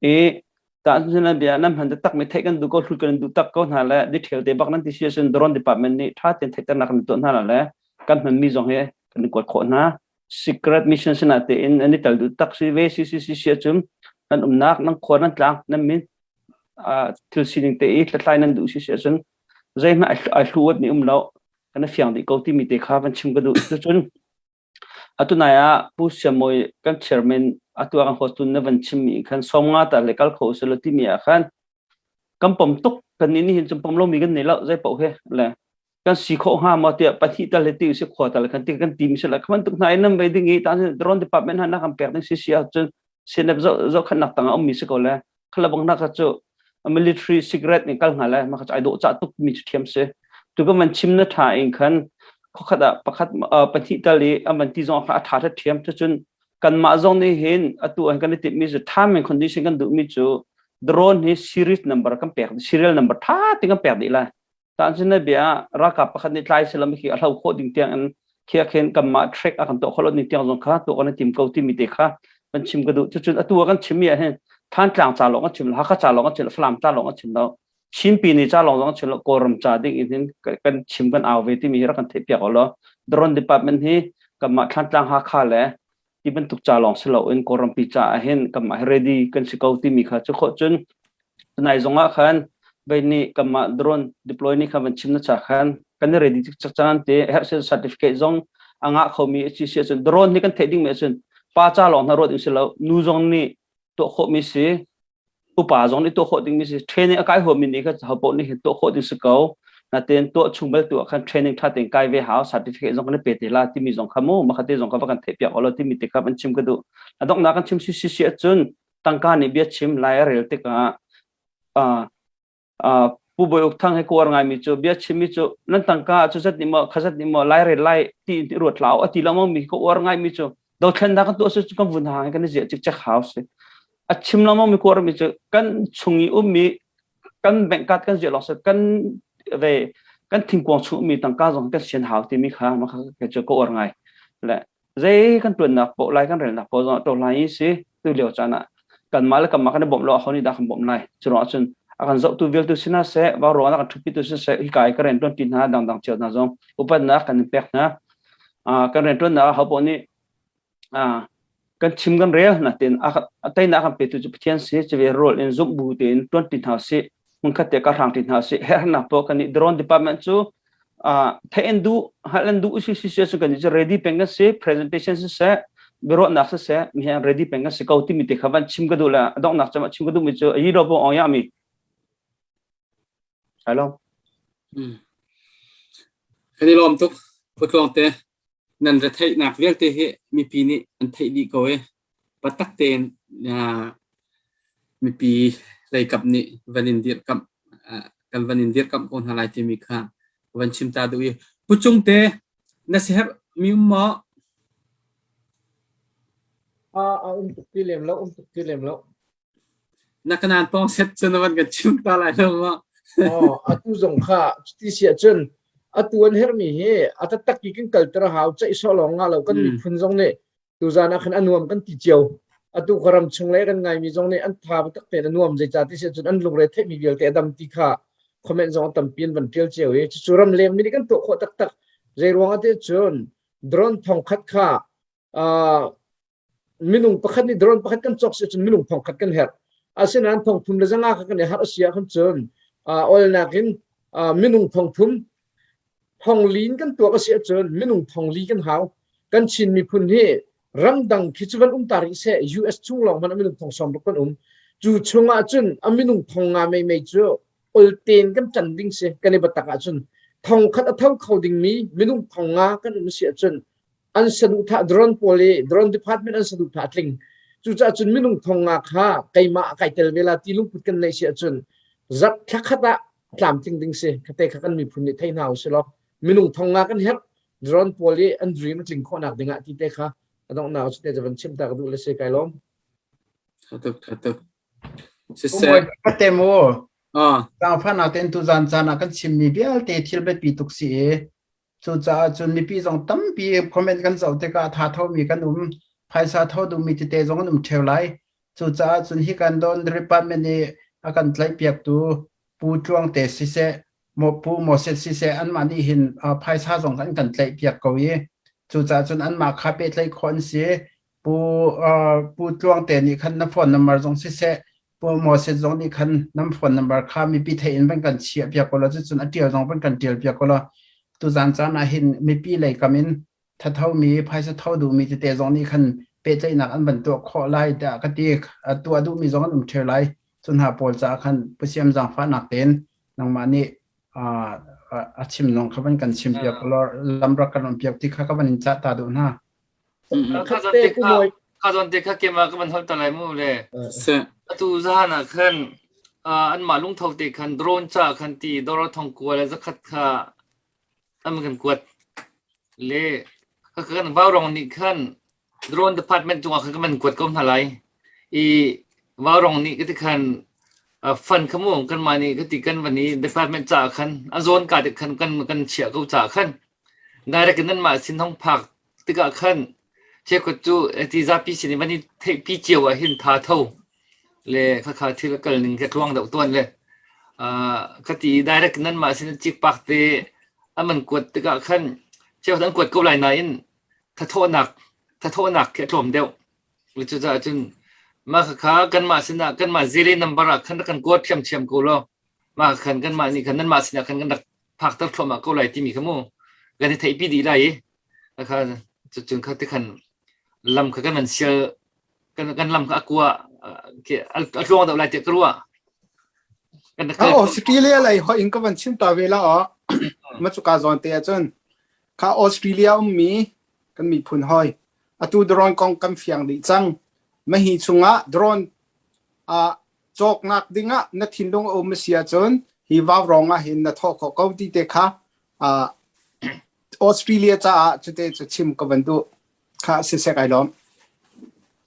I tahchunhnak bia nan hman taktak mi theih kan duh ko hlut kan duh tak ko hna le detail te bak nan ti si ahcun drone department nih tha tein theihternak kan tuah hna le kan hmanmi zong hi kan i kuat khawh hna. Secret mission sinah tein an i tel duh tak si ve si si si si ahcun nan umnak nan khua nan tlang nan min thil sining te i hlathlai nan duh si si ahcun zeihmanh ai hlu mi um lo kan i fiang dih ko timi te kha van chim ka duh. Cucun atu nai ah Pu Siamawi kan chairman atu ah kan host na van chimmi khan 50 ta le kal kho usilo timi ah khan kan pom tuk kan nih hin cun pom lomi kan nei lo zei paoh he le kan si khawh hnga maw tiah pahnih tal he ti usih khua tal khan ti kan ti mi sila khaman tuk hna in nan vei ding i ta drone department han na kan pek ding si si ahcun CNF zo zo khannak tang a ummi si ko le khala bang na kha cu military secret in kal hnga le ma kha ai dawh cha tuk mi cu thiam si tu kan van chim na tha in khan khokhat ah pakhat pahnih tal i an van ti zong kha a tha tha thiam cucun kanmah zong nih hin atu an kan i timh mi cu time and condition kan duh mi cu drone hi series number kan pek serial number tha te kan pek dih lai tan cun na bia ralkap pakhat nih tlai selam khi a hlo khawh ding tiang in khia khin kanmah track a kan tuah khawh lo ding tiang zong kha tuah kan i tim ko timi te kha kan chim ka duh cucun atu ah kan chim mi ah hin Thantlang ca lawng a chim lo Hakha ca lawng a chim lo Falam ca lawng a chim lo Chinpi ni ca lawng zong a chim lo Kawlram ca ding in hin kan chim kan au ve timi hi rak kan theih piak law drone department hi kanmah Thantlang Hakha le ti bantuk ca lawng si loin Kawlrampi ca ah hin kanmah hi ready kan si ko timi kha cu khawh cun tunai zong ah khan vei nih kanmah drone deploy nih khan van chim na cha khan kan i ready cak cang te herh certificate zong a ngah khomi a si si ahcun drone hi kan theih ding mi ahcun pa ca lawng hna ruat in si lo nu zong nih tuah khawh mi si upa zong nih tuah khawh ding mi si training a kai huam mi nih kha ho paoh nih hin tuah khawh ding si ko natein tuah chung bal tu ah khan training tha tein kai ve hau certificate zong kan pe te la timi zong kha mu makha te zong kha va kan theih piak olo timi te kha van chim ka duh a donghnak kan chim si si si ahcun tangka nih bia chim lai a rel tikah Pu Bawi Uk Thang he ka uar ngaimi cu bia chimmi cu nan tangka cu zat nih maw khazat nih maw lai rel lai ti in ruat hlah a ti lengmang mi ka uar ngaimi cu dothlennak kan tuah su kan vun hang kan i ziah cikcek hau si a chim lengmang mi ka uar mi cu kan chung i ummi kan bank card kan ziah lawng si kan ve kan thingkuang chung ummi tangka zong kan sian hau timi kha ma kha cu ka uar ngai le zei kan tuannak poh lai kan relnak poh zong to lai i si tu lio caan ah kanmah le kanmah kan i bawmh lo aho nih dah kan bawmh lai cu ruang ahcun a kan zohtu vialtu sinah seh vau ruang ah kan ṭhutpi tu siseh hika i ka rianṭuan ṭi hna dangdang cio hna zong upatnak kan in pek hna kan rianṭuannak ah ho poh nih. Kan chim kan rel natin a teinak kan petu cu Pathian si cuve rawl in zumh bu tein tuan ti hna sih hmunkhat te ka hrang ti hna sih hernak po kan i drone department cu theih an duh hngalh an duh si si si cu kan i ready peng kan si presentation si seh biaruahnak si seh mi he ready peng kan si ko timi te kha van chim ka duh le a donghnak cam chim ka duh mi cu a yi do bo ong ya mi Hello. Kan i lawm tuk Putluang te nan retheihnak vialte hi mipi nih an theih dih ko i patak tein mipi leikap nih van in dirhkamh kan van in dirhkamh ko hna lai timi kha van chim ta duh i Pu Cung te na siherh mi um maw? A um tuk ti lem lo, um tuk ti lem lo. Na kanan pawng set cu na van kan chim ta lai lo maw? Oh, atu zong kha cuti si ahcun atu an herhmi hi a taktak i kan kalter a hau ceih sawh lawng nga lo kan miphun zong nih tuzan ah khan a nuam kan ti cio. Atu ka ram chung le kan ngaimi zong nih an tha taktak tein a nuam zeicah ti si ahcun an lungre theihmi vialte a dam ti kha comment zong a tampi an van ṭial cio i cucu ram leng mi nih kan tuah khawh taktak. Zei ruang ah ti ahcun drone thong khat kha uh, minung pakhat nih drone pakhat kan cawk si cun minung thong khat kan herh asinain thong thum le zanga kha kan i harh a si ahkhan cun olnak in minung thong thum thong li in kan tuak a si ahcun minung thong li kan hau kan Chin miphun hi ramdang khi cu van um ta rih seh US chung lawng hmanh a minung thong sawm ruk kan um cu chung ah cun a minung thong nga mei mei cu olten kan ṭan ding si kan i batak ahcun thong khat a tho kho dingmi minung thong nga kan um si ahcun an saduhthah drone pawl i drone department an saduhthah a tling cucaah cun minung thong nga kha keimah kai tel ve la ti lungput kan neih si ahcun zat thla khat ah tlamtling ding si khate kha kan miphun nih thei hna usih law minung thong nga kan herh drone pawl i an dream a tling khawhnak ding ah ti te kha a donghnak cu te van chim ta ka duh le si kai lawm Tha tuk tha tuk siseh Kate mu Zaangfahnak tein tuzan caan ah kan chimmi vialte thil biapi tuk si i Cucaah cun mipi zong tampi comment kan zoh tikah tha thomi kan um, phaisa tho duhmi tete zong an um ṭheo lai. Cucaah cun hi kan don department nih a kan tlaihpiaktu Pu Tluangte siseh, Pu Moses siseh anmah nih hin phaisa zong an kan tlaihpiak ko i cucaah cun anmah kha pehtlaih khawh an si. Pu Pu Tluangte nih khan na phone number zong siseh, Pu Moses zong nih khan nan phone number kha mipi theih in van kan chiah piak ko law cucun a ṭial zong van kan ṭial piak ko law tuzan caan ah hin mipi lei kam in thathomi phaisa tho duhmi tete zong nih khan pehtlaihnak an van tuah khawh lai tiah ka ti tuah duhmi zong an um ṭheo lai cu hna pawl caah khan Pu Siam zaangfahnak tein nangmah nih a chim zong kha van kan chim piak ko law lam rak kan on piak ti kha ka van in cah ta duh hna. Kha zawn te kha kha zawn te kha keimah ka van holh ta lai mu le. Atu zahan ah khan anmah lungtho te khan drone ca khan ti dor thong kua le zakhat kha an kan kuat le ka kan vaurong nih khan drone department cungah khan kan van kuat ko hna lai i vaurong nih ka ti khan fund kha mu kan mah nih ka ti kan van i department ca khan a zawn ka te khan kan kan chiah ko ca khan direct in nanmah sin hong phak tikah khan cheukhat cu ti zapi sin i van i theihpi cio ah hin tha tho le khakha thil a kal ning khi tluang deuh tuan le ka ti direct nanmah sin cikpak te an man kuat tikah khan cheukhat an kuat ko lai nain thathawhnak thathawhnak khi a tlawm deuh cucaah cun mah khakha kanmah sinah kanmah zile number ah khan rak kan kuat ṭhiamṭhiam ko law mah khan kanmah nih khan nanmah sinah khan kan rak phakter thluahmah ko lai timi kha mu kan i theihpi dih lai i kha cun kha ti khan lam kha kan van sial kan kan lam kha a kua a tluang deuh lai tiah ka ruah kan Australia lei ho in ka van chim ta ve la o ma chuka zawn te ahcun kha Australia ummi kan miphun hoi atu drone kong kan fiang dih cang mahi chungah drone a cawknak dingah na thinlung a um a si ahcun hi vaurawng ah hin na thawh khawh ko ti te kha uh, Australia caah cute cu chim ka van duh kha sisek ai lawm.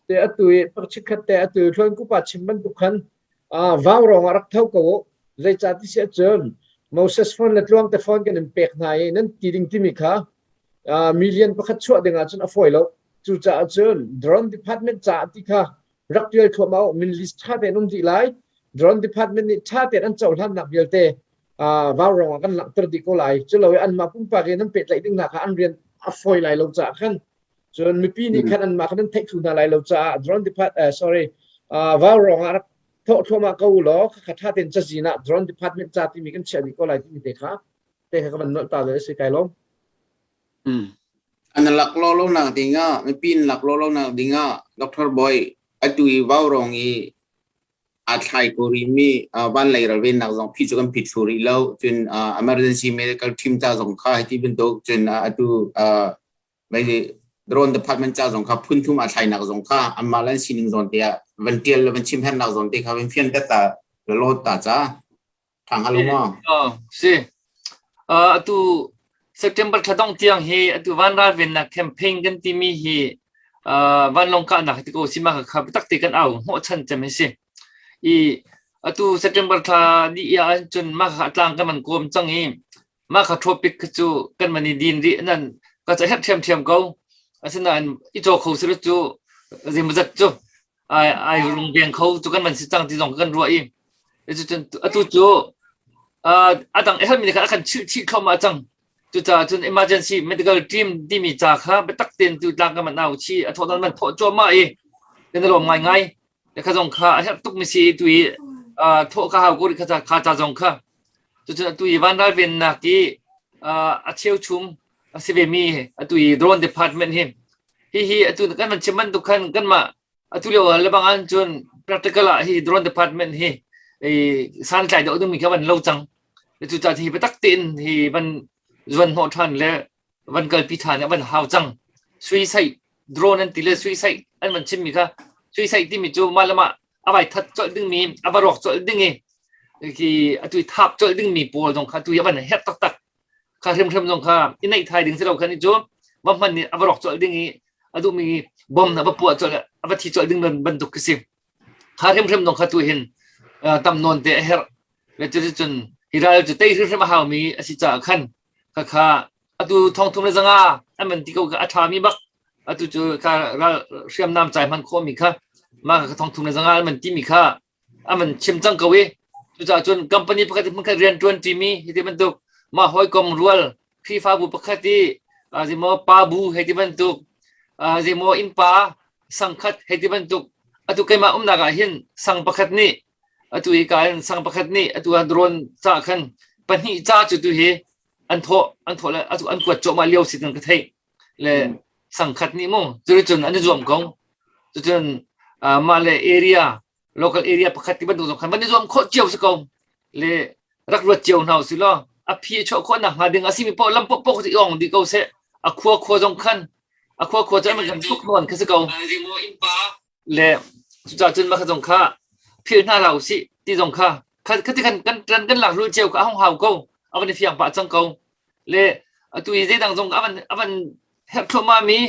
Te atu i pakchikhat te atu thluan kupa chim bantuk khan vaurawng ah rak tho ko u zeicah ti si ahcun Moses phone le tluang te phone kan in pek hna i nan ti ding timi kha million pakhat chuah ding ahcun a fawi lo cucaah cun drone department caah ti kha rak tial thluahmah u min list ṭha tein um dih lai drone department nih ṭha tein an cohlannak vialte vaurawng ah kan langhter dih ko lai culo i anmah pumpak in an pehtlaih ding hna kha an rian a fawi lai lo caah khan. Cun mipi nih khan anmah khan an theih thlu hna lai lo caah drone depart uh, sorry uh, vaurawng ah rak thawh thluahmah ko u law khakha ṭha tein cazin ah drone department ca timi kan chiah dih ko lai timi te kha te kha ka van nolh ta le si kai lawm. Mm. An lak lo lo nak ding ah mipi in lak lo lo nak ding ah Dr. Boy atu i vaurawng i aa thlai ko rihmi van lei ralvennak zong phih cu kan phit thlu rih lo. Cun emergency medical team ca zong kha hiti bantuk cun atu drone department ca zong kha phun thum aa thlainak zong kha anmah le an sining zawn te ah van tial le van chim hernak zawn te kha van fian ta ta lawt ta ca thang halo ma. Si. Atu September thla dongh tiang hi atu van ralvennak campaign kan timi hi vanlawng kahnak ti ko si ma kha biatak te kan au hnawhchan cem hi si. I atu September thla ni ah cun ma kha tlang kan man kawm cang i ma kha topic kha cu kan man i din rih nan ka ca herh ṭhiamṭhiam ko. Asinain i caw kho si cu zeimawzat cu ai ai rungveng kho cu kan man si cang ti zong kan ruah i cucun atu cu a dang a herhmi kha a kan chilh chih thluahmah cang. Cucaah cun emergency medical team timi ca kha biatak tein tu tlang kan man au chi a thawh dan man thawh cuahmah i kan i lawm ngaingai. Kha zong kha a herh tuk mi si tu i thawh ka hau ko rih kha kha ca zong kha. Cucun atu i van ralvennak i a cheuchum a si ve mi atu i drone department hi hihi atu kan van chim bantuk khan kanmah atu lio lebang an cun practical ah hi drone department hi i san tlai deuh dingmi kha van lo cang. Cu ca hi biatak tein hi van zuan hnawh ṭhan le van kalpi ṭhan van hau cang. Suicide drone an ti le suicide an van chimmi kha suicide timi cu mah le mah a vai that colh dingmi a va rawk colh ding i khi atu i thap colh dingmi pawl zong kha atu i a van herh taktak kha hrimhrim zong kha i neih thai ding si lo khan i cu va hman nih a va rawk colh ding i a duhmi bom a va puah colh a va thi colh ding bantuk khi si. Kha hrimhrim zong kha tu hin tam nawn te a herh. Le cuticun hi ral cu tei hrimhrim a haumi a si caah khan khakha atu thongthum le zanga an van ti ko kha a ṭhami bak atu cu kha ral hriamnam cai hman khawhmi kha mah kha thongthum le zanga an van timi kha an van chim cang ko i cucaah cun company pakhat hmunkhat rian ṭuan ṭimi hi ti bantuk mah hawikom rual Khrihfabu pakhat i zeimaw pa bu hei ti bantuk zeimaw innpa sangkhat hei ti bantuk atu keimah umnak ah hin sang pakhat nih atu hi ka in sang pakhat nih atu ah drone ca khan pahnih ca cu tu hi an thawh an thawh le atu an kuat cuahmah lio si kan ka theih le sangkhat nih mu cucun an i zuam ko cucun mah le area local area pakhat ti bantuk zong khan van i zuam khawh cio si ko le rak ruat cio hna usih law a phi a chuah khawh nak hnga ding a simi poh lam poh poh i ong dih ko seh a khua khua zong khan a khua khua cu an kan tuk nawn kha si ko le cucaah cun mah kha zong kha philh hna hlah usih ti zong kha kha ti khan kan kan kan lak lul cio kha a hung hau ko a van i fiang pah cang ko le atu i zeidang zong a van a van herh thluahmah mi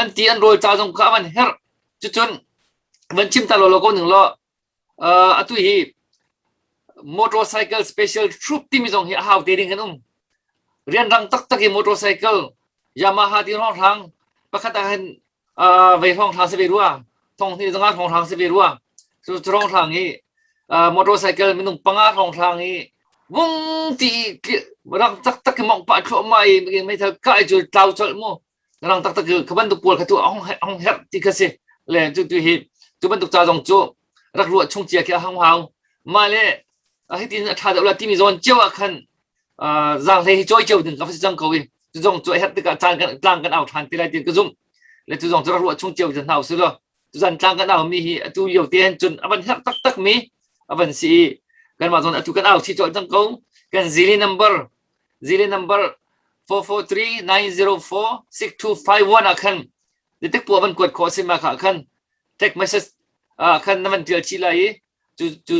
an ti an rawl ca zong kha a van herh cucun van chim ta law law ko ning law uh, atu hi motorcycle special troop timi zong hi a hau te ding kan um rianrang taktak i motorcycle Yamaha ti hrawng hrang pakhat ah hin uh, vei hrawng hrang si ve rua thong hnih zanga hrawng hrang si ve rua cu hrawng hrang i uh, motorcycle minung panga hrawng hrang i vung ti rang taktak i mong pah thluahmah i meithal kai cu tlau colh mu rang taktak kha bantuk pawl kha tu a hong herh ti kha si le cu tu hi tu bantuk ca zong cu rak ruah chung cia khi a hong hau mah le hitin a ṭha deuh la timi zawn cio ah khan zaanghlei hi cawi cio ding ka si cang ko i cu zong cu a herh tikah caan kan tlang kan au ṭhan ti lai ti ka zumh le cu zong cu rak ruah chung cio hna usih law tuzan tlang kan au mi hi atu lio te hin cun a van herh taktak mi a van si i kanmah zawn atu kan au chi colh cang ko kan zili number zili number 443 904 6251 ah khan zeitik poah van kuat khawh a si ma kha khan text message ah khan na van tial chih lai i cu cu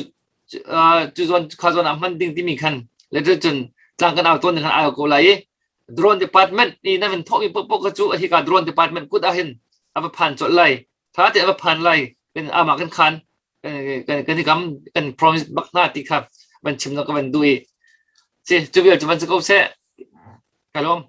cu zawn kha zawn ah hman ding timi khan le cun tlang kan au tawn khan au ko lai i drone department i na van thawhmi paohpaoh kha cu hika drone department kut ah hin a va phan colh lai tha te a va phan lai kan amah kan khan kan kan i kam kan promise bak hna ti kha van chim na ka van duh i si cu vial cu van si ko seh ka lawm.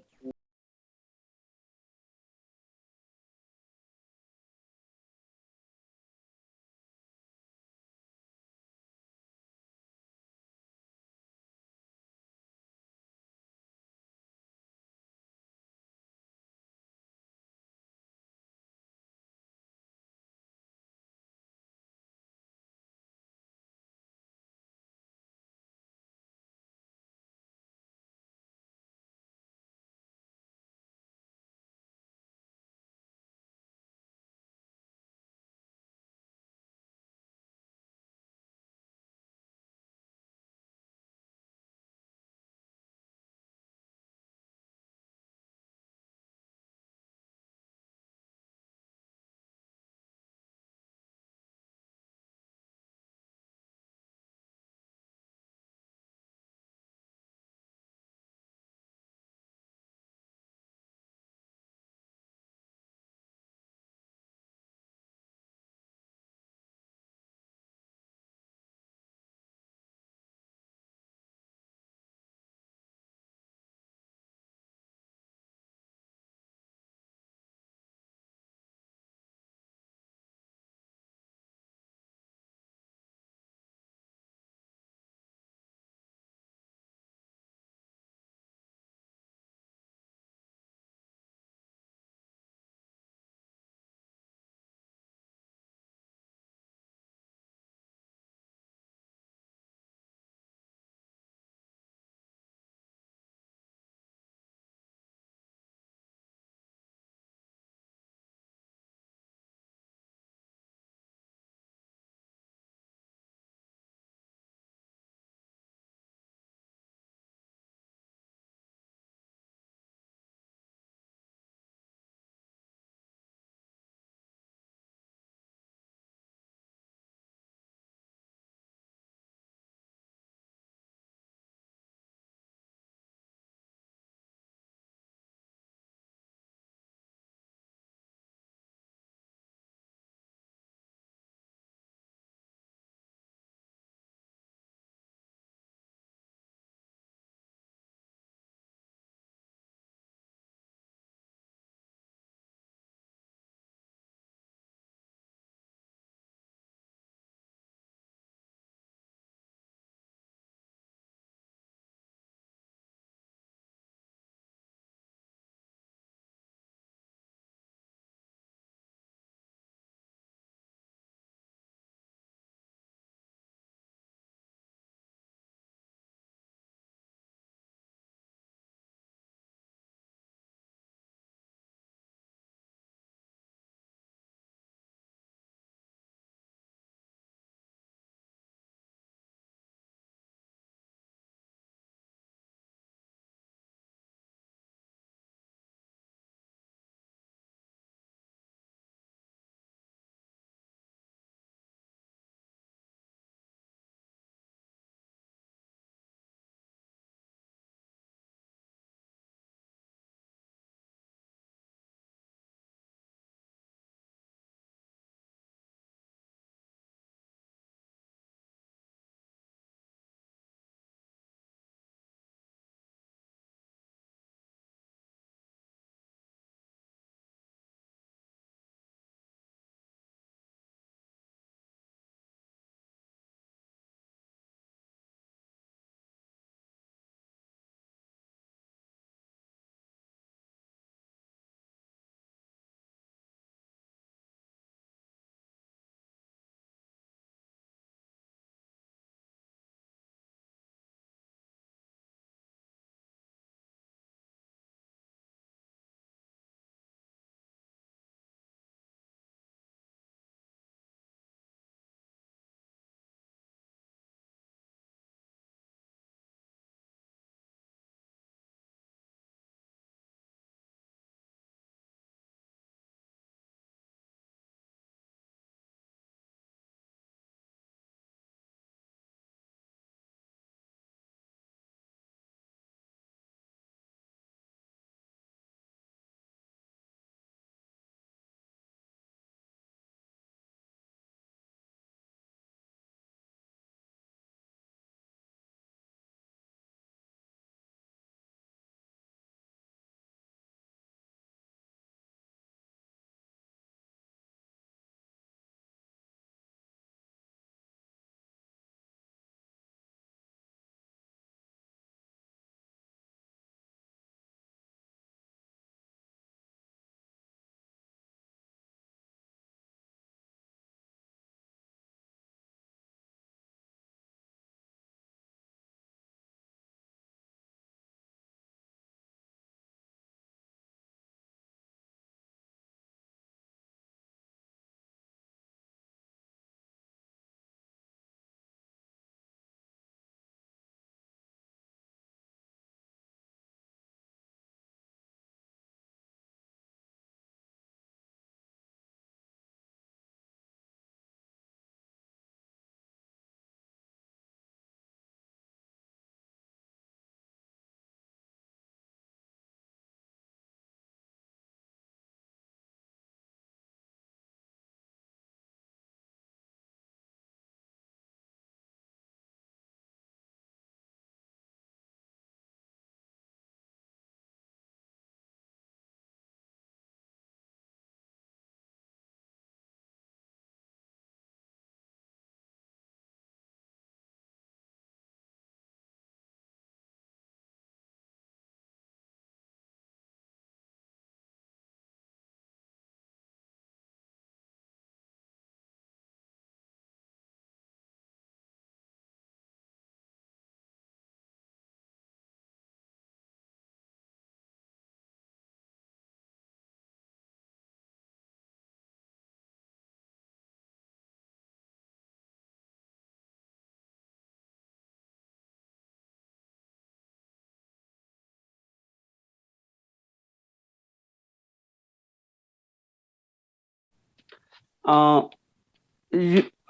Uh,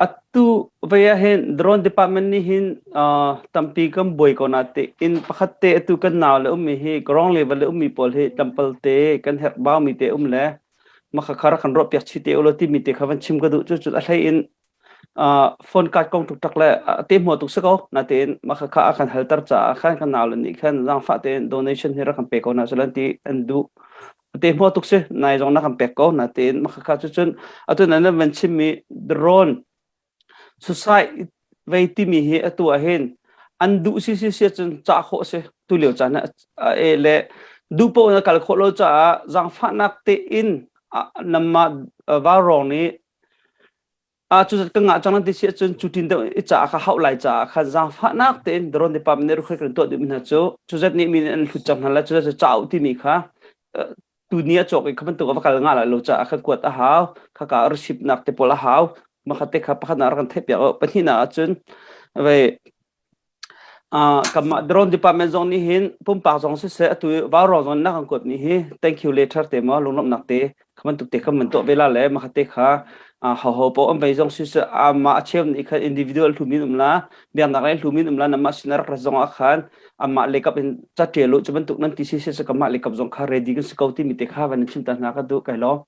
atu vei ah hin drone department nih hin uh, tampi kan buai ko na te in pakhat te atu kan nau le ummi hi ground level le ummi pawl hi tampal te kan herh bau mi te um le makha khar kan ro piak chi te ulo ti mi te kha van chim ka duh chu chu a hlei in uh, phone card kong tuk tak le te hmuh tuk si ko natein mah kha a kan halter caah khan kan nau le nih khan zaangfah tein donation hi rak kan pe ko na salan ti an duh te hmuh tuk si nai zong na kan pek ko natein mah kha cu cun atu nan van chimmi drone suicide vei timi hi atu ah hin an duh si si si cun cah khawh si tu lio caan ah e le duh paoh na kal khawh lo caah zaangfahnak tein namma vaurawng nih Ah cu ka ngah cang nan ti si ahcun cu tin deuh i ca kha hauh lai caah khan zaangfahnak tein drone department nih rukhai kan tuah duhmi hna cu cu zat nih mi nih an hlut cang hna lai cu zat cu ca uh timi kha tuni a cawk i kha bantuk a va kal ngah lai lo caah khan kuat a hau khaka receipt nak te pawl a hau makhat te kha pakhat nak rak kan theih piak pahnihnak ahcun vei Kanmah drone department zong nih hin pumpak zong siseh atu i vaurawng zong na kan kuat mi hi thank you letter te maw lunglawmhnak te kha bantuk te kha man tuah ve la le mah te kha hoho paoh an vei zong siseh amah a cheu nih khan individual hlumin um la biaknak lei hlumin um la namah sin rak rat zong ah khan amah lekap in ca ṭial u cu bantuk nan ti si siseh kanmah lekap zong kha ready kan si ko timi te kha van in chim ta hna ka duh kai lawm.